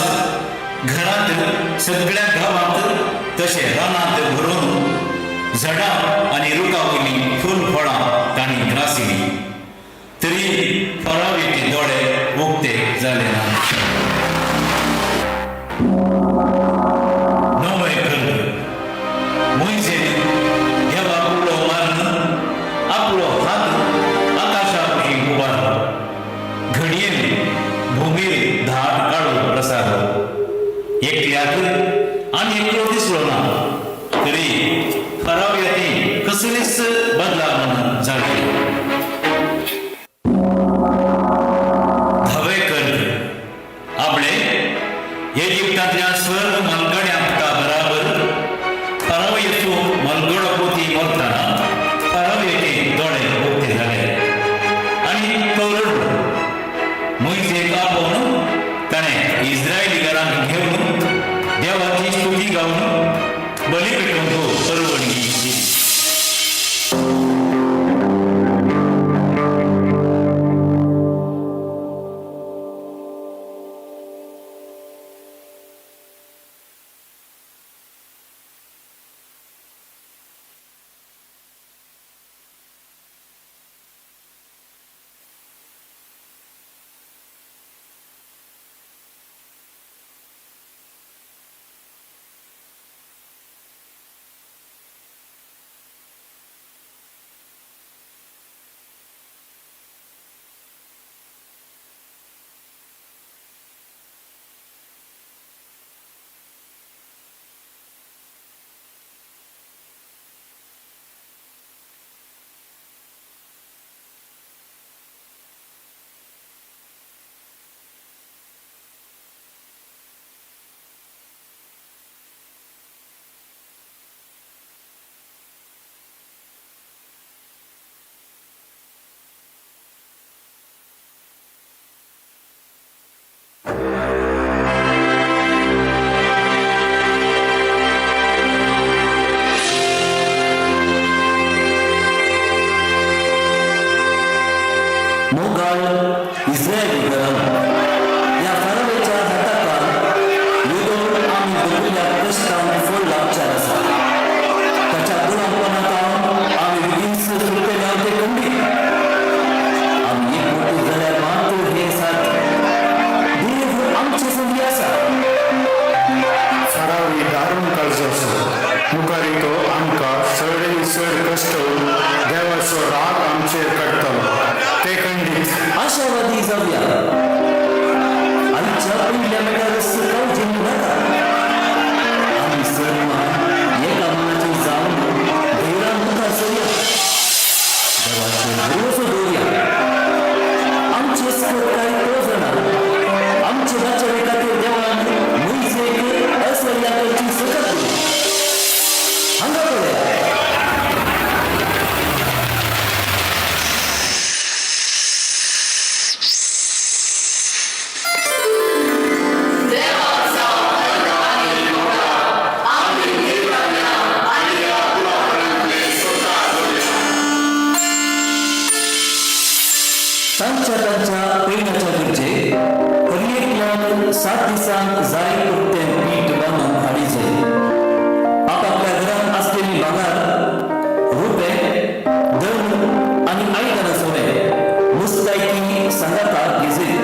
घरांत सगळ्या गांवांत तशें रानांत भरून झाडां आनी रुखां वयलीं फूल फळां तांणी ग्रासिली तरी फरावेचे दोळे उक्ते जाले ना. णवें खर्ग. मोयजेन देवाक उलो मारून आपलो हात आकाशा कुशीक उबारलो. घडयेन भुमीर धाट काळो प्रसारलो. एकल्याक आनी एकलो दिसलो ना. फराव्याती कसलीच बदलावण जाली. धवे कर्ज आपले इजिप्तांतल्या स्वर्ग मलगड्या पुता बराबर फराव येसू मलगडो पोती मरतना फरावयेचे दोळे उक्ते जाले आनी तो रडलो. मोयजेक आपोवन ताणें इस्रायली घरांक घेवन देवाची स्तुती गावन बली पेटोवंक परवणगी दिली. मोगाळ इस्रायली घरान ह्या फारावेच्या हाताकान युदोन आमी भोगिल्ल्या कश्टान फळ लाभचें आसा. ताच्या गुलामपणांत आमी बेगीनच सुट्टले ते खंडीत. आमी एकमोठी जाल्यार मात हें साध्य. देव आमचे संगी आसा. फरावी दारूण काळजाचो मुखारी तो आमकां चडय चड कश्ट देवाचो राग आमचेर काडटलो ते खंडीत. आशावादी जावया. आमच्या पयल्या मेळ्यार काळजी नाका. आमी सर्वां एका मनाचे जावन धैर्यान मुखार सरया. देवाचेर भरवसो दवरया. आमचे सकत काय तो जाणा. आमचे वाचणे खातीर देवान मोयजेक असल्या करची सकत दिली. हांगा पळया. तांच्या तांच्या पयणाच्या गरजे हर एकल्यान 7 दिसांक जाय पुरतें पीठ बांदून हाडिचें. आपापल्या घरांत आसलेली भांगर, रुपें, धन आनी आयदनां सवें मुस्तायकी सांगाताक घेजय.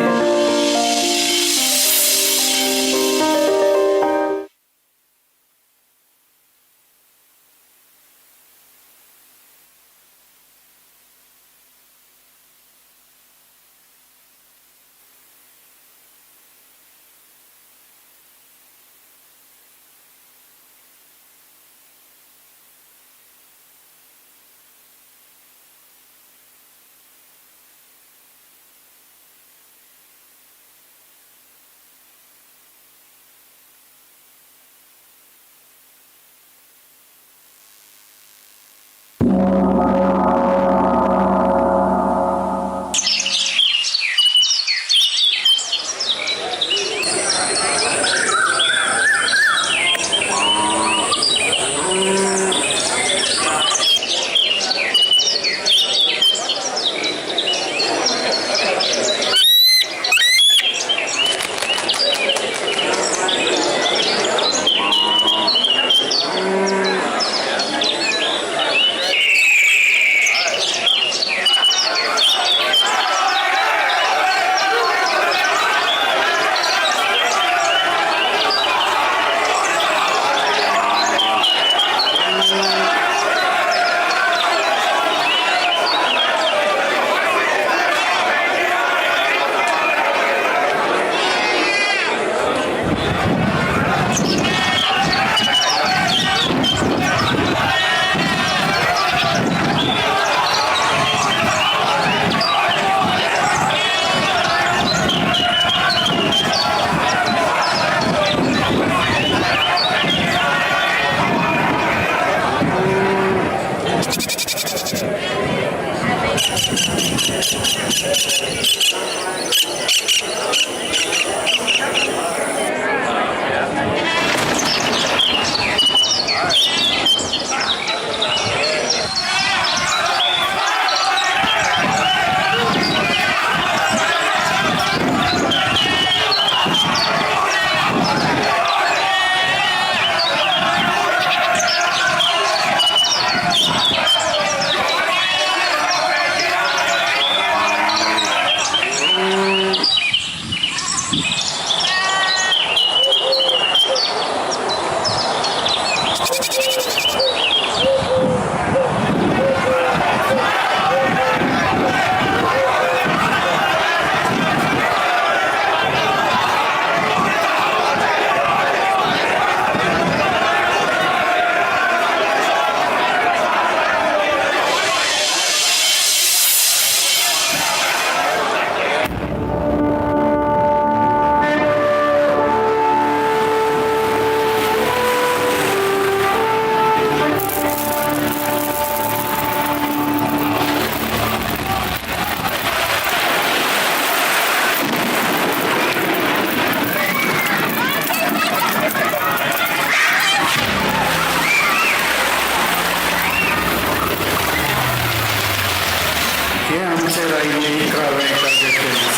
हे 11वें टार्गेट केलें.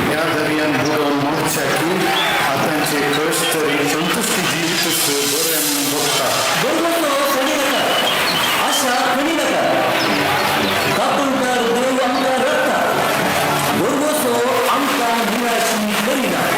ह्या दर्यान बुडोवन मोडच्याकी आतांचे कश्ट तरी संतुश्टी जिवीतच बरें म्हणून बघता. भरवसो सोडी नाका, आशा खणी नाका, कापूणकार देव आमकां रडटा, भरवसो आमकां निराशी करिना.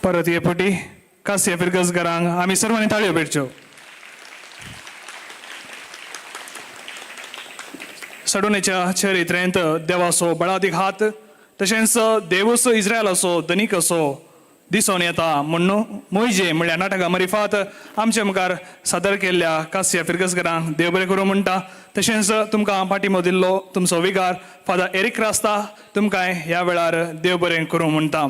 परत हे फावटी कासिया फिरगजगरांक आमी सर्वांनी ताळयो पेटच्यो. सडोनेच्या चरित्रेंत देवाचो बळादीक हात तशेंच देवूस इस्रायलाचो धनीक असो दिसून येता म्हूण मोयजे म्हणल्यार नाटका मरिफात आमचे मुखार सादर केल्ल्या कासिया फिरगसगरांक देव बरें करूं म्हणटा. तशेंच तुमकां पाठिंबो दिल्लो तुमचो विगार फादर एरिक रास्ता तुमकांय ह्या वेळार देव बरें करूं म्हणटा.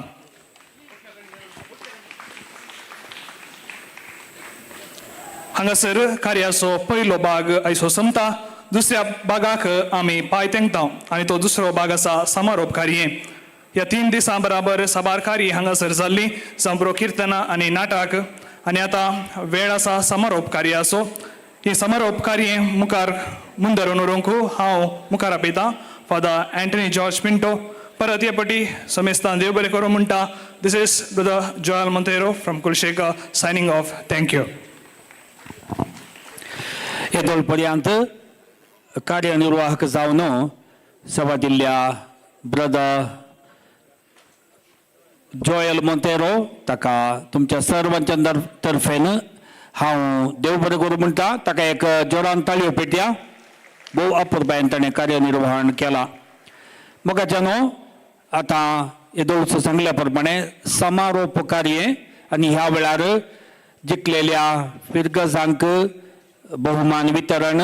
हांगासर कार्याचो पयलो भाग आयचो सोंपता. दुसऱ्या भागाक आमी पांय तेंकता आनी तो दुसरो भाग आसा समारोप कार्य. ह्या 3 दिसां बराबर साबार कार्य हांगासर जाल्ली जावं किर्तनां आनी नाटक आनी आतां वेळ आसा समारोप कार्याचो. ही समारोप कार्य मुखार मुंदरून उरोवंक हांव मुखार आपयतां फादर एंटनी जॉर्ज पिंटो. परत हे पटी समेस्तान देव बरें करूं म्हणटा. This is brother Joel Monteiro from Kulshekar signing off. Thank you. येदोळ पर्यंत कार्यनिर्वाहक जावन सेवा दिल्ल्या ब्रदर जोयल मोंतेरो ताका तुमच्या सर्वांच्या तर्फेन हांव देव बरें करूं म्हणटा. ताका एक जोरान ताळयो पेटया. भोव अपुरबायेन ताणें कार्यनिर्वहण केलां. मोगाच्या न्हू आतां येदोळचो सांगल्या प्रमाणे समारोप कार्य आनी ह्या वेळार जिखलेल्या फिरगजांक बहुमान वितरण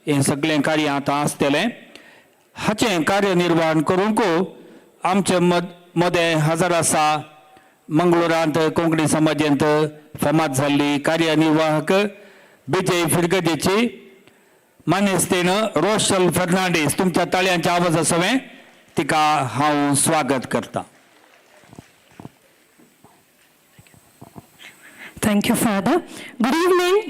हें सगळें कार्य आतां आसतलें. हाचें कार्यनिर्वहण करूंक आमचे मदें हजर आसा मंगळुरांत कोंकणी समाजेंत फामाद जाल्ली कार्यनिर्वाहक विजय फिरगजेची मानेस्तेन रोशल फर्नांडीस. तुमच्या ताळयांच्या आवाजा सवें तिका हांव स्वागत करता. Thank you father. Good evening.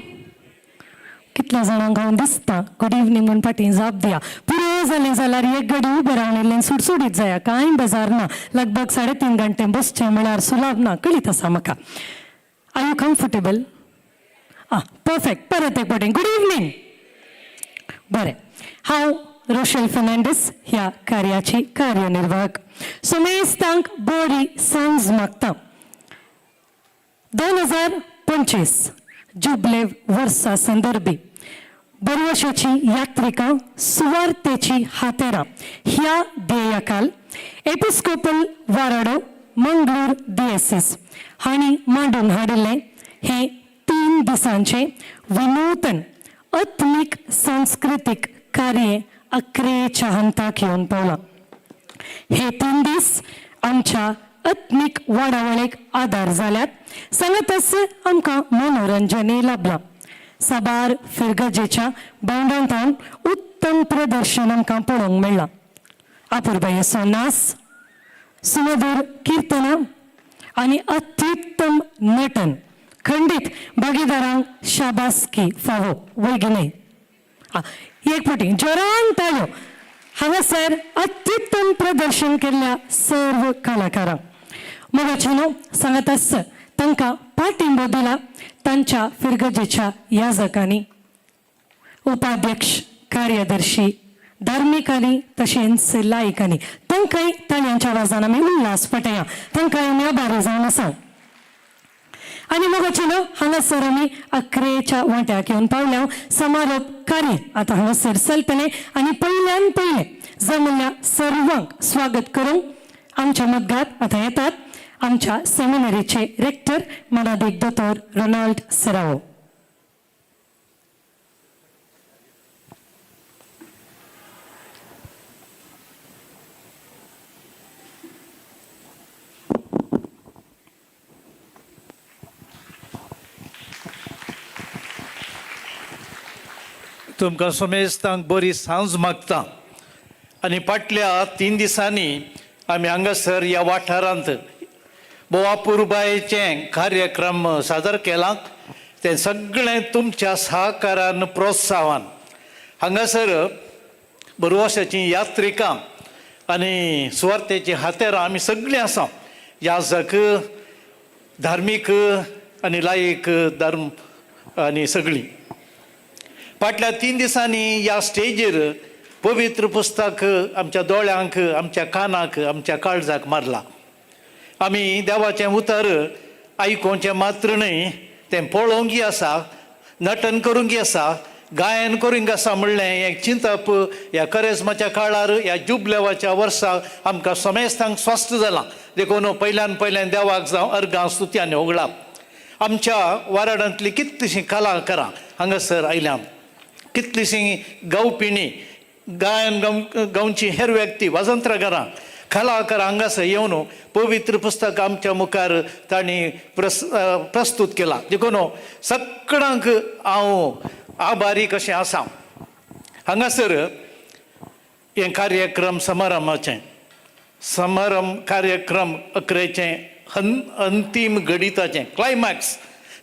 कितल्या जाणांक हांव दिसता गुड इवनींग म्हूण फाटीं जाप दिया. पुरो जालें जाल्यार एक गडी उबें रावन इल्लें सुडसुडीत जाया, कांय बेजार ना. लगभग 3.5 घंटे बसचें म्हळ्यार सुलाभ ना, कळीत आसा म्हाका. Are you comfortable? Ah perfect. परत एक फावटी गुड इवनींग. बरें, हांव रोशल फर्नांडीस ह्या कार्याची कार्यनिर्वाहक. सुमेस्तांक बरी सांज मागता. 2025 जुबलेव वर्सा संदर्भी बरवशाची यात्रिका सुवार्तेची हातेरां ह्या ध्येयाकाल एपिस्कोपल वाराडो मंगळूर डिएसीस हांणी मांडून हाडिल्लें हें 3 दिसांचें विनूतन आत्मीक सांस्कृतीक कार्य अक्रेच्या हंताक येवन पावलां. हे 3 दीस आमच्या आत्मीक वाडावळेक आदार जाल्यात, सांगतच आमकां मनोरंजनय लाबलां. साबार फिरगजेच्या बावंडांतान उत्तम प्रदर्शन आमकां पळोवंक मेळ्ळां. अपुरबायेचो नास, सुमधूर किर्तनां आनी अत्युत्तम नटन खंडीत भागीदारांक शाबासकी फावो वय न्हय? एक फावटी जोरान ताळयो हांगासर अत्युत्तम प्रदर्शन केल्ल्या सर्व कलाकारांक. मोगाचे न्हू सांगत आस तांकां पाठिंबो दिला तांच्या फिरगजेच्या याजकांनी, उपाध्यक्ष, कार्यदर्शी, धार्मिकांनी तशेंच लायकांनी. तांकांय ताळयांच्या आवाजान आमी उल्हास पटया. तांकांय आमी आभारी जावन आसा. आनी मोगाचे न्हू हांगासर आमी अकरेच्या वांट्याक येवन पावल्या. समारोप कार्य आतां हांगासर चलतलें आनी पयल्यान पयलें जमल्या सर्वांक स्वागत करूंक आमच्या मतगात आतां येतात आमच्या सेमिनरीचे रेक्टर मानादीक दोतोर रोनाल्ड सरावो. तुमकां समेस्तांक बरी सांज मागता. आनी फाटल्या 3 दिसांनी आमी हांगासर ह्या वाठारांत भोव अपुरबायेचें कार्यक्रम सादर केला. तें सगळें तुमच्या सहकारान प्रोत्साहान. हांगासर बरवासाचीं यात्रिकां आनी सुवार्तेचीं हातेरां आमी सगळीं आसा. याजक, धार्मीक आनी लायक धर्म आनी सगळीं. फाटल्या 3 दिसांनी ह्या स्टेजीर पवित्र पुस्तक आमच्या दोळ्यांक, आमच्या कानाक, आमच्या काळजाक मारला. आमी देवाचें उतर आयकोवचें मात्र न्हय, तें पळोवंकय आसा, नटन करूंक आसा, गायन करूंक आसा म्हणलें हें चिंतप ह्या करेजमाच्या काळार, ह्या जुबलेवाच्या वर्सा आमकां समेस्तांक स्वस्थ जालां. देखून पयल्यान पयल्यान देवाक जावं अर्गां स्तुती आनी होगळां. आमच्या वाराडांतलीं कितलींशीं कलाकारां हांगासर आयल्या, कितलींशीं गावपिणी, गायन गावची हेर व्यक्ती, वाजंत्रकारां, कलाकारां हांगासर येवन पवित्र पुस्तक आमच्या मुखार तांणी प्रस्तूत केलां. देखून सगळ्यांक हांव आभारी कशें आसा. हांगासर हें कार्यक्रम समारंभाचें समारंभ कार्यक्रम अकरेचें अंतीम घडिताचें क्लायमॅक्स.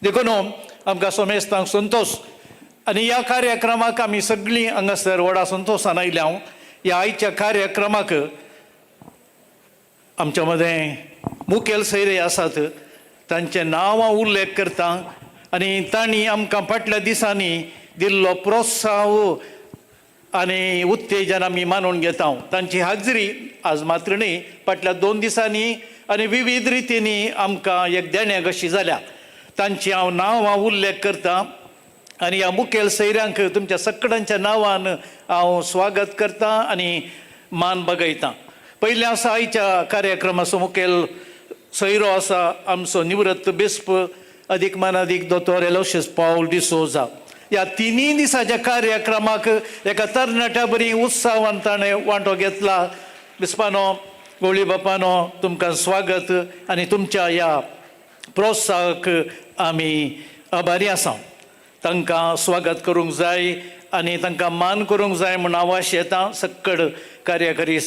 देखून आमकां समेस्तांक संतोश आनी ह्या कार्यक्रमाक आमी सगळीं हांगासर व्हडा संतोशान आयल्या. हांव ह्या आयच्या कार्यक्रमाक आमच्या मदें मुखेल सोयरे आसात तांचें नांव हांव उल्लेख करता आनी तांणी आमकां फाटल्या दिसांनी दिल्लो प्रोत्साह आनी उत्तेजन आमी मानून घेता. तांची हाजरी आज मात्र न्हय, फाटल्या 2 दिसांनी आनी विविध रितींनी आमकां एक देणें कशी जाल्या. तांची हांव नांव हांव उल्लेख करता आनी ह्या मुखेल सोयऱ्यांक तुमच्या सगळ्यांच्या नांवान हांव स्वागत करता आनी मान बगयता. पयलें आसा आयच्या कार्यक्रमाचो मुखेल सोयरो आसा आमचो निवृत्त बिस्प अदीक मानादीक दोतोर एलोशियस पावल डिसोजा. ह्या 3 दिसाच्या कार्यक्रमाक एका तरणाट्या बरी उत्साहान ताणें वांटो घेतला. बिस्पानो, गोळी बापानो, तुमकां स्वागत आनी तुमच्या ह्या प्रोत्साहक आमी आभारी आसा. तांकां स्वागत करूंक जाय आनी तांकां मान करूंक जाय म्हूण हांव आशेतां. सक्कड कार्यकारी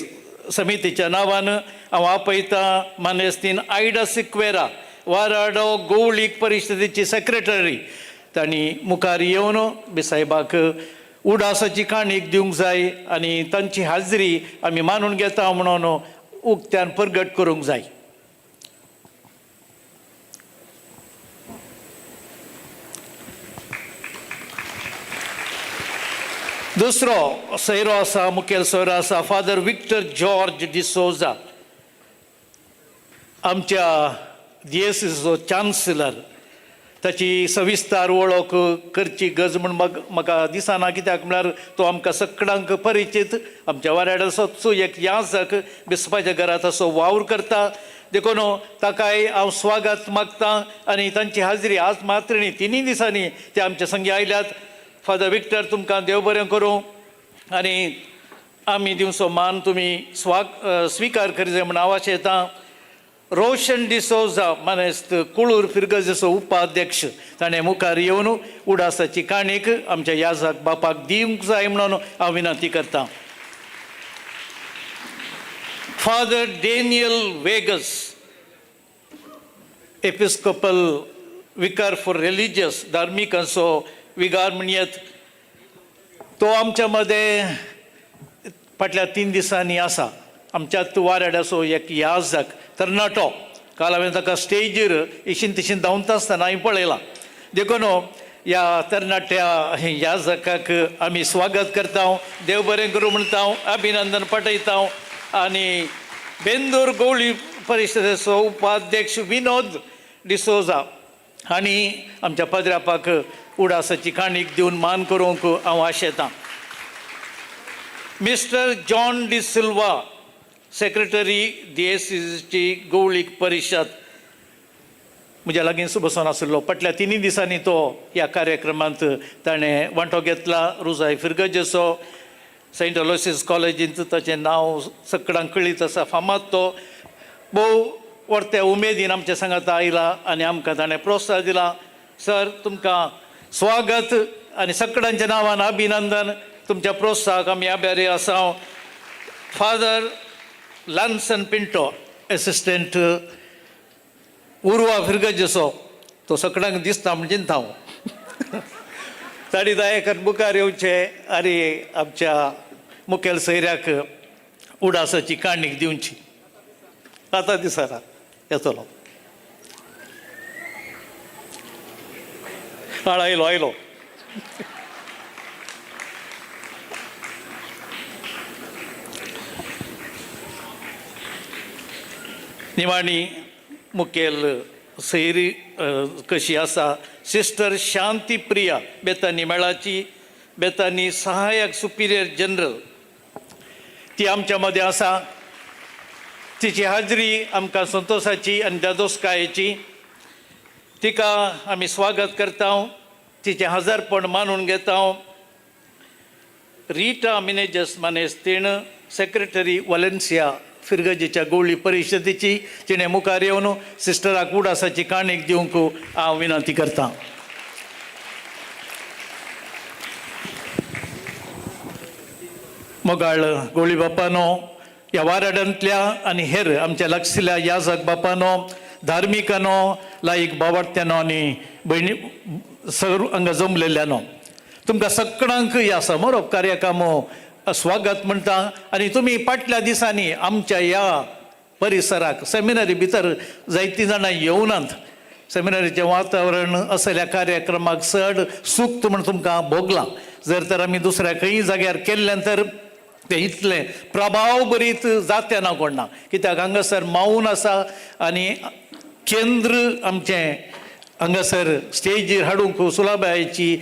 समितीच्या नांवान हांव आपयतां मानेस्तीन आयडा सिक्वेरा, वाराडो गोवळीक परिशदेची सेक्रेटरी. तांणी मुखार येवन बिसायबाक उडासाची काणीक दिवंक जाय आनी तांची हाजरी आमी मानून घेता म्हणून उक्त्यान परगट करूंक जाय. दुसरो सोयरो आसा, मुखेल सोयरो आसा फादर विक्टर जॉर्ज डिसोजा, आमच्या दियेसीचो चान्सलर. ताची सविस्तार वळख करची गरज म्हूण म्हाका दिसना, कित्याक म्हळ्यार तो आमकां सगळ्यांक परिचीत. आमच्या वाड्याचो एक याजक बिस्पाच्या घरांत असो वावर करता. देखून ताकाय हांव स्वागत मागता आनी तांची हाजरी आज मात्र न्ही, 3 दिसांनी ते आमच्या संगी आयल्यात. फादर विक्टर, तुमकां देव बरें करूं आनी आमी दिवचो मान तुमी स्विकार करी म्हूण हांव आशेतां. रोशन डिसोजा मानेस्त कुळूर फिरगजेचो उपाध्यक्ष, ताणें मुखार येवन उडासाची काणीक आमच्या याजक बापाक दिवंक जाय म्हणून हांव विनंती करतां. Father Daniel Vegas, episcopal vicar for religious, धार्मिकांचो विगार म्हणयत, तो आमच्या मदें फाटल्या 3 दिसांनी आसा. आमच्यात वाराड्याचो एक याजक तरणाटो, काल हांवें ताका स्टेजीर इशीन तिशीन धांवता आसतना हांवें पळयला. देखून ह्या तरणाट्या याजकाक आमी स्वागत करता, देव बरें करूं म्हणटा, अभिनंदन पाठयता. आनी बेंदूर गवळी परिशदेचो उपाध्यक्ष विनोद डिसोजा आनी आमच्या पद्रापाक उडासाची काणीक दिवन मान करूंक हांव आशेतां. मिस्टर जॉन डिसिल्वा, सेक्रेटरी दियेसीची गवळीक परिशद, म्हज्या लागीं बसून आशिल्लो. फाटल्या 3 दिसांनी तो ह्या कार्यक्रमांत ताणें वांटो घेतला. रुजाय फिरगजेचो, सेंट अलोसियस कॉलेजींत ताचें नांव सगळ्यांक कळीत आसा, फामाद. तो भोव व्हडत्या उमेदीन आमच्या सांगाता आयला आनी आमकां ताणें प्रोत्साहन दिला. सर, तुमकां स्वागत आनी सगळ्यांच्या नांवान अभिनंदन. तुमच्या प्रोत्साहक आमी आभारी आसा. फादर लान्सन पिंटो, एसिस्टंट उर्वा फिरगजेचो, तो सगळ्यांक दिसता म्हणजे हांव ताणी दयाकर मुखार येवचे आनी आमच्या मुखेल सोयऱ्याक उडासाची काणीक दिवची. आतां दिसना येतलो, हाड आयलो आयलो. निमाणी मुखेल सैरी कशी आसा सिस्टर शांती प्रिया बेतानी मेळाची बेतानी सहायक सुपिरियर जनरल ती आमच्या मदें आसा. तिची हाजरी आमकां संतोशाची आनी दादोसकायेची. तिका आमी स्वागत करता, तिचें हजारपण मानून घेता. रिटा मिनेजस मानेस तिणें सेक्रेटरी वलेन्सिया फिरगजेच्या गोवळी परिशदेची तिणें मुखार येवन सिस्टराक उडासाची काणीक दिवंक हांव विनंती करतां. मोगाळ गोळी बापानो, ह्या वाराडांतल्या आनी हेर आमच्या लागशिल्ल्या याजक बापानो, धार्मिकानो, लायक बावाडत्यानो आनी भयणी सर हांगा जमलेल्यानो, तुमकां सगळ्यांक ह्या समारोप कार्यक्रम स्वागत म्हणटा. आनी तुमी फाटल्या दिसांनी आमच्या ह्या परिसराक सेमिनरी भितर जायतीं जाणां येवनात. सेमिनरीचें वातावरण असल्या कार्यक्रमाक चड सुक्त म्हण तुमकां भोगलां. जर तर आमी दुसऱ्या खंय जाग्यार केल्ल्यान तर तें इतलें प्रभाव बरीत जाते ना कोण ना, कित्याक हांगासर मावन आसा आनी केंद्र आमचें हांगासर स्टेजीर हाडूंक सुलभायेची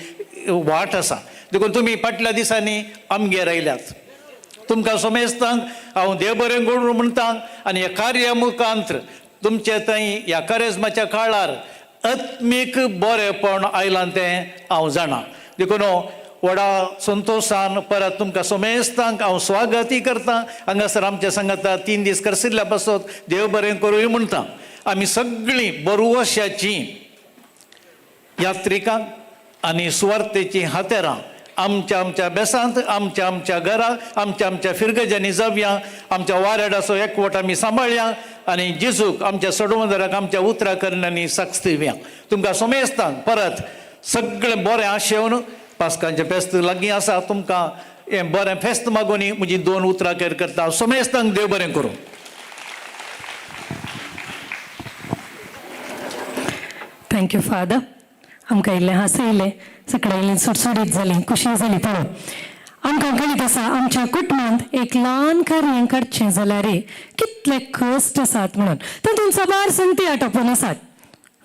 वाट आसा. देखून तुमी फाटल्या दिसांनी आमगेर आयल्यात, तुमकां समेस्तांक हांव देव बरें करूं म्हणटा. आनी ह्या कार्या मुखांत तुमचे थंय ह्या करेजमाच्या काळार आत्मीक बरेंपण आयलां तें हांव जाणा. देखून व्हडा संतोशान परत तुमकां समेस्तांक हांव स्वागतय करता. हांगासर आमच्या सांगाता 3 दीस करसिल्ल्या पासत देव बरें करूय म्हणटा. आमी सगळीं बरवशाचीं यात्रिकांक आनी सुवार्थेचीं हातेरां आमच्या आमच्या बेसांत, आमच्या आमच्या घरा, आमच्या आमच्या फिरगजांनी जावया. आमच्या वारेडाचो एकवट आमी सांबाळया आनी जेजूक आमच्या सडवंदराक आमच्या उतरा करण्यांनी साक्ष दिवया. तुमकां समेस्तांक परत सगळें बरें आशेवन पास्कांचें फेस्त लागीं आसा, तुमकां हें बरें फेस्त मागून म्हजी 2 उतरां केर करता. समेस्तांक देव बरें करूं. Thank you father. आमकां इल्लें हांसयलें, सगळें इल्लें सुटसुटीत जालें, खुशी जाली पळोवन. आमकां कळीत आसा आमच्या कुटुंबांत एक ल्हान कार्य काडचें जाल्यार कितले कश्ट आसात म्हणून. तातूंत साबार संगती आटोपून आसात,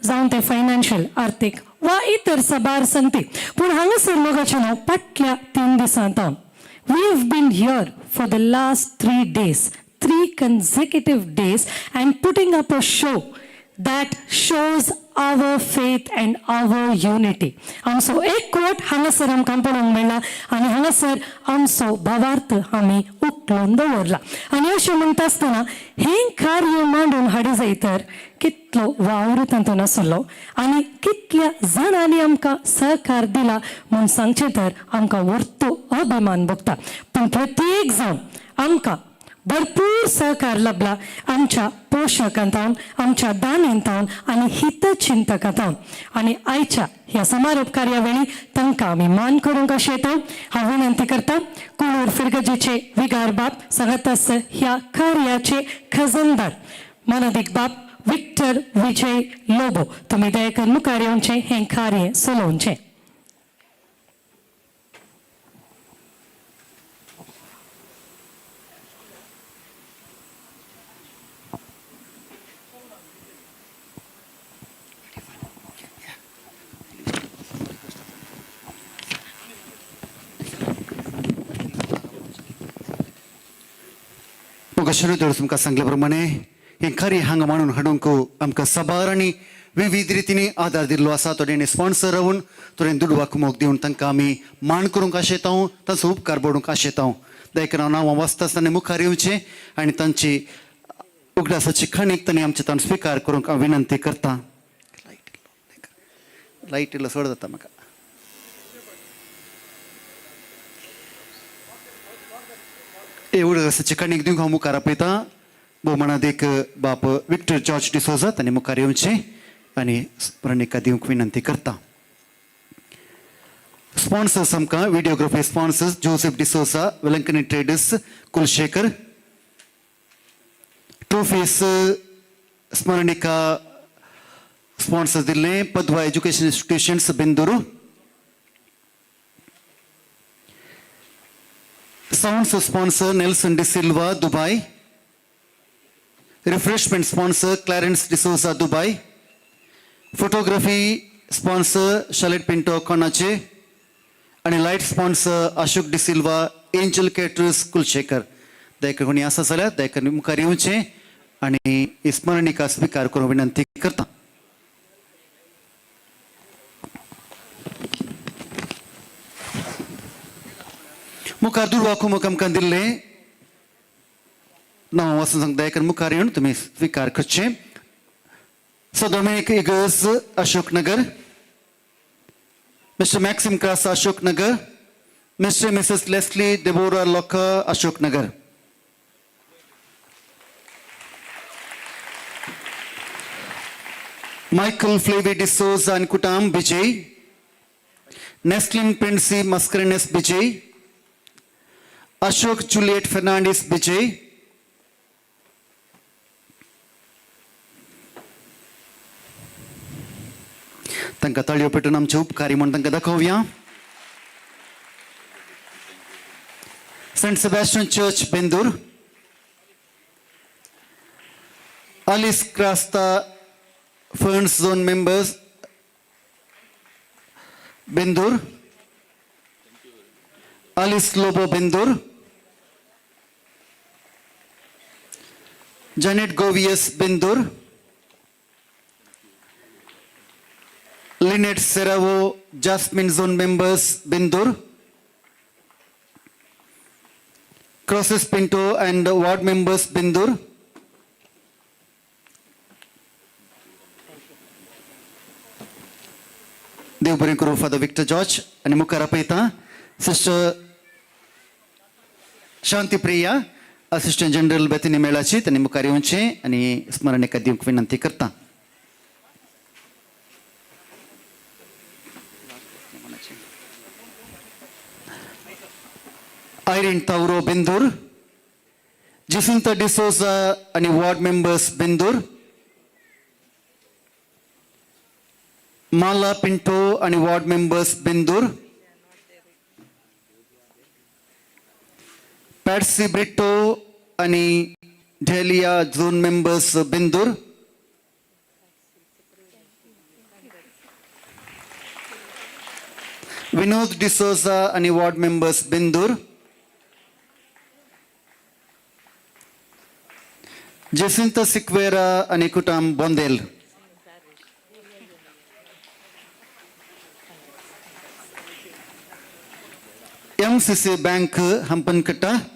जावं ते फायनान्शियल आर्थीक वा इतर साबार संगती. पूण हांगासर मोगाचें न्हू फाटल्या 3 दिसांत we have been here for the last 3 days, 3 consecutive days, and putting up a show that shows our faith and our unity. आमचो एकवट हांगासर आमकां पळोवंक मेळ्ळा आनी हांगासर आमचो भावार्थ आमी उखलून दवरला. आनी अशें म्हणटा आसतना हें कार्य मांडून हाडी जाय तर कितलो वावर तातूंत आसलो आनी कितल्या जाणांनी आमकां सहकार दिला म्हूण सांगचें तर आमकां व्हरतो अभिमान भोगता. पूण प्रत्येक जाण आमकां भरपूर सहकार लाबला आमच्या पोशकांतावन, आमच्या दानेंतावन आनी हितचिंतकांतावन. आनी आयच्या ह्या समारोप कार्यावळी तांकां आमी मान करूंक अशें येता. हांव विनंती करता कुळूर फिरगजेचे विगार बाप सांगातास ह्या कार्याचे खजनदार मानादीक बाप विक्टर विजय लोबो, तुमी दया मुखार येवचें, हें कार्य चलोवचें. म्हाका शुरू तुमकां सांगल्या प्रमाणे हें कार्य हांगा मांडून हाडूंक आमकां साबार आनी विविध रितींनी आदार दिल्लो आसा. थोड्यांनी स्पॉन्सर रावून, थोड्यांनी दुडवाक मोग दिवन तांकां आमी मान करूंक आशेता, तांचो उपकार बडोवंक आशेता. देखून हांव नांवां वाचता आसतना मुखार येवचें आनी तांची उगडासाची खणीक तांणी आमचे तांचो स्विकार करूंक हांव विनंती करता. लायट इल्लो चड जाता म्हाका. उगडासाची कणीक दिवंक हांव मुखार आपयतां भोवमानादीक बाप विक्टर जॉर्ज डिसोजा, तांणी मुखार येवचें आनी स्मरणिका दिवंक विनंती करता. स्पॉन्सर्स आमकां videography sponsors Joseph D'Souza, Velankanni traders, Kulashekar, trophies स्मरणिका स्पॉन्सर्स दिल्लें Padwa education institutions Bendur, sounds sponsor Nelson D'Silva Dubai, refreshment sponsor Clarence D'Souza Dubai, Photography sponsor Shalet Pinto कोणाचे आनी light sponsor Ashok D'Silva, Angel Caterers Kulshekar. Dayakar कोणी आसा जाल्यार दयाकर मुखार येवचें आनी स्मरणिका स्विकार करूंक विनंती करता. मुखार दुर्वा कुमक आमकां दिल्लें नांव वचून सांगता, दयाकर मुखार येवन तुमी स्विकार करचें. So Dominic Igors, Ashoknagar, Mr Maxim Cras, Ashoknagar, Mr Mrs Leslie Deborah Locker, Ashoknagar. Michael Flavi D'Souza and Kutam Vijay, Nestlin Princy Mascarenhas Vijay, Ashok Juliet Fernandez Vijay. तांकां ताळयो पेटून आमचे उपकारी म्हूण तांकां दाखोवया. Saint Sebastian Church, Bendur, Alice Crasta Ferns Zone members, Bendur, Alice Lobo, Bendur, Janet Govius, Bendur, Lynette Seravo, Jasmine Zone members, Bendur, Crosses Pinto and ward members, Bendur, देव बरें करूं फादर विक्टर जॉर्ज. आनी मुखार आपयता sister Shantipriya, assistant general Bethany मेळाची, तांणी मुखार येवचें आनी स्मरणिका दिवंक विनंती करता. आयरीन तावरो, बेंदूर, जेसिंता डिसोजा आनी वॉर्ड मेंबर्स, बेंदूर, माला पिंटो आनी वॉर्ड मेंबर्स, बेंदूर, पॅट्सी ब्रिटो आनी ढेलिया झोन मेंबर्स, बेंदूर, विनोद डिसोजा आनी वॉर्ड मेंबर्स, बेंदूर, जेसिंता सिक्वेरा आनी कुटाम, Bondel. MCC Bank, Hampankatta.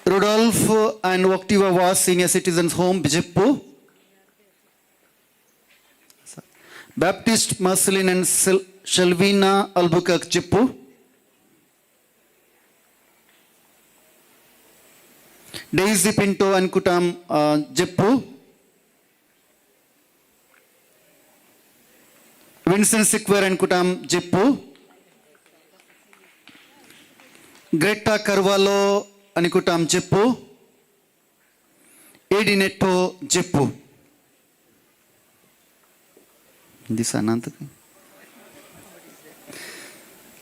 Rudolph and Octiva Vaz Senior Citizens Home, Bijapur. Baptist Marceline and Shelvina Albuquerque, Jippu. Daisy Pinto and Kutam, Jippu. Vincent Sikwer and Kutam, Jippu. Greta Carvalho and Kutam, Jippu. Eddie Netto, Jippu. This Anant.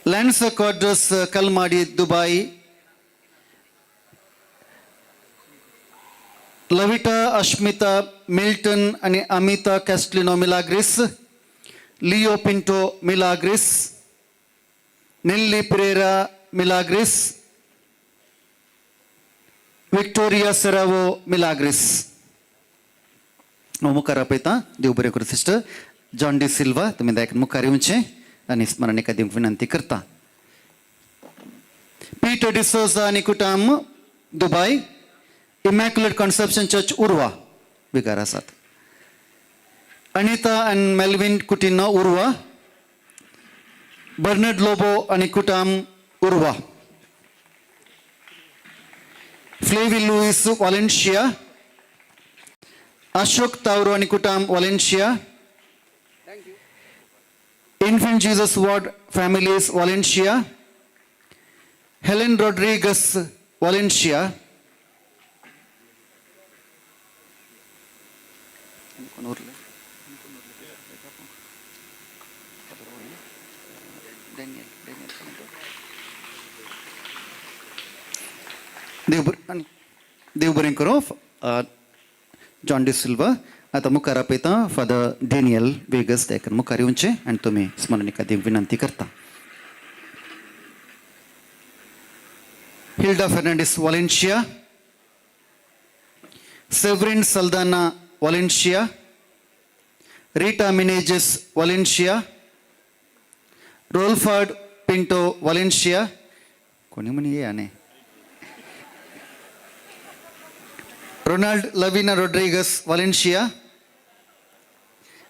Lancer Quadros, Kalmadi, Dubai. Lavita Ashmita Milton आणि Amita Castelino, Milagres, Leo Pinto, Milagres, Nelly Pereira, Milagres, Victoria Serrao, Milagres. मुखार आपयता. देव बरें करूं सिस्टर जॉन डी सिल्वा, तुमी दयाकन मुखार येवचें आनी स्मरणिका दिवंक विनंती करता. पीटर डिसोजा आनी कुटाम, Dubai, Immaculate Conception Church, Urwa विगार आसात. अनिता आनी मेल्विन कुटिनो, उर्वा, बर्नर्ड लोबो आनी कुटाम, उर्वा, फ्लेवी लुईस, वॉलेन्शिया, अशोक तावरो आनी कुटाम, Valencia, Infant Jesus Ward families, Valencia, Helen Rodrigues, Valencia. देव देव बरें करूं जॉन डिसिल्वा. आतां मुखार आपयता फादर डॅनियल वेगस देकन, मुखार येवचें आनी तुमी स्मरणिका दिवंक विनंती करता. Hilda Fernandes Valencia, Severin Saldanha Valencia, Rita Menezes Valencia, Rolford Pinto Valencia, कोणी म्हणी ये आने, Ronald Lavina Rodrigues Valencia,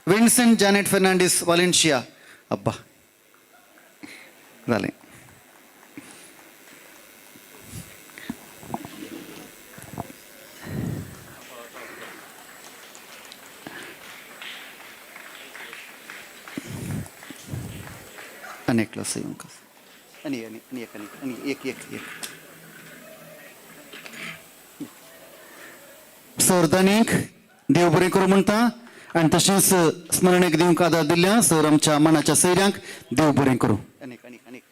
Vincent Janet Fernandes Valencia. अब्बा जालें. आनी एकलो येवंक आनी आनी आनी एक आनी आनी एक एक एक सर दानीक देव बरें करूं म्हणटा आनी तशेंच स्मरणेक दिवंक आदार दिल्ल्या सर आमच्या मनाच्या सैऱ्यांक देव बरें करूं. आनीक आनीक आनीक.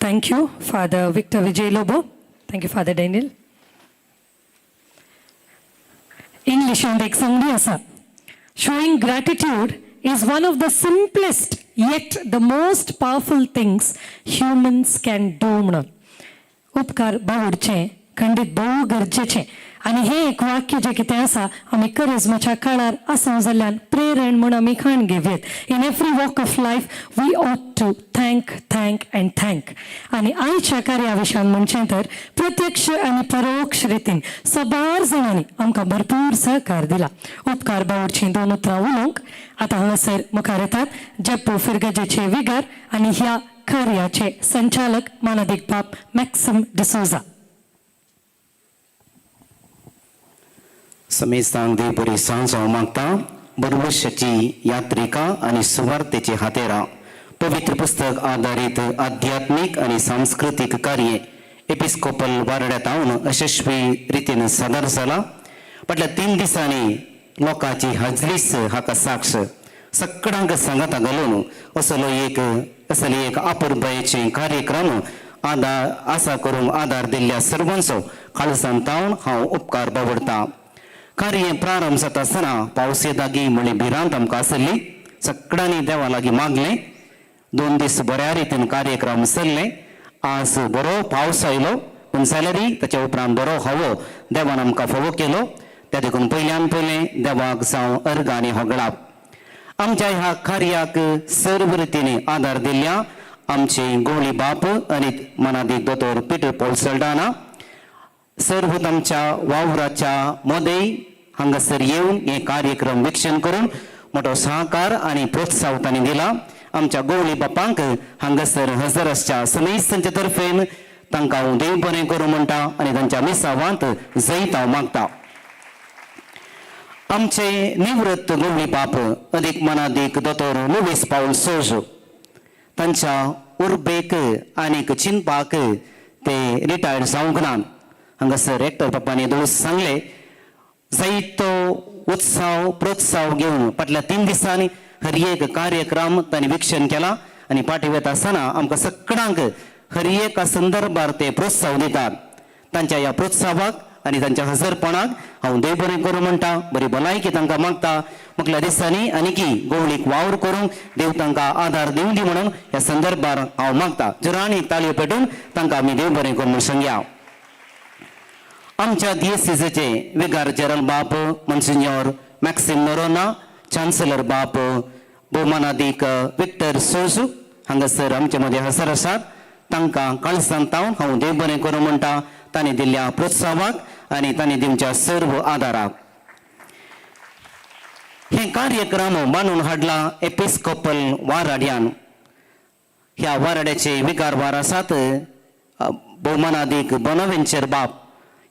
Thank you, Father Victor Vijay Lobo. Thank you, Father Daniel. इंग्लिशांत एक संगती आसा, showing gratitude is one of the simplest yet the most powerful things humans can do म्हणून. उपकार बावडचे खंडीत भोव गरजेचें आनी हें एक वाक्य जें कितें आसा आमी करिज्माच्या काळार आसा जाल्ल्यान प्रेरण म्हूण आमी खाण घेवयेत. In every walk of life we ought to thank, thank and thank. आनी आयच्या कार्या विशयान म्हणचें तर प्रत्यक्ष आनी परोक्ष रितीन सबार जाणांनी आमकां भरपूर सहकार दिला. उपकार बावडचीं दोन उतरां उलोवंक आतां हांगासर मुखार येतात जप्पू फिरगजेचे विगार आनी ह्या कार्याचे संचालक मानादीक बाप मॅक्सिम डिसोजा. समेस्तांक देव बरी सांज हांव मागता. बरवशाची यात्रिका आनी सुवार्तेची हातेरां पवित्र पुस्तक आदारीत आध्यात्मीक आनी सांस्कृतीक कार्य एपिस्कोपल वारड्यात हांव यशस्वी रितीन सादर जाला. फाटल्या 3 दिसांनी लोकांची हजरीस हाका साक्ष सगळ्यांक सांगाता घालून असलो एक असले एक आपुरबायेचे कार्यक्रम आदार आसा करूंक आदार दिल्ल्या सर्वांचो काळजान तावन हांव उपकार बावडटा. कार्य प्रारंभ जाता आसतना पावस येता म्हणली भिरांत आमकां आसली. सगळ्यांनी देवा लागीं मागलें. 2 दीस बऱ्या रितीन कार्यक्रम चल्ले. आज बरो पावस आयलो पूण जाल्यारय ताच्या उपरांत बरो हवो देवान आमकां फावो केलो. त्या देखून पयल्यान पयलें देवाक जावं अर्गां आनी होगळाप. आमच्या ह्या कार्याक सर्व रितीन आदार दिल्ल्या आमचे गोवली बाप आनी मनादीक दोतोर पिटर पॉल सल्डाना सर्व आमच्या वावराच्या मदें हांगासर येवन हे कार्यक्रम विक्षण करून मोठो सहकार आनी प्रोत्साहन तांणी दिला. आमच्या गोवली बापांक हांगासर हजर आसच्या समेस्तांच्या तर्फेन तांकां हांव देव बरें करूं म्हणटा आनी तांच्या मिसावांत जैत हांव मागता. आमचे निवृत्त गोवली बाप अदीक मनादीक दोतोर लुवीस पावल सोजो तांच्या उर्बेक आनीक चिंतपाक ते रिटायर्ड जावंक ना. हांगासर रेक्टर बापांनी दोस सांगले जायतो उत्साह प्रोत्साह घेवन फाटल्या 3 दिसांनी हर एक कार्यक्रम तांणी विक्षण केला आनी फाटीं वता आसतना आमकां सगळ्यांक हर एका संदर्भार ते प्रोत्साह दितात. तांच्या ह्या प्रोत्साहाक आनी तांच्या हजरपणाक हांव देव बरें करूं म्हणटा. बरी भलायकी तांकां मागता. मुखल्या दिसांनी आनीकी गोवळीक वावर करूंक देव तांकां आदार दिवं दी म्हणून ह्या संदर्भार हांव मागता. जुरांनी ताळयो पेटून तांकां आमी देव बरें करूं म्हूण सांगया. आमच्या दियेसीचे विगार जेरल बाप मनसिन्योर मॅक्सिम नोरोना, चान्सलर बाप भोवमानादीक विक्टर सोजू हांगासर आमचे मदें हजर आसात. तांकां काळजान तावन हांव देव बरें करूं म्हणटा तांणी दिल्ल्या प्रोत्साहाक आनी तांणी दिवच्या सर्व आदाराक. हे कार्यक्रम बांदून हाडला एपिस्कोपल वाराड्यान. ह्या वाराड्याचे विकार वार आसात भोवमानादीक बोनावेंचर बाप.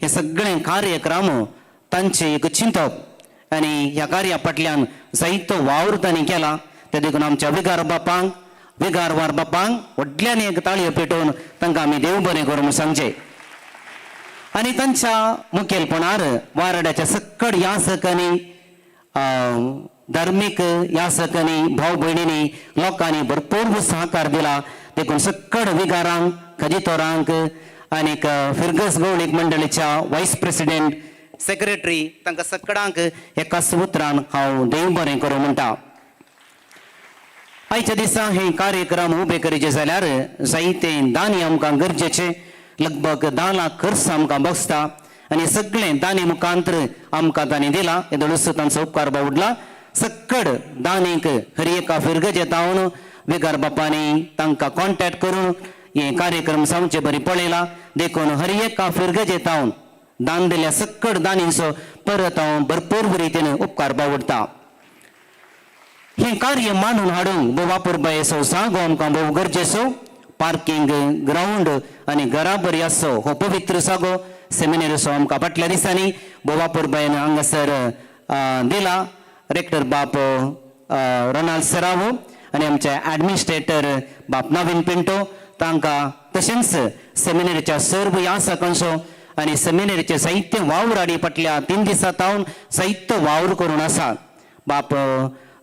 हे सगळे कार्यक्रम तांचे एक चिंतप आनी ह्या कार्या फाटल्यान जायतो वावर तांणी केला. ते देखून आमच्या विगार बापांक विगारवार बापांक व्हडल्यान एक ताळयो पेटोवन तांकां आमी देव बरें करूं म्हूण सांगचें. आनी तांच्या मुखेलपणार वारड्याच्या सकड यासकांनी धार्मीक यासकांनी भाव भयणींनी लोकांनी भरपूर सहकार दिला. देखून सक्कड विगारांक खजितोरांक आनीक फिरगस गवळीक मंडळीच्या वायस प्रेसिडेंट सेक्रेटरी तांकां सक्कडांक एकाच उतरान हांव देव बरें करूं म्हणटा. आयच्या दिसा हे कार्यक्रम उबे करीचे जाल्यार जायते दानी आमकां गरजेचे, लगभग 10 लाख खर्च आमकां बसता आनी सगळें दानी मुखांतर आमकां तांणी दिला. येदोळूच तांचो उपकार बावडला. सक्कड दानीक हर एका फिरगजे तावन विगार बापांनी तांकां कॉन्टॅक्ट करून हे कार्यक्रम जावचे बरी पळयला. देखून हर एका फिरगजे तावन दान दिल्या सक्कड दानींचो परत हांव भरपूर रितीन उपकार बावडटा. हें कार्य मांडून हाडूंक भोव वापरपाचो जागो आमकां भोव गरजेचो. पार्किंग ग्रावंड आनी घरा बरी आसचो हो पवित्र जागो सेमिनेरीचो आमकां फाटल्या दिसांनी भोव वापरपायन हांगासर दिला. रेक्टर बाप रोनाल्ड सेरावो आनी आमचे ॲडमिनिस्ट्रेटर बाप नवीन पिंटो तांकां तशेंच सेमिनेरीच्या सर्व यासकांचो आनी सेमिनेरीचे साहित्य वावर आनी फाटल्या 3 दिसां तावन साहित्य वावर करून आसा. बाप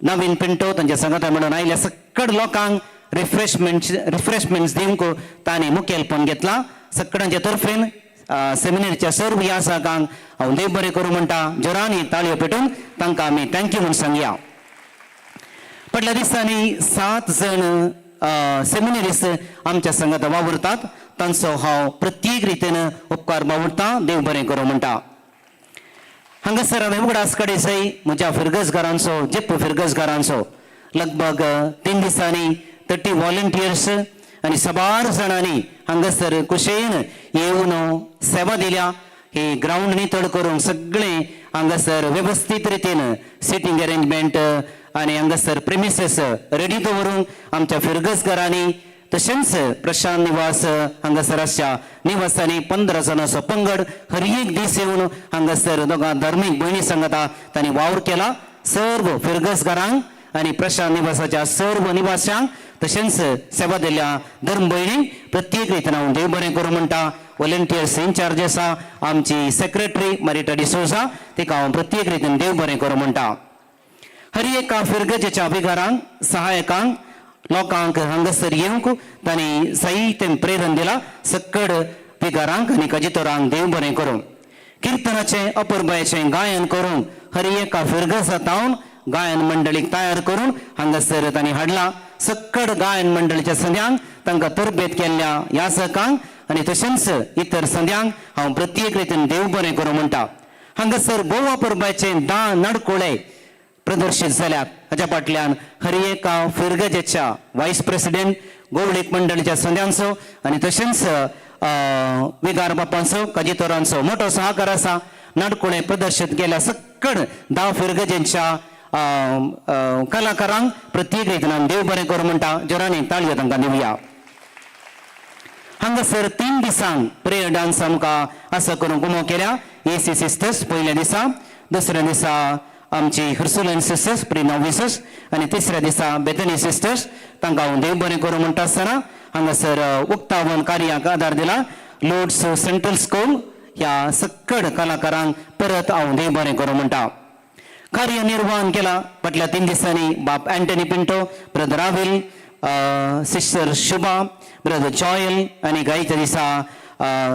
नवीन पिंटो तांच्या सांगाता म्हणून आयल्या सक्कड लोकांक रिफ्रेशमेंट्स दिवंक तांणी मुखेलपण घेतला. सक्कडांच्या तर्फेन सेमिनेरीच्या सर्व यासकांक हांव देव बरें करूं म्हणटा. जोरांनी ताळयो पेटून तांकां आमी thank you म्हूण सांगया. फाटल्या दिसांनी 7 जण सेमिनेरीस आमच्या संगात वावुरतात. तांचो हांव प्रत्येक रितीन उपकार बावुरता. देव बरें करूं म्हणटा. हांगासर हांवें उगडास काडीसय म्हज्या फिरगजगारांचो, जेप्प फिरगजगारांचो. लगभग 3 दिसांनी 30 वॉलंटियर्स आनी साबार जाणांनी हांगासर कुशेन येवन सेवा दिल्या. हे ग्रावंड नितळ करूंक सगळें हांगासर वेवस्थीत रितीन सिटींग अरेंजमेंट आनी हांगासर प्रेमिसेस रेडी दवरूंक आमच्या फिरगजगारांनी तशेंच प्रशांत निवास हांगासर आसच्या निवासांनी 15 जाणांचो पंगड हर एक दीस येवन हांगासर दोगां धार्मीक भयणी सांगता तांणी वावर केला. सर्व फिरगजगारांक आनी प्रशांत निवासाच्या सर्व निवाशांक तशेंच सेवा दिल्या धर्म भयणी प्रत्येक रितीन हांव देव बरें करूं म्हणटा. वॉलंटियर्स इन्चार्ज आसा आमची सेक्रेटरी मरिटा डिसोजा, तिका हांव प्रत्येक रितीन देव बरें करूं म्हणटा. हर एका फिरगजेच्या विगारांक सहायकांक लोकांक हांगासर येवंक तांणी जायतें प्रेरण दिला. सक्कड विगारांक आनी कजितोरांक देव बरें करूं. किर्तनाचें अपुरबायेचें गायन करूंक हर एका फिरगजा तावन गायन मंडळीक तयार करून हांगासर तांणी हाडला. सक्कड गायन मंडळीच्या संद्यांक तांकां तरबेत केल्ल्या यासकांक आनी तशेंच इतर संद्यांक हांव प्रत्येक रितीन देव बरें करूं म्हणटा. हांगासर भोव अपुरबायेचे 10 नडकुळे प्रदर्शीत जाल्यात. हाच्या फाटल्यान हर एका फिरगजेच्या वायस प्रेसिडेंट गोवळीक मंडळीच्या संद्यांचो आनी तशेंच विगार बापांचो कजितोरांचो मोटो सहकार आसा. नाडकुळे प्रदर्शीत केल्या सक्कड 10 फिरगजेंच्या कलाकारांक प्रत्येक रितीन देव बरें करूं म्हणटा. जोरांनी ताळयो तांकां दिवया. हांगासर 3 दिसांक प्रेयर डान्स आमकां असो करून गुमो केल्या. एसी सिस्टर्स पयल्या दिसा, दुसऱ्या दिसा आमची हर्सुलन सिस्टर्स प्री नॉविसस आनी तिसऱ्या दिसा बेथनी सिस्टर्स तांकां हांव देव बरें करूं म्हणटा आसतना हांगासर उक्तावन कार्याक आदार दिला. लोर्ड्स सेंट्रल स्कूल ह्या सक्कड कलाकारांक परत हांव देव बरें करूं म्हणटा. कार्य निर्वाहन केला फाटल्या 3 दिसांनी बाप Antony Pinto, brother Ravil, sister Shubha, brother Joel आनी गायच्या दिसा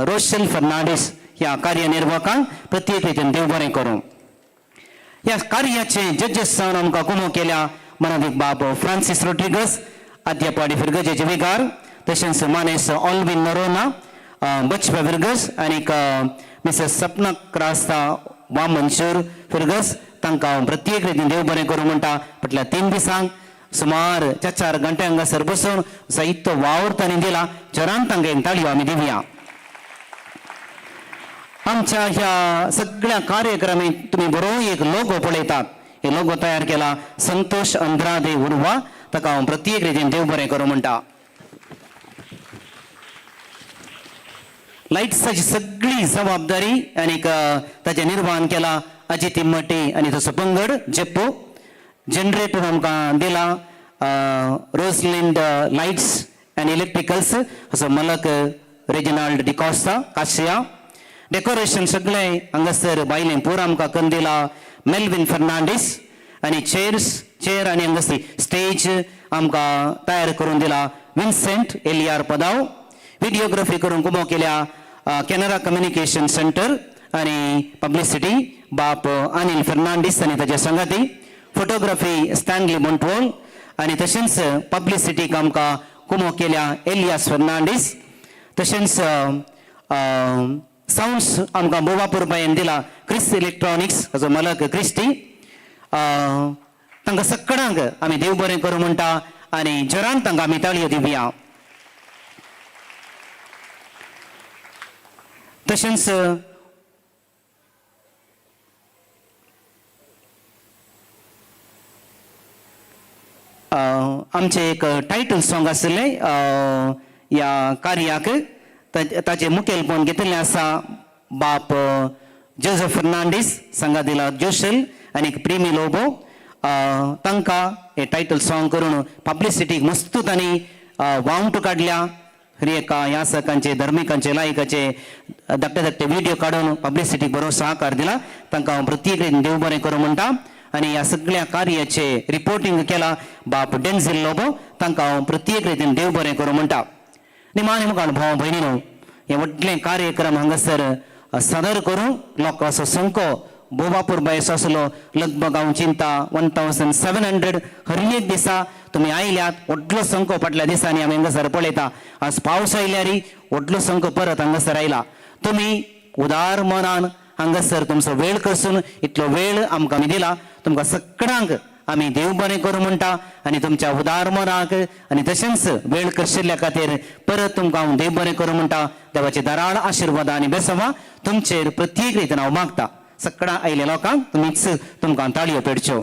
रोशल फर्नांडीस ह्या कार्यनिर्वाहकांक प्रत्येक रितीन देव बरें करूं. ह्या कार्याचे जजेस जावन आमकां कुमो केल्या मनादीक बाब फ्रांसीस रोड्रिगस, आद्यापाडी फिरगजेचे विगार, तशेंच मानेस ऑल्विन नरोना, बचपा फिरगस आनीक मिसेस सपना क्रास्ता वामनशूर फिरगस तांकां हांव प्रत्येक रितीन देव बरें करूं म्हणटा. फाटल्या 3 दिसांक सुमार 4-4 घंटे हांगासर बसून साहित्य वावर तांणी दिला. जोरान तांकां एक ताळयो आमी दिवया. आमच्या ह्या सगळ्या कार्यक्रमांत तुमी बरो एक लोगो पळयतात. हे लोगो तयार केला संतोष अंद्रादे उर्वा, ताका हांव प्रत्येक रितीन देव बरें करूं म्हणटा. लायट्साची सगळी जबाबदारी आनीक ताचें निर्वाहन केला अजित इमटे आनी तसो पंगड जेप्पो. जनरेटर आमकां दिला रोजलिंड लायट्स आनी इलेक्ट्रिकल्स असो मलक रेजिनाल्ड डिकॉस्ता काशिया. डेकोरेशन सगळें हांगासर बायलें पूरा आमकां करून दिला मेल्विन फर्नांडीस आनी चेयर आनी हांगासर स्टेज आमकां तयार करून दिला विन्सेंट एलियार पदाव, व्हिडिओग्राफी करूंक उबो केल्या कॅनरा कम्युनिकेशन सेंटर आनी पब्लिसिटी बाप अनिल फेर्नांडीस आनी ताचे संगाती, फोटोग्राफी स्टॅनली मोंटवोल आनी तशेंच पब्लिसिटीक आमकां कुमो केल्या एलियास फेर्नांडीस, तशेंच सावंड्स आमकां बोवापूर बायन दिला क्रिस इलेक्ट्रॉनिक्स हाचो मालक क्रिस्टी. तांकां सगळ्यांक आमी देव बरें करूं म्हणटा आनी जरान तांकां आमी ताळयो दिवया. तशेंच आमचें एक टायटल सॉंग आशिल्लें ह्या कार्याक, ताचें मुखेलपण घेतिल्लें आसा बाप जोजफ फर्नांडीस संगा दिला जोशल आनी प्रेमी लोबो. तांकां हें टायटल सॉंग करून पब्लिसिटीक मस्तू तांणी वावंट काडल्या. हर एका यासकांचे धर्मिकांचे लायकाचे धाकटे धाकटे व्हिडिओ काडून पब्लिसिटीक बरो सहकार दिला. तांकां हांव प्रत्येक देव बरें करूं म्हणटा. आनी ह्या सगळ्या कार्याचे रिपोर्टींग केला बाप डेन्झील लोबो, तांकां हांव प्रत्येक रितीन देव बरें करूं म्हणटा. निमाणे मुखार भाव भयणीनो हे व्हडले कार्यक्रम हांगासर सादर करूं लोकांचो संको बोवापूर बायसो आसलो लगभग हांव चिंता 1700 हर एक दिसा तुमी आयल्यात. व्हडलो संको फाटल्या दिसांनी आमी हांगासर पळयता. आज पावस आयल्यारी व्हडलो संको परत हांगासर आयला. तुमी उदार मनान हांगासर तुमचो वेळ कसून इतलो वेळ आमकां आमी दिला. तुमकां सगळ्यांक आमी देव बरें करूं म्हणटा आनी तुमच्या उदार मनाक आनी तशेंच वेळ करशिल्ल्या खातीर परत तुमकां हांव देव बरें करूं म्हणटा. देवाचे दराळ आशिर्वाद आनी बेसवा तुमचेर प्रत्येक रितीन हांव मागता. सगळ्यां आयिल्ल्या लोकांक तुमीच तुमकां ताळयो पेडच्यो.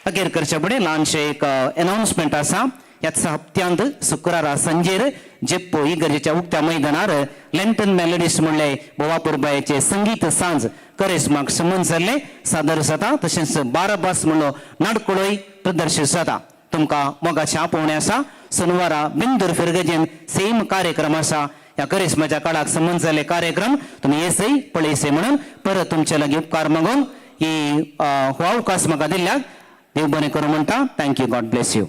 अखेर करचे फुडें ल्हानशें एक एनावन्समेंट आसा. ह्याच हप्त्यांत शुक्रारा सांजेर जेप्पो इगर्जेच्या उक्त्या मैदानार लँटन मेलोडीस म्हणले बोवापुरबायेचे संगीत सांज करेस्माक संबंद जाल्ले सादर जाता. तशेंच बाराबास म्हणलो नाडकुळोय प्रदर्शीत जाता. तुमकां मोगाचें आपोवणें आसा. सोनवारा बिंदूर फिरगजेन सेम कार्यक्रम आसा. ह्या करिस्माच्या काळाक संबंद जाल्ले कार्यक्रम तुमी येसय पळयसे म्हणून परत तुमचे लागीं उपकार मागून ही हो अवकाश म्हाका दिल्ल्याक देव बरें करूं म्हणटा. Thank you. God bless you.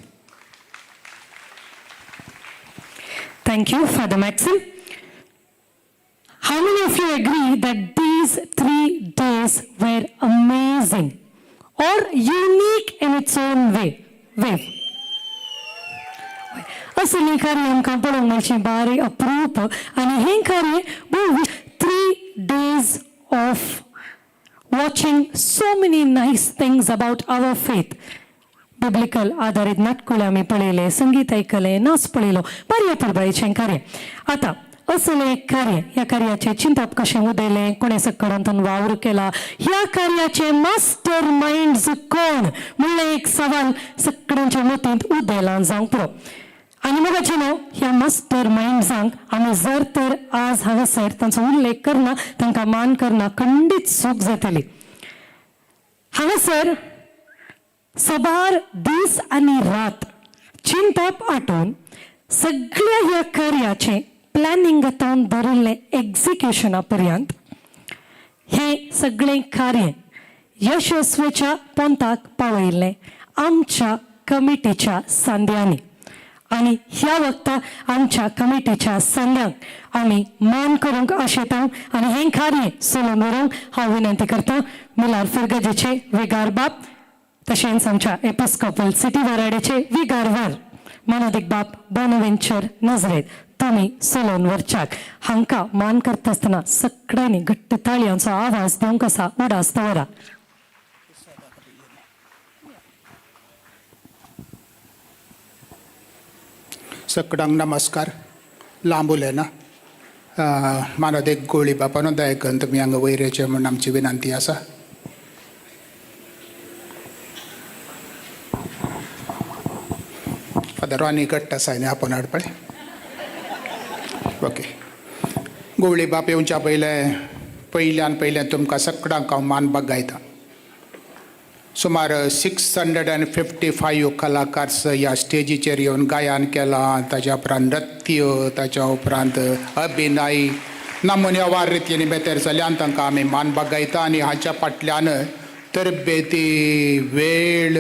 Thank you, Father Maxim. How many of you agree that these 3 days were amazing or unique in its own way? Wave. असली कार्य आमकां पळोवंक मेळचें बारी अप्रूप आनी हें कार्य भोव 3 days of watching so many nice things about our faith. Biblical आधारीत नाटकुळे आमी पळयले, संगीत आयकलें, नाच पळयलो, बरी अपुरबायेचें कार्य. आतां असलें एक कार्य, ह्या कार्याचें चिंतप कशें उदयलें, कोणें सकडांतून वावर केला, ह्या कार्याचें मास्टर मायंड्स कोण म्हणलें एक सवाल सगळ्यांच्या मतींत उदयलां जावंक पुरो. आनी मोगाचें न्हू ह्या मास्टर मायंड्सांक आमी जर तर आज हांगासर तांचो उल्लेख करना, तांकां मान करना, खंडीत चूक जातली. हांगासर सबार दीस आनी रात चिंतप आठोवन सगळ्या ह्या कार्याचें प्लॅनिंग आतां धरिल्लें एक्जिक्युशना पर्यंत हें सगळें कार्य यशस्वीच्या पंथाक पावयिल्लें आमच्या कमिटीच्या सांद्यांनी. आनी ह्या वखता आमच्या कमिटीच्या सांद्यांक आमी मान करूंक आशेता आनी हें कार्य सोलोवन व्हरूंक हांव विनंती करता मिलार फिरगजेचे विगार बाप तशेंच आमच्या एपिस्कोपल सिटी वाराड्याचे विगारवार मानादीक बाप बोनवेंचर नजरेत तुमी सोलोवन व्हरच्याक. हांकां मान करता आसतना सगळ्यांनी घट्ट ताळयांचो आवाज दिवंक आसा. उडास दवरा. सगळ्यांक नमस्कार. लांब उलयना. मानादीक गोळी बापानो दया करून तुमी हांगा वयर येवचें म्हूण आमची विनंती आसा. फादर रॉनी घट्ट आसा न्ही आपोवन हाडपा. ओके. गोवळी बाप येवच्या पयलें पयल्यान पयलें तुमकां सगळ्यांक हांव मान बागायता. सुमार 655 कलाकार ह्या स्टेजीचेर येवन गायन केलां, ताच्या उपरांत नृत्य, ताच्या उपरांत अभिनय नमुनेवार रितीन बेतर जाल्यान तांकां आमी मान बागायता. आनी हाच्या फाटल्यान तरबेती, वेळ,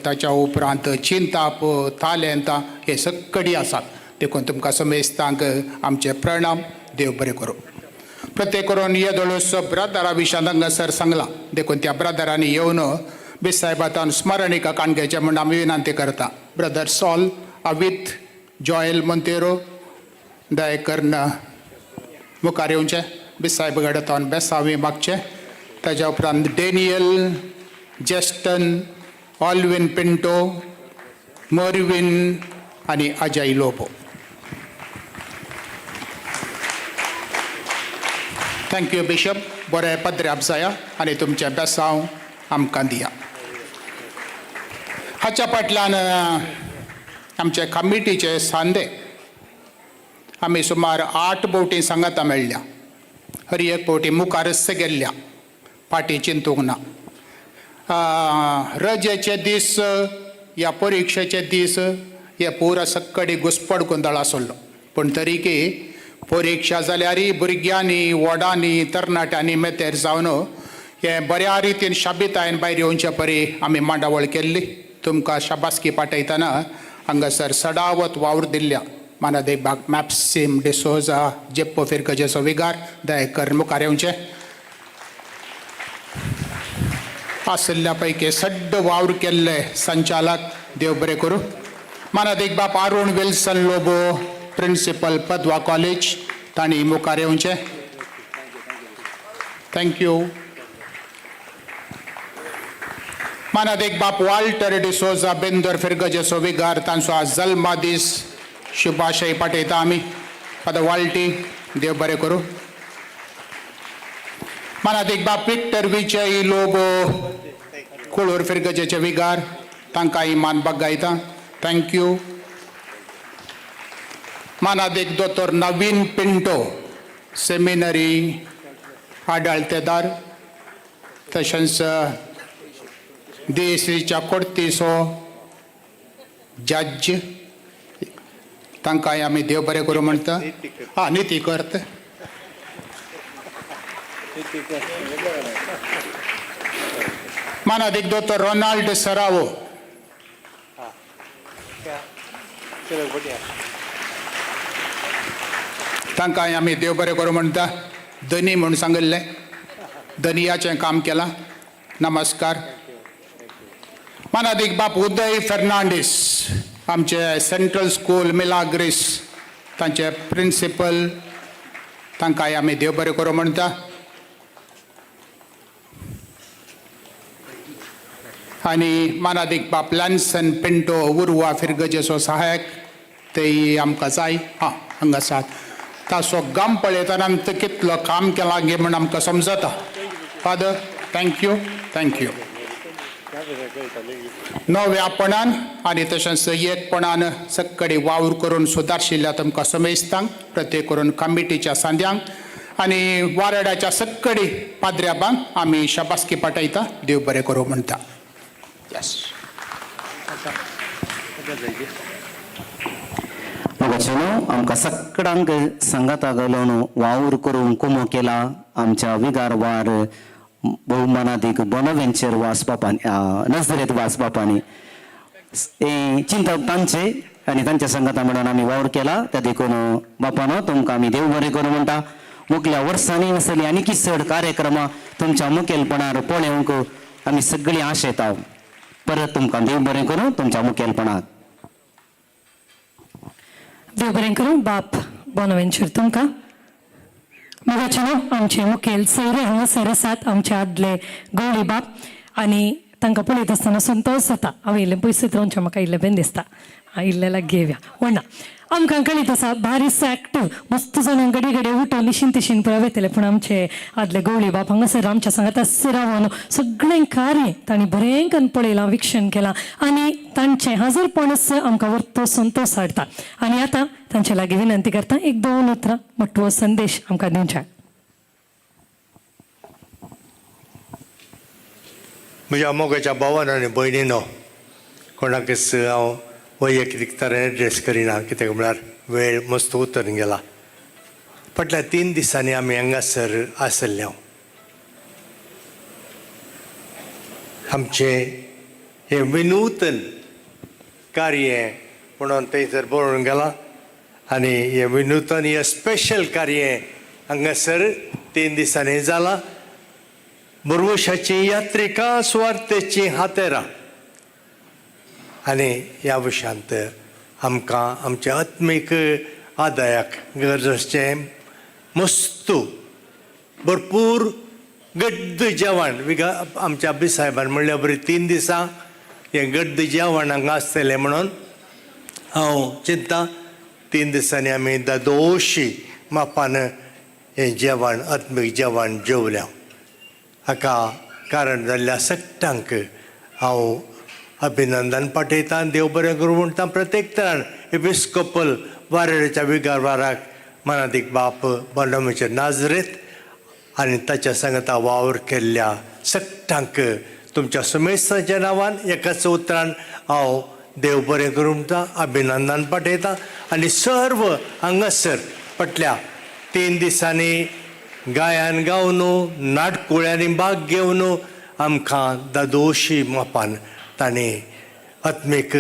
ताच्या उपरांत चिंताप, तालेंतां हे सगळी आसात. देखून तुमकां समेस्तांक आमचे प्रणाम. देव बरें करूं. प्रत्येक करून येदोळसो ब्रदरा विशांत हांगासर सांगलां, देखून त्या ब्रदरांनी येवन बेसायबातान स्मरणिका काणगेचें म्हूण आमी विनंती करता. ब्रदर सॉल अवित जॉयल मोंतेरो दया करून मुखार येवचें, बेसायब घडतावन बेसावी मागचें. ताज्या उपरांत डेनियल, जेस्टन, ऑलविन पिंटो, मॉर्विन आनी Ajay Lobo. Thank you bishop. बरें पदऱ्याप जाया आनी तुमचें बेसांव आमकां दिया. हाच्या फाटल्यान आमचे कमिटीचे सांदे आमी सुमार 8 बोटी सांगाता मेळ्ळ्या. हर एक बोटी मुखारच गेल्ल्या, फाटीं चिंतूंक ना. रजेचे दीस या परिक्षेचे दीस हे पुरा सक्कडी घुसपड गोंदळ आसलो, पूण तरीकी परिक्षा जाल्यारय भुरग्यांनी, व्हडांनी, तरणाट्यांनी मेतेर जावन हे बऱ्या रितीन शाबितायन भायर येवचे परी आमी मांडावळ केल्ली. तुमकां शाबासकी पाठयतना हांगासर सडावत वावर दिल्ल्या मानादेक बाग मॅप्सीम डिसोजा जेप्पो फिरगजेचो विगार दया कर मुखार येवचें. आशिल्ल्या पैकी सड्ड वावर केल्ले संचालक देव बरें करूं. मानादेक बाप Arun Wilson Lobo, principal Padwa college, तांणी मुखार येवचें. Thank you. मानादेक बाप वाल्टर डिसोजा बेंदर फिरगजेचो विगार, तांचो आज जल्मादीस, शुभाशय पाठयता आमी. फादर वाल्टी देव बरें करूं. मानादेक बाप विक्टर विजय लोबो कुळूर फिरगजेचे विगार, तांकां मान बागायता. Thank you. मानादेक दोतोर नवीन पिंटो, सेमिनरी आडाळतेदार, तशेंच देसीच्या कोर्तीसो जज, तांकांय आमी देव बरें करूं म्हणटा. आं, निती करत. मानादीक दोतोर रोनाल्ड सरावो, तांकांय आमी देव बरें करूं म्हणटा. धनी म्हूण सांगिल्लें, धनियाचें काम केलां. नमस्कार. मानादीक बाप उदय फेर्नांडीस, आमचे सेंट्रल स्कूल मिलाग्रीस तांचे प्रिंसिपल, तांकांय आमी देव बरें करूं म्हणटा. आनी मानादीक बाप लॅन्सन पिंटो उर्वा फिरगजेचो सहायक, तेय आमकां जाय. हां, हांगा आसात. ताचो गाम पळयतना आमकां कितलो काम केलां गे म्हूण आमकां समजता. Father thank you. Thank you. नव्यापणान आनी तशेंच एकपणान सक्कडी वावर करून सुदारशिल्ल्या तुमकां समेस्तांक, प्रत्येक करून कमिटीच्या सांद्यांक आनी वारडाच्या सक्कडी पाद्र्याबांक आमी शाबासकी पाठयता. देव बरें करूं म्हणटा. येस. मोगाचेनो आमकां सगळ्यांक सांगाता घालून वावर करूंक कुमो केला आमच्या विगार वार बहुमानादीक बोनावेंचर वासबापांनी, नजरेत वासबापांनी हे चिंतप तांचे आनी तांच्या सांगाता म्हणून आमी वावर केला. त्या देखून बापानो तुमकां आमी देव बरें करूं म्हणटा. मुखल्या वर्सांनी आसली आनी चड कार्यक्रमां तुमच्या मुखेलपणार पळोवंक आमी सगळीं आशेता. परत तुमकां देव बरें करूं तुमच्या मुखेलपणाक. देव बरें करूं बाप बोनावेंचर तुमकां. मोगाचेनो आमचे मुखेल सोयरे हांगासर आसात आमचे आदले गवळी बाप, आनी तांकां पळयत आसतना संतोश जाता. हांव इल्लें पयस रावचें म्हाका इल्लें बेन दिसता. इल्लें लागीं येवया व्हडना. आमकां कळीत आसा बारीस एक्टिव मस्त जाणां घडये घडये उठोवन इशीन तिशीन पळय वयतले, पूण आमचे आदले गवळी बाप हांगासर आमच्या सांगाता रावन सगळें कार्य तांणी बरें करून पळयलां, विक्षण केलां आनी तांचें हाजरपणच आमकां वर्तो संतोश हाडटा. आनी आतां तांचे लागीं विनंती करता एक दोन उतरां मोटवो संदेश आमकां दिवच्या. म्हज्या मोगाच्या भावान आनी भयणीनो, कोणाकच हांव वैयक्तीक तरेन एड्रेस करिना, कित्याक म्हळ्यार वेळ मस्त उतरून गेला. फाटल्या 3 दिसांनी आमी हांगासर आसले. आमचें हें विनूतन कार्य म्हणून थंयसर बरोवन गेलां आनी हें विनूतन हें स्पेशल कार्य हांगासर 3 दिसांनी जालां. बरवशाची यात्रिका सुवार्थेची हातेरां आनी ह्या विशयांत आमकां आमच्या आत्मीक आदायाक गरज आसचें मस्तू भरपूर गड्ड जेवण विगा आमच्या अभिसाहेबान म्हणल्या बरी 3 दिसां हें गड्ड जेवण हांगा आसतलें म्हणून हांव चिंता. 3 दिसांनी आमी दादोशी मापान हें जेवण आत्मीक जेवण जेवल्या. हाका कारण जाल्ल्या सगळ्यांक हांव अभिनंदन पाठयतां, देव बरें करूं म्हणटा. प्रत्येक तरान एपिस्कोपल वारेच्या विगारवाराक मनादीक बाप बंडोमेचेर नाजरेत आनी ताच्या सांगता वावर केल्ल्या सगळ्यांक तुमच्या सुमेस्ताच्या नांवान एकाच उतरान हांव देव बरें करूं म्हणटा, अभिनंदन पाठयता. आनी सर्व हांगासर फाटल्या 3 दिसांनी गायान गावन नाटकुळ्यांनी भाग घेवन आमकां दादोशी मापान तांणी आत्मीक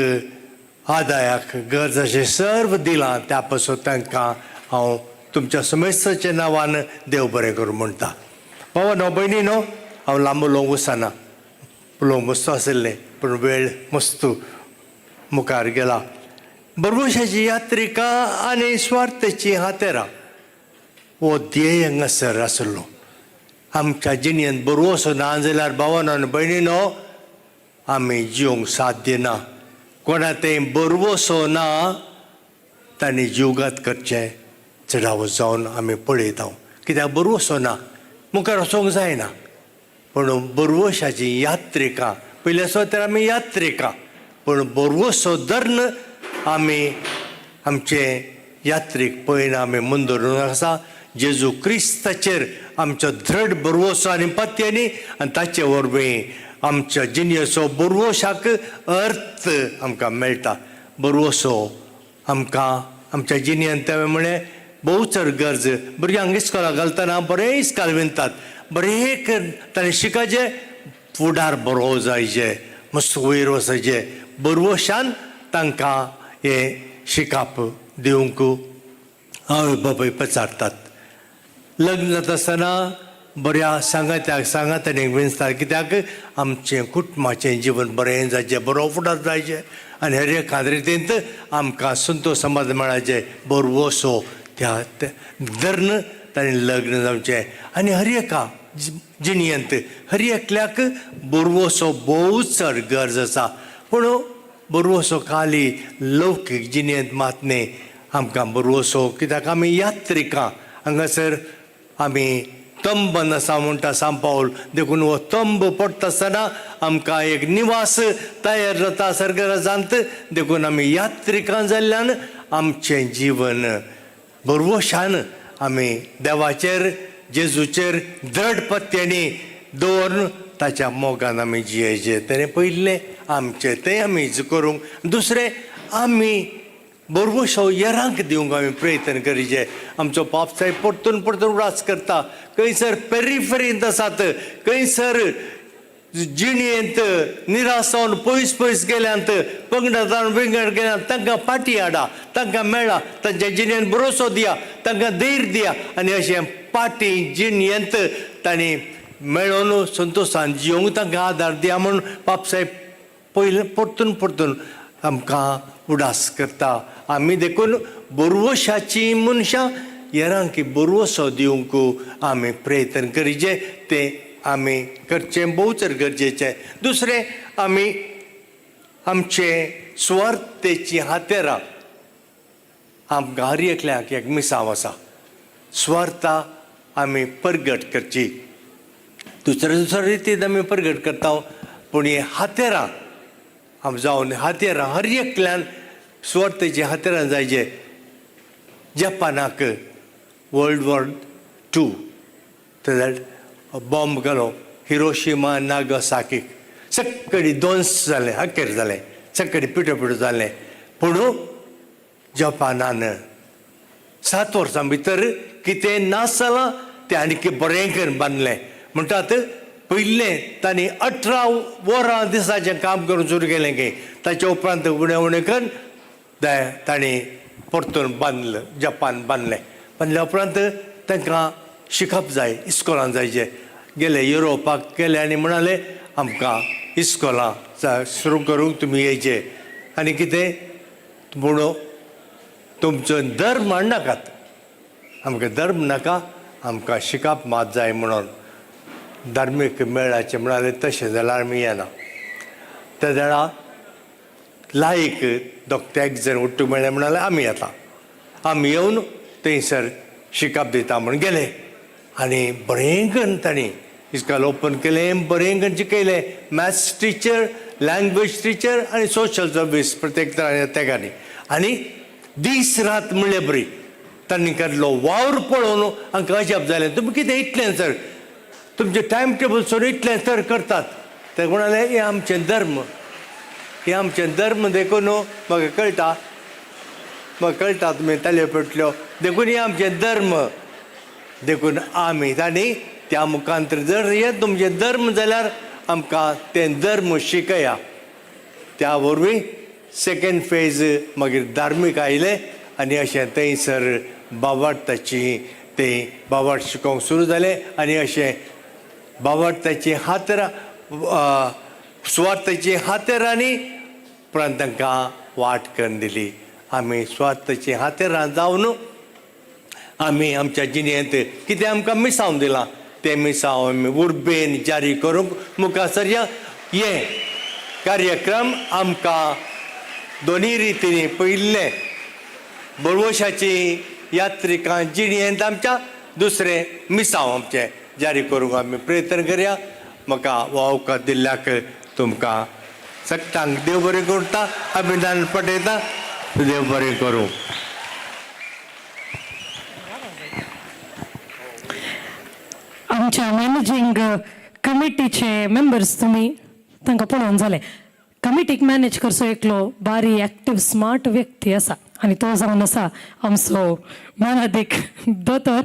आदायाक गरज अशें सर्व दिलां. त्या पासून तांकां हांव तुमच्या समेस्ताच्या नांवान देव बरें करूं म्हणटा. बाबा न्हू भयणी न्हू, हांव लांब उलोवंक वचना, उलोवंक मस्त आशिल्लें पूण वेळ मस्त मुखार गेला. बरवशाची यात्रिका आनी स्वार्थाची हातेरां हो ध्येय हांगासर आसलो. आमच्या जिणेंत बरवसो ना जाल्यार भावानो आनी भयणीनो आमी जिवंक साध्य ना. कोणा तें बरवसो ना तांणी जिवघात करचें चडावत जावन आमी पळयता. कित्याक बरवसो ना, मुखार वचोंक जायना. पूण बरवशाची यात्रिका पयल्या सुवातेर आमी यात्रिका, पूण बरवसो धरून आमी आमचें यात्रीक पळयना, आमी मुंदरून आसा जेजू क्रिस्ताचेर आमचो दृढ बरवसो आनी पत्यांनी आनी ताचे वरवीं आमच्या जिणेचो बरवशाक अर्थ आमकां मेळटा. बरवसो आमकां आमच्या जिणेंत तें म्हळें भोव चड गरज. भुरग्यांक इस्कोलाक घालतना बरें इस्काल विनतात, बरें ताणें शिकाचें, फुडार बरो जायचे, मस्त वयर वचचें. बरवशान तांकां हें शिकाप दिवंक आवय बापूय पचारतात. लग्न जाता आसतना बऱ्या सांगात्याक सांगात्यानी विंचतात, कित्याक आमचें कुटुंबाचें जिवन बरें जायचें, बरो फुडार जायचें आनी हर एका रितींत आमकां संतोश समाधान मेळाचें. बरवसो त्या धरून ताणें लग्न जावचें. आनी हर एका जिणेंत हर एकल्याक बरवसो भोव चड गरज आसा. पूण बरवसो खाली लौकीक जिणेंत मात न्ही, आमकां बरवसो कित्याक आमी यात्रिकां हांगासर आमी तंबन आसा म्हणटा सांपावल, देखून हो तंब पडटा आसतना आमकां एक निवास तयार जाता सरगराजांत. देखून आमी यात्रिकां जाल्ल्यान आमचें जीवन बरवशान आमी देवाचेर जेजूचेर दृढ पत्त्यांनी दवरून ताच्या मोगान आमी जियेचें. तेणें पयलें आमचें तें आमी करूंक, दुसरें आमी बरवसो येरांक दिवंक आमी प्रयत्न करीचे. आमचो पाप साहेब परतून परतून उडास करता, खंयसर पेरिफेरींत आसात, खंयसर जिणेंत निराश जावन पयस पयस गेल्यात, पंगडांत विंगड गेल्यात, तांकां फाटी हाडा, तांकां मेळा, तांच्या जिणेंत भरोसो दिया, तांकां धैर्य दिया आनी अशें फाटी जिणेंत तांणी मेळोवन संतोशान जिवंक तांकां आदार दिया म्हूण पाप साहेब पयलें परतून परतून आमकां उडास करता. आमी देखून बरवशाची मनशां येरांकी बरवसो दिवंक आमी प्रयत्न करीचे, तें आमी करचें भोव चड गरजेचें. दुसरें आमी आमचे सुवार्थेची हातेरां आमकां हर एकल्याक एक मिसांव आसा, सुवार्था आमी परगट करची. दुसऱ्या दुसऱ्या रितीन आमी परगट करता, पूण ही हातेरां आम जावन हातेरां हर एकल्यान सुवार्थेची हातेरां जायचे. जपानाक वर्ल्ड वॉर 2 थंय बॉम्ब घालो हिरोशिमा नागासाकीक, सगळी ध्वंस जालें, अखेर जालें, सगळी पिठो पिठो जालें. पूण जपानान 7 वर्सां भितर कितें नाश जालां तें आनीक बरें करून बांदलें. म्हणटात पयलें तांणी 18 वरां दिसाचें काम करून सुरू केलें की ताच्या उपरांत उणें उणें करून तांणी परतून बांदलें, जपान बांदलें. बांदल्या उपरांत तांकां शिकप जाय, इस्कोलान जायचें. गेले युरोपाक गेले आनी म्हणाले, आमकां इस्कोलां सुरू करूंक तुमी येयचे आनी कितें पूण तुमचो धर्म हाडनाकात, आमकां धर्म नाका, आमकां शिकप मात जाय म्हणून धार्मीक मेळाचें. म्हणाले, तशें जाल्यार आमी येना. त्या वेळार लायक दोग तेग जण उठ्ठू मेळ्ळे, म्हणाले, आमी येता, आमी येवन थंयसर शिकप दिता म्हूण गेले आनी बरें करून तांणी इस्कोल ओपन केलें, बरें करून शिकयलें. मॅथ्स टिचर, लँग्वेज टिचर आनी सोशल सर्वीस प्रत्येक तेगांनी आनी दीस रात म्हणले बरी तांणी केल्लो वावर पळोवन हांकां अजाप जालें. तुमी कितें इतलें सर, तुमचें टायम टेबल सोडून इतलें सर करतात? ते म्हणाले, हें आमचें धर्म, हें आमचें धर्म. देखून म्हाका कळटा, म्हाका कळटा तुमी तालयो पेटल्यो. देखून हें आमचें धर्म. देखून आमी तांणी त्या मुखांतर जर हें तुमचें धर्म जाल्यार आमकां तें धर्म शिकया. त्या वरवीं सेकेंड फेज मागीर धार्मीक आयलें आनी अशें थंयसर बाबार्थाची ते बाबार्थ शिकोवंक सुरू जालें आनी अशें बाबार्थाची हातरां, सुवार्थाची हातेरांनी उपरांत तांकां वाट करून दिली. आमी सुवार्थाची हातेरां जावन आमी आमच्या जिणेंत कितें आमकां मिसांव दिलां, तें मिसांव आमी उर्बेन जारी करूंक मुखार सरया. हे कार्यक्रम आमकां दोनी रितींनी, पयलें भरवशाची यात्रिकां जिणेंत आमच्या, दुसरें मिसांव आमचें जारी करूंक आमी प्रयत्न करया. म्हाका हो अवकाश दिल्ल्याक तुमकां सगळ्यांक देव बरें करता, अभिनंदन पठयता. देव बरें करूं. आमच्या मॅनेजींग कमिटीचे मेंबर्स तुमी तांकां पळोवन जालें. कमिटीक मॅनेज करचो एकलो बारी एक्टीव स्मार्ट व्यक्ती आसा आनी तो जावन आसा आमचो मानादीक दोतोर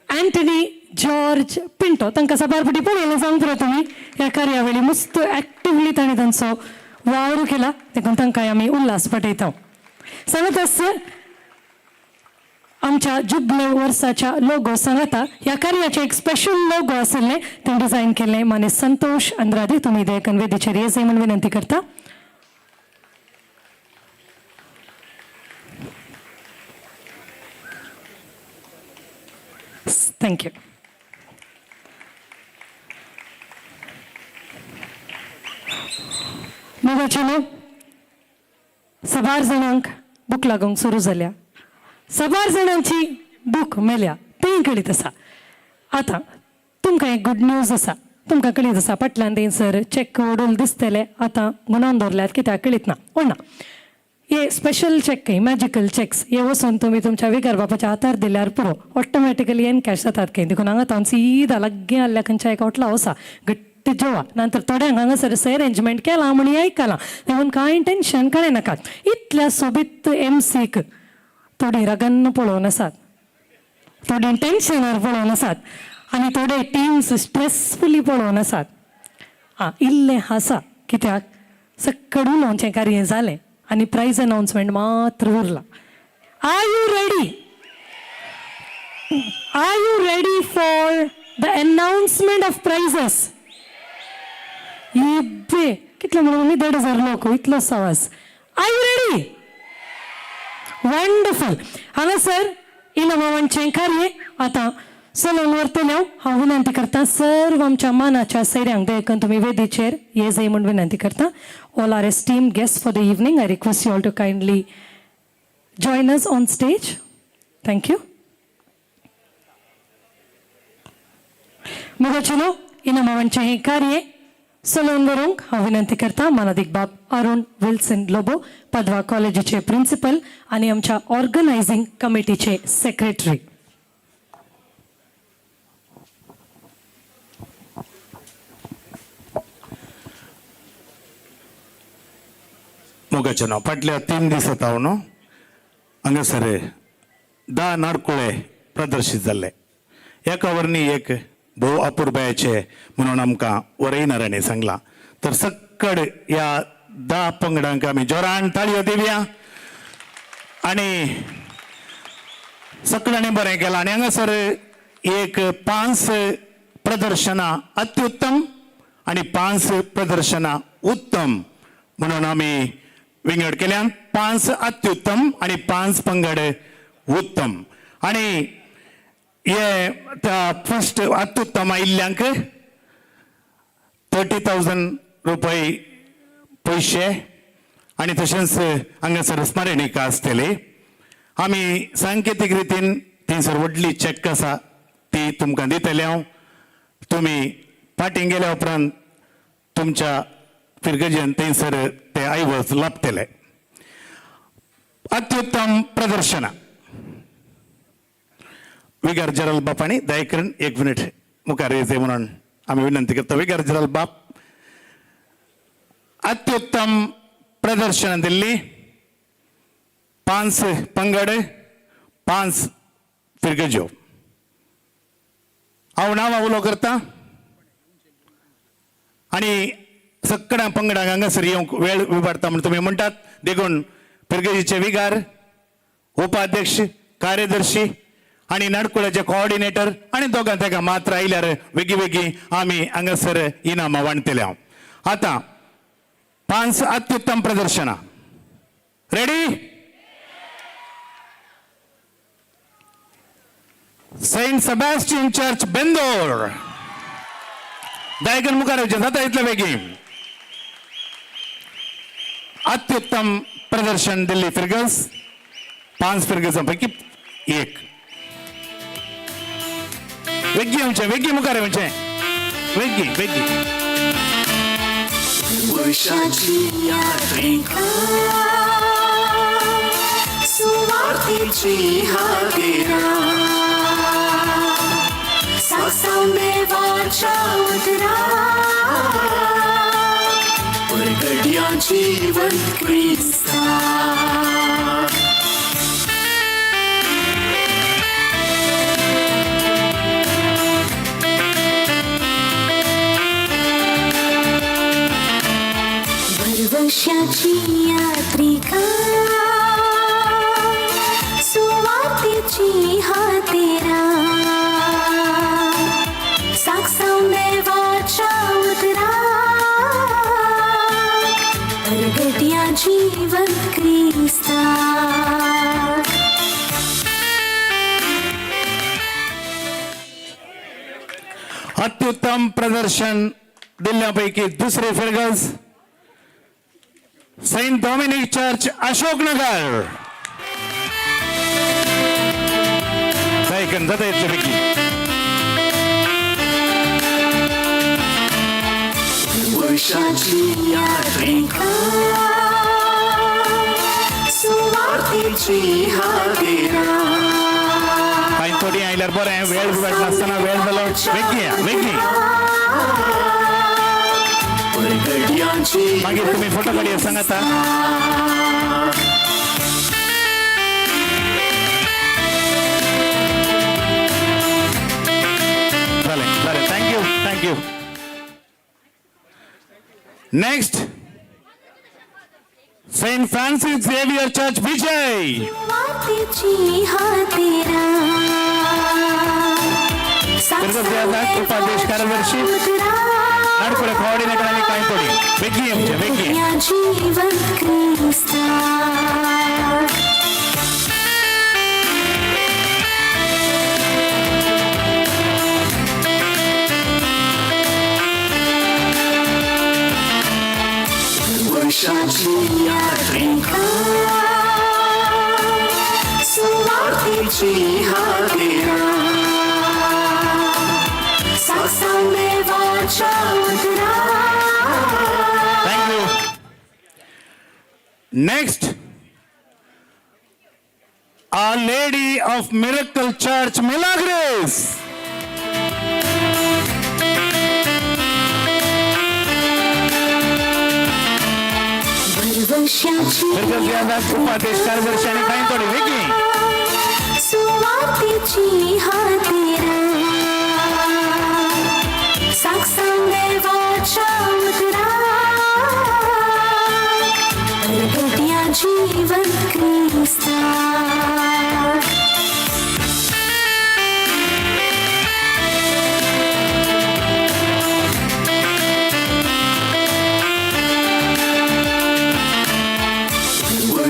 अँटनी जॉर्ज पिंटो. तांकां साबार फावटी पळयलें जावंक पुरो तुमी. ह्या कार्यावळी मस्त एक्टिवली ताणें तांचो वावर केला, देखून तांकां आमी उल्हास पठयता. सांगत आस आमच्या जुबले वर्साच्या लोगो सांगाता ह्या कार्याचें एक स्पेशल लोगो आशिल्लें, तें डिझायन केल्लें माने संतोष अंद्रादे. तुमी देखून वेदीचेर ये जाय म्हूण विनंती करता. Thank you. मोगाचेलो, साबार जाणांक भूक लागूंक सुरू जाल्या, साबार जाणांची भूक मेल्या तेंय कळीत आसा. आतां तुमकां एक गुड न्यूज आसा. तुमकां कळीत आसा, फाटल्यान थंयसर चॅक ओडूल दिसतले, आतां गुणावन दवरल्यात कित्याक कळीत ना. ना, हे स्पेशल चॅक खंय, मॅजिकल चॅक्स. हे वचून तुमी तुमच्या विगर बापाच्या हातार दिल्यार पुरो, ऑटोमॅटिकली एन कॅश जातात खंय. देखून हांगा तावन सीदा लागीं आहल्या खंयच्या एका हॉटला वसा, घट्ट जेवा. नंतर थोड्यांक हांगासर अरेंजमेंट केलां म्हण आयकलां, देखून कांय टेन्शन कांय नाकात. इतल्या सोबीत एमसीक थोडीं रागान पळोवन आसात, थोडीं टेन्शनार पळोवन आसात आनी थोडे टिम्स स्ट्रेसफुली पळोवन आसात. आं, इल्लें हासा, कित्याक सक्कड उलोवचें कार्य जालें आनी प्रायज अनाउन्समेंट मात्र उरलां. Are you ready? Are you ready for the announcement of prizes? इब्बे, कितले म्हणून आमी 1,500 लोक, इतलो आवाज. Are you ready? Wonderful. हांगासर इनामांचें कार्य आतां चलोवन व्हरतले. हांव विनंती करता सर्व आमच्या मानाच्या सैऱ्यांक, देखून तुमी वेदीचेर ये जाय म्हूण विनंती करता. All our esteemed guest for the evening, I request you all to kindly join us on stage. Thank you. मोगाचेलो, इनामांचें हें कार्य चलोवन व्हरूंक हांव विनंती करता मानादीक बाब अरुण विल्सन लोबो, पदवा कॉलेजीचे प्रिन्सिपल आनी आमच्या ऑर्गनायझींग कमिटीचे सेक्रेटरी. मोगाचें, फाटल्या 3 दिसां न्हू हांगासर 10 नाडकुळे प्रदर्शीत जाल्ले, एका वरनी एक. भोव अपुरबायेचे म्हणून आमकां वरयणाऱ्यांनी सांगलां. तर सक्कड ह्या 10 पंगडांक आमी जोरान ताळयो दिवया आनी सगळ्यांनी बरें केलां. आनी हांगासर एक 5 प्रदर्शनां अत्युत्तम आनी 5 प्रदर्शनां उत्तम म्हणून आमी विंगड केल्यान. 5 अत्युत्तम आनी 5 पंगड उत्तम. आनी हे त्या फर्स्ट अत्युत्तम आयिल्ल्यांक 30,000 रुपये पयशे आनी तशेंच हांगासर स्मरणिका आसतली. आमी सांकेतीक रितीन थंयसर व्हडली चॅक आसा ती तुमकां दितले हांव. तुमी फाटीं गेल्या उपरांत तुमच्या फिरगजेन थंयसर ते आयवज लाभतले. अत्युत्तम प्रदर्शनां विगार जरल बाप आनी दयाकरण 1 मिनिट मुखार येवचें म्हणून आमी विनंती करता. विगार जरल बाप अत्युत्तम प्रदर्शनां दिल्ली 5 पंगड 5 फिरगज्यो. हांव नांवां उलो करता आनी सगळ्या पंगडांक हांगासर येवंक वेळ विबाडता म्हूण तुमी म्हणटात, देखून फिरगजीचे विगार, उपाध्यक्ष, कार्यदर्शी आनी नाडकुळाचे कोऑर्डिनेटर आनी दोगां तेका मात्र आयल्यार वेगीं वेगीं आमी हांगासर इनामां वांटतले हांव. आतां 5 अत्युत्तम प्रदर्शनां. Ready? Saint Sebastian church Bendor. दायकन मुखार येवचें जाता इतले बेगीन. अत्युत्तम प्रदर्शन दिल्ली फिरगज 5 फिरगजां पैकी 1. वेगीं येवचें, वेगीं मुखार येवचें, वेगीं वेगीं. वर्षाची यात्रिका सुवार्थीची हागेरा सासांबेवाच्या उतरा परगड्या जीवन क्रिस्ता. वर्षाची यात्रिका सुवार्थीची हातेरा साक्षांदेवाच्या उतरा परगट्या जीवन क्रिस्ता. अत्युत्तम प्रदर्शन दिल्ल्यापैकी दुसरे फिरगज सेंट डॉमिनिक चर्च अशोकनगर. जायकन जाता इतले पैकी. वर्षाची यात्रिका सुवार्थीची हागेरा. कांय थोडी आयल्यार बरें, वेळ बिगाड नासतना वेळ जालो. वेगीं वेगीं मागीर तुमी फोटो काडया सांगाता. जालें जालें, thank you thank you. Next Saint Francis Xavier church Vijay. उपाध्यक्ष कार्यदर्शी नाडकुळे कोऑर्डिनेटर आनी कांय थोडी वेगीं येवचें वेगीं. जीवन क्रिस्ता. वर्षाची यात्रिका सुवार्थीची हागेरा सासांबेवाच्या उतरा. Thank you. Next Our Lady of Miracle Church Milagres. उपाध्यक्ष कार्यदर्शी आनी कांय थोडी वेगीं. सुवार्थीची हातेरा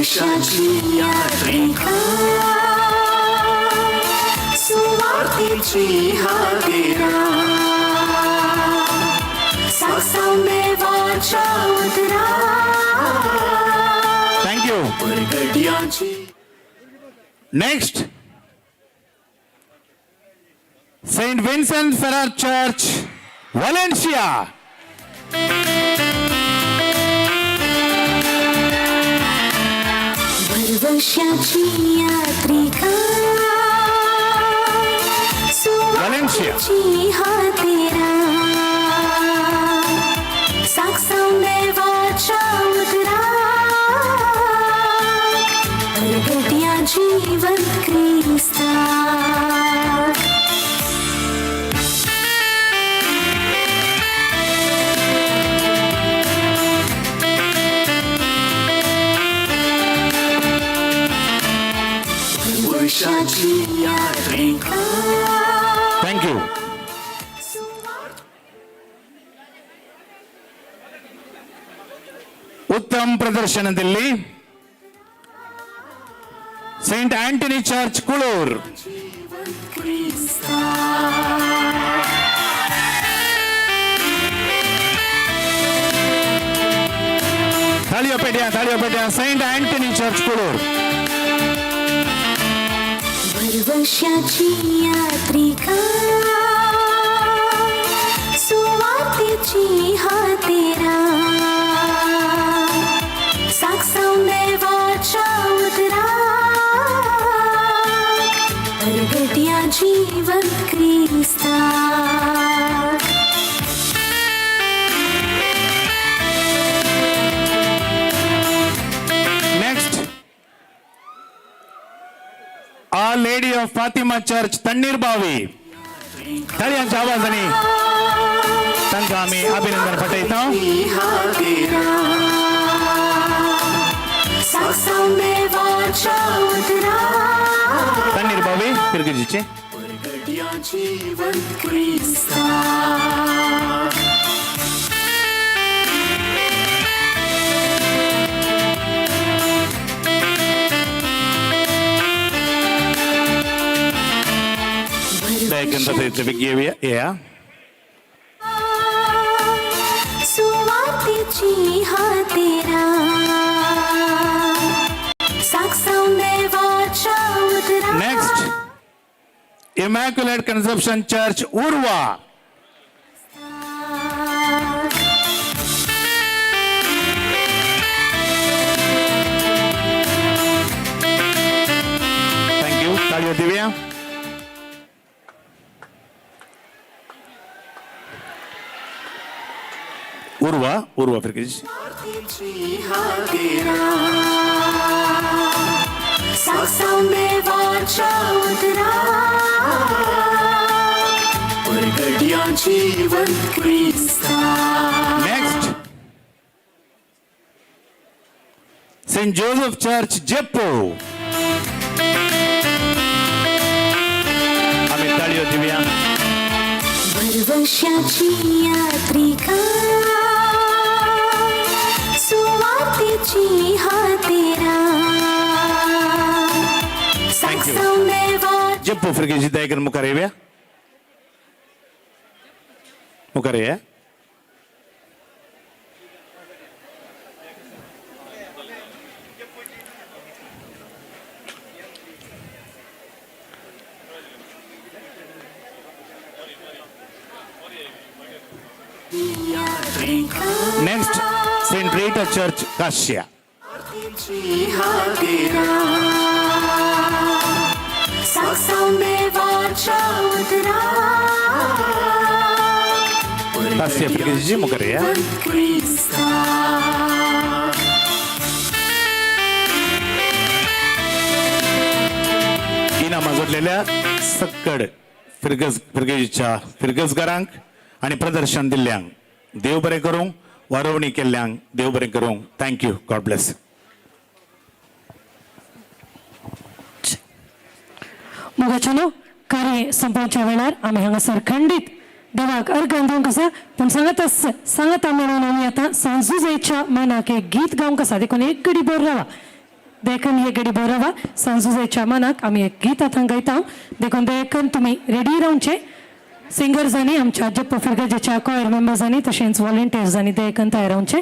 भरवशाची यात्रिका सुवार्थीची हातेरा सासांदेवाच्या उतरा thank you. परगड्याची. Next, Saint Vincent Ferrer church, Valencia. भरवशाची यात्रिका सुवार्थीची हातेरा साक्षांदेवाच्या उतरा परगट्या जीवन क्रिस्ता. भरवशाची यात्रिका. Thank you. ಉತ್ತಮ ಪ್ರದರ್ಶನದಲ್ಲಿ ಸೈಂಟ್ ಆಂಟನಿ ಚರ್ಚ್, ಕುಳೂರ್. क्रिस्ता. ತಾಳಿಯೋಪೇಟೆಯ ತಾಳಿಯೋಪೇಟೆಯ ಸೈಂಟ್ ಆಂಟನಿ ಚರ್ಚ್, ಕುಳೂರ್. भरवशाची यात्रिका सुवार्थीची हातेरा साक्षांदेवाच्या उतरा परगट्या जीवन क्रिस्ता. Next, Our Lady of Fatima church, Tannirbhavi. ताळयांच्या आवाजाने तांकां आमी अभिनंदन पठयता. हातेरा साक्षांदेवाच्या उतरा तन्नीरबावी फिरगजीचे. परगट्या जीवन क्रिस्ता. Yeah. सुवार्थीची हातेरा साक्षांदेवाच्या उतरा. Next, Immaculate Conception church, Urwa. Thank you. ताळयो दिवया. उर्वा, उर्वा फिरगजी. हातेरा साक्षांदेवाच्या उतरा परगट्या जीवन क्रिस्ता. Next, Saint Joseph church, Jeppu. आमी ताळयो दिवया. भरवशाची यात्रिका सुवार्थीची हातेरा Thank you. साक्षांदेवा जेप्पू फिरगजी, दयाकरून मुखार येवया, मुखार येया. Next, Saint Rita church, Kashya. हातेरा साक्षांदेवाच्या उतरा काश्या फिरगजी, मुखार येया. क्रिस्ता. इनामां जोडलेल्या सक्कड फिरगज फिरगजीच्या फिरगजगारांक आणि प्रदर्शन दिल्ल्यांक देव बरें करूं. वारोवणी केल्ल्यांक देव बरें करूं. Thank you. God bless. मोगाच्यानो, कार्य संपोवच्या वेळार आमी हांगासर खंडीत देवाक अर्घन दिवंक आसा, पूण सांगात सांगाता म्हणून आमी आतां सांजुजेच्या मनाक एक गीत गावंक आसा. देखून एक घडी बर रावा. देखून हे घडी बरोवा सांजुजेच्या मनाक आमी एक गीत आतां गायता. देखून देखून तुमी रेडी रावचे. सिंगर्सांनी, आमच्या जप्पो फिरगजेच्या कॉयर मेंबर्सांनी तशेंच वॉलंटियर्सांनी देखून तयार रावचे.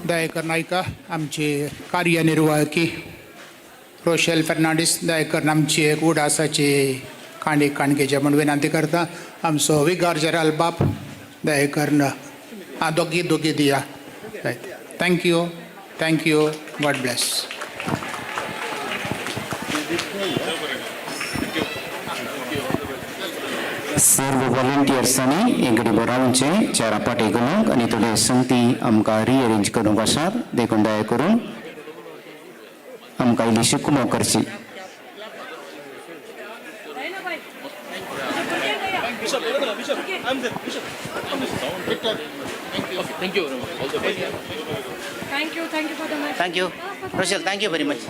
दयाकर नायका आमचे कार्यनिर्वाहकी रोशेल फर्नांडीस दयाकर आमची एक उडासाची काणी काणगेचे म्हूण विनंती करता. आमचो विगार जेराल बाप दयाकर आं दोगी दोगी दिया. Thank you, thank you, God bless. सर्व व्हॉलंटियर्सांनी एक घडी रावचें चेरा पाटी करूंक आनी थोडे संगती आमकां रिअरेंज करूंक आसात. देखून दया करून आमकां इल्लीशी कुमक करची. Thank you, thank you for the Thank you. Rochelle, thank you very much.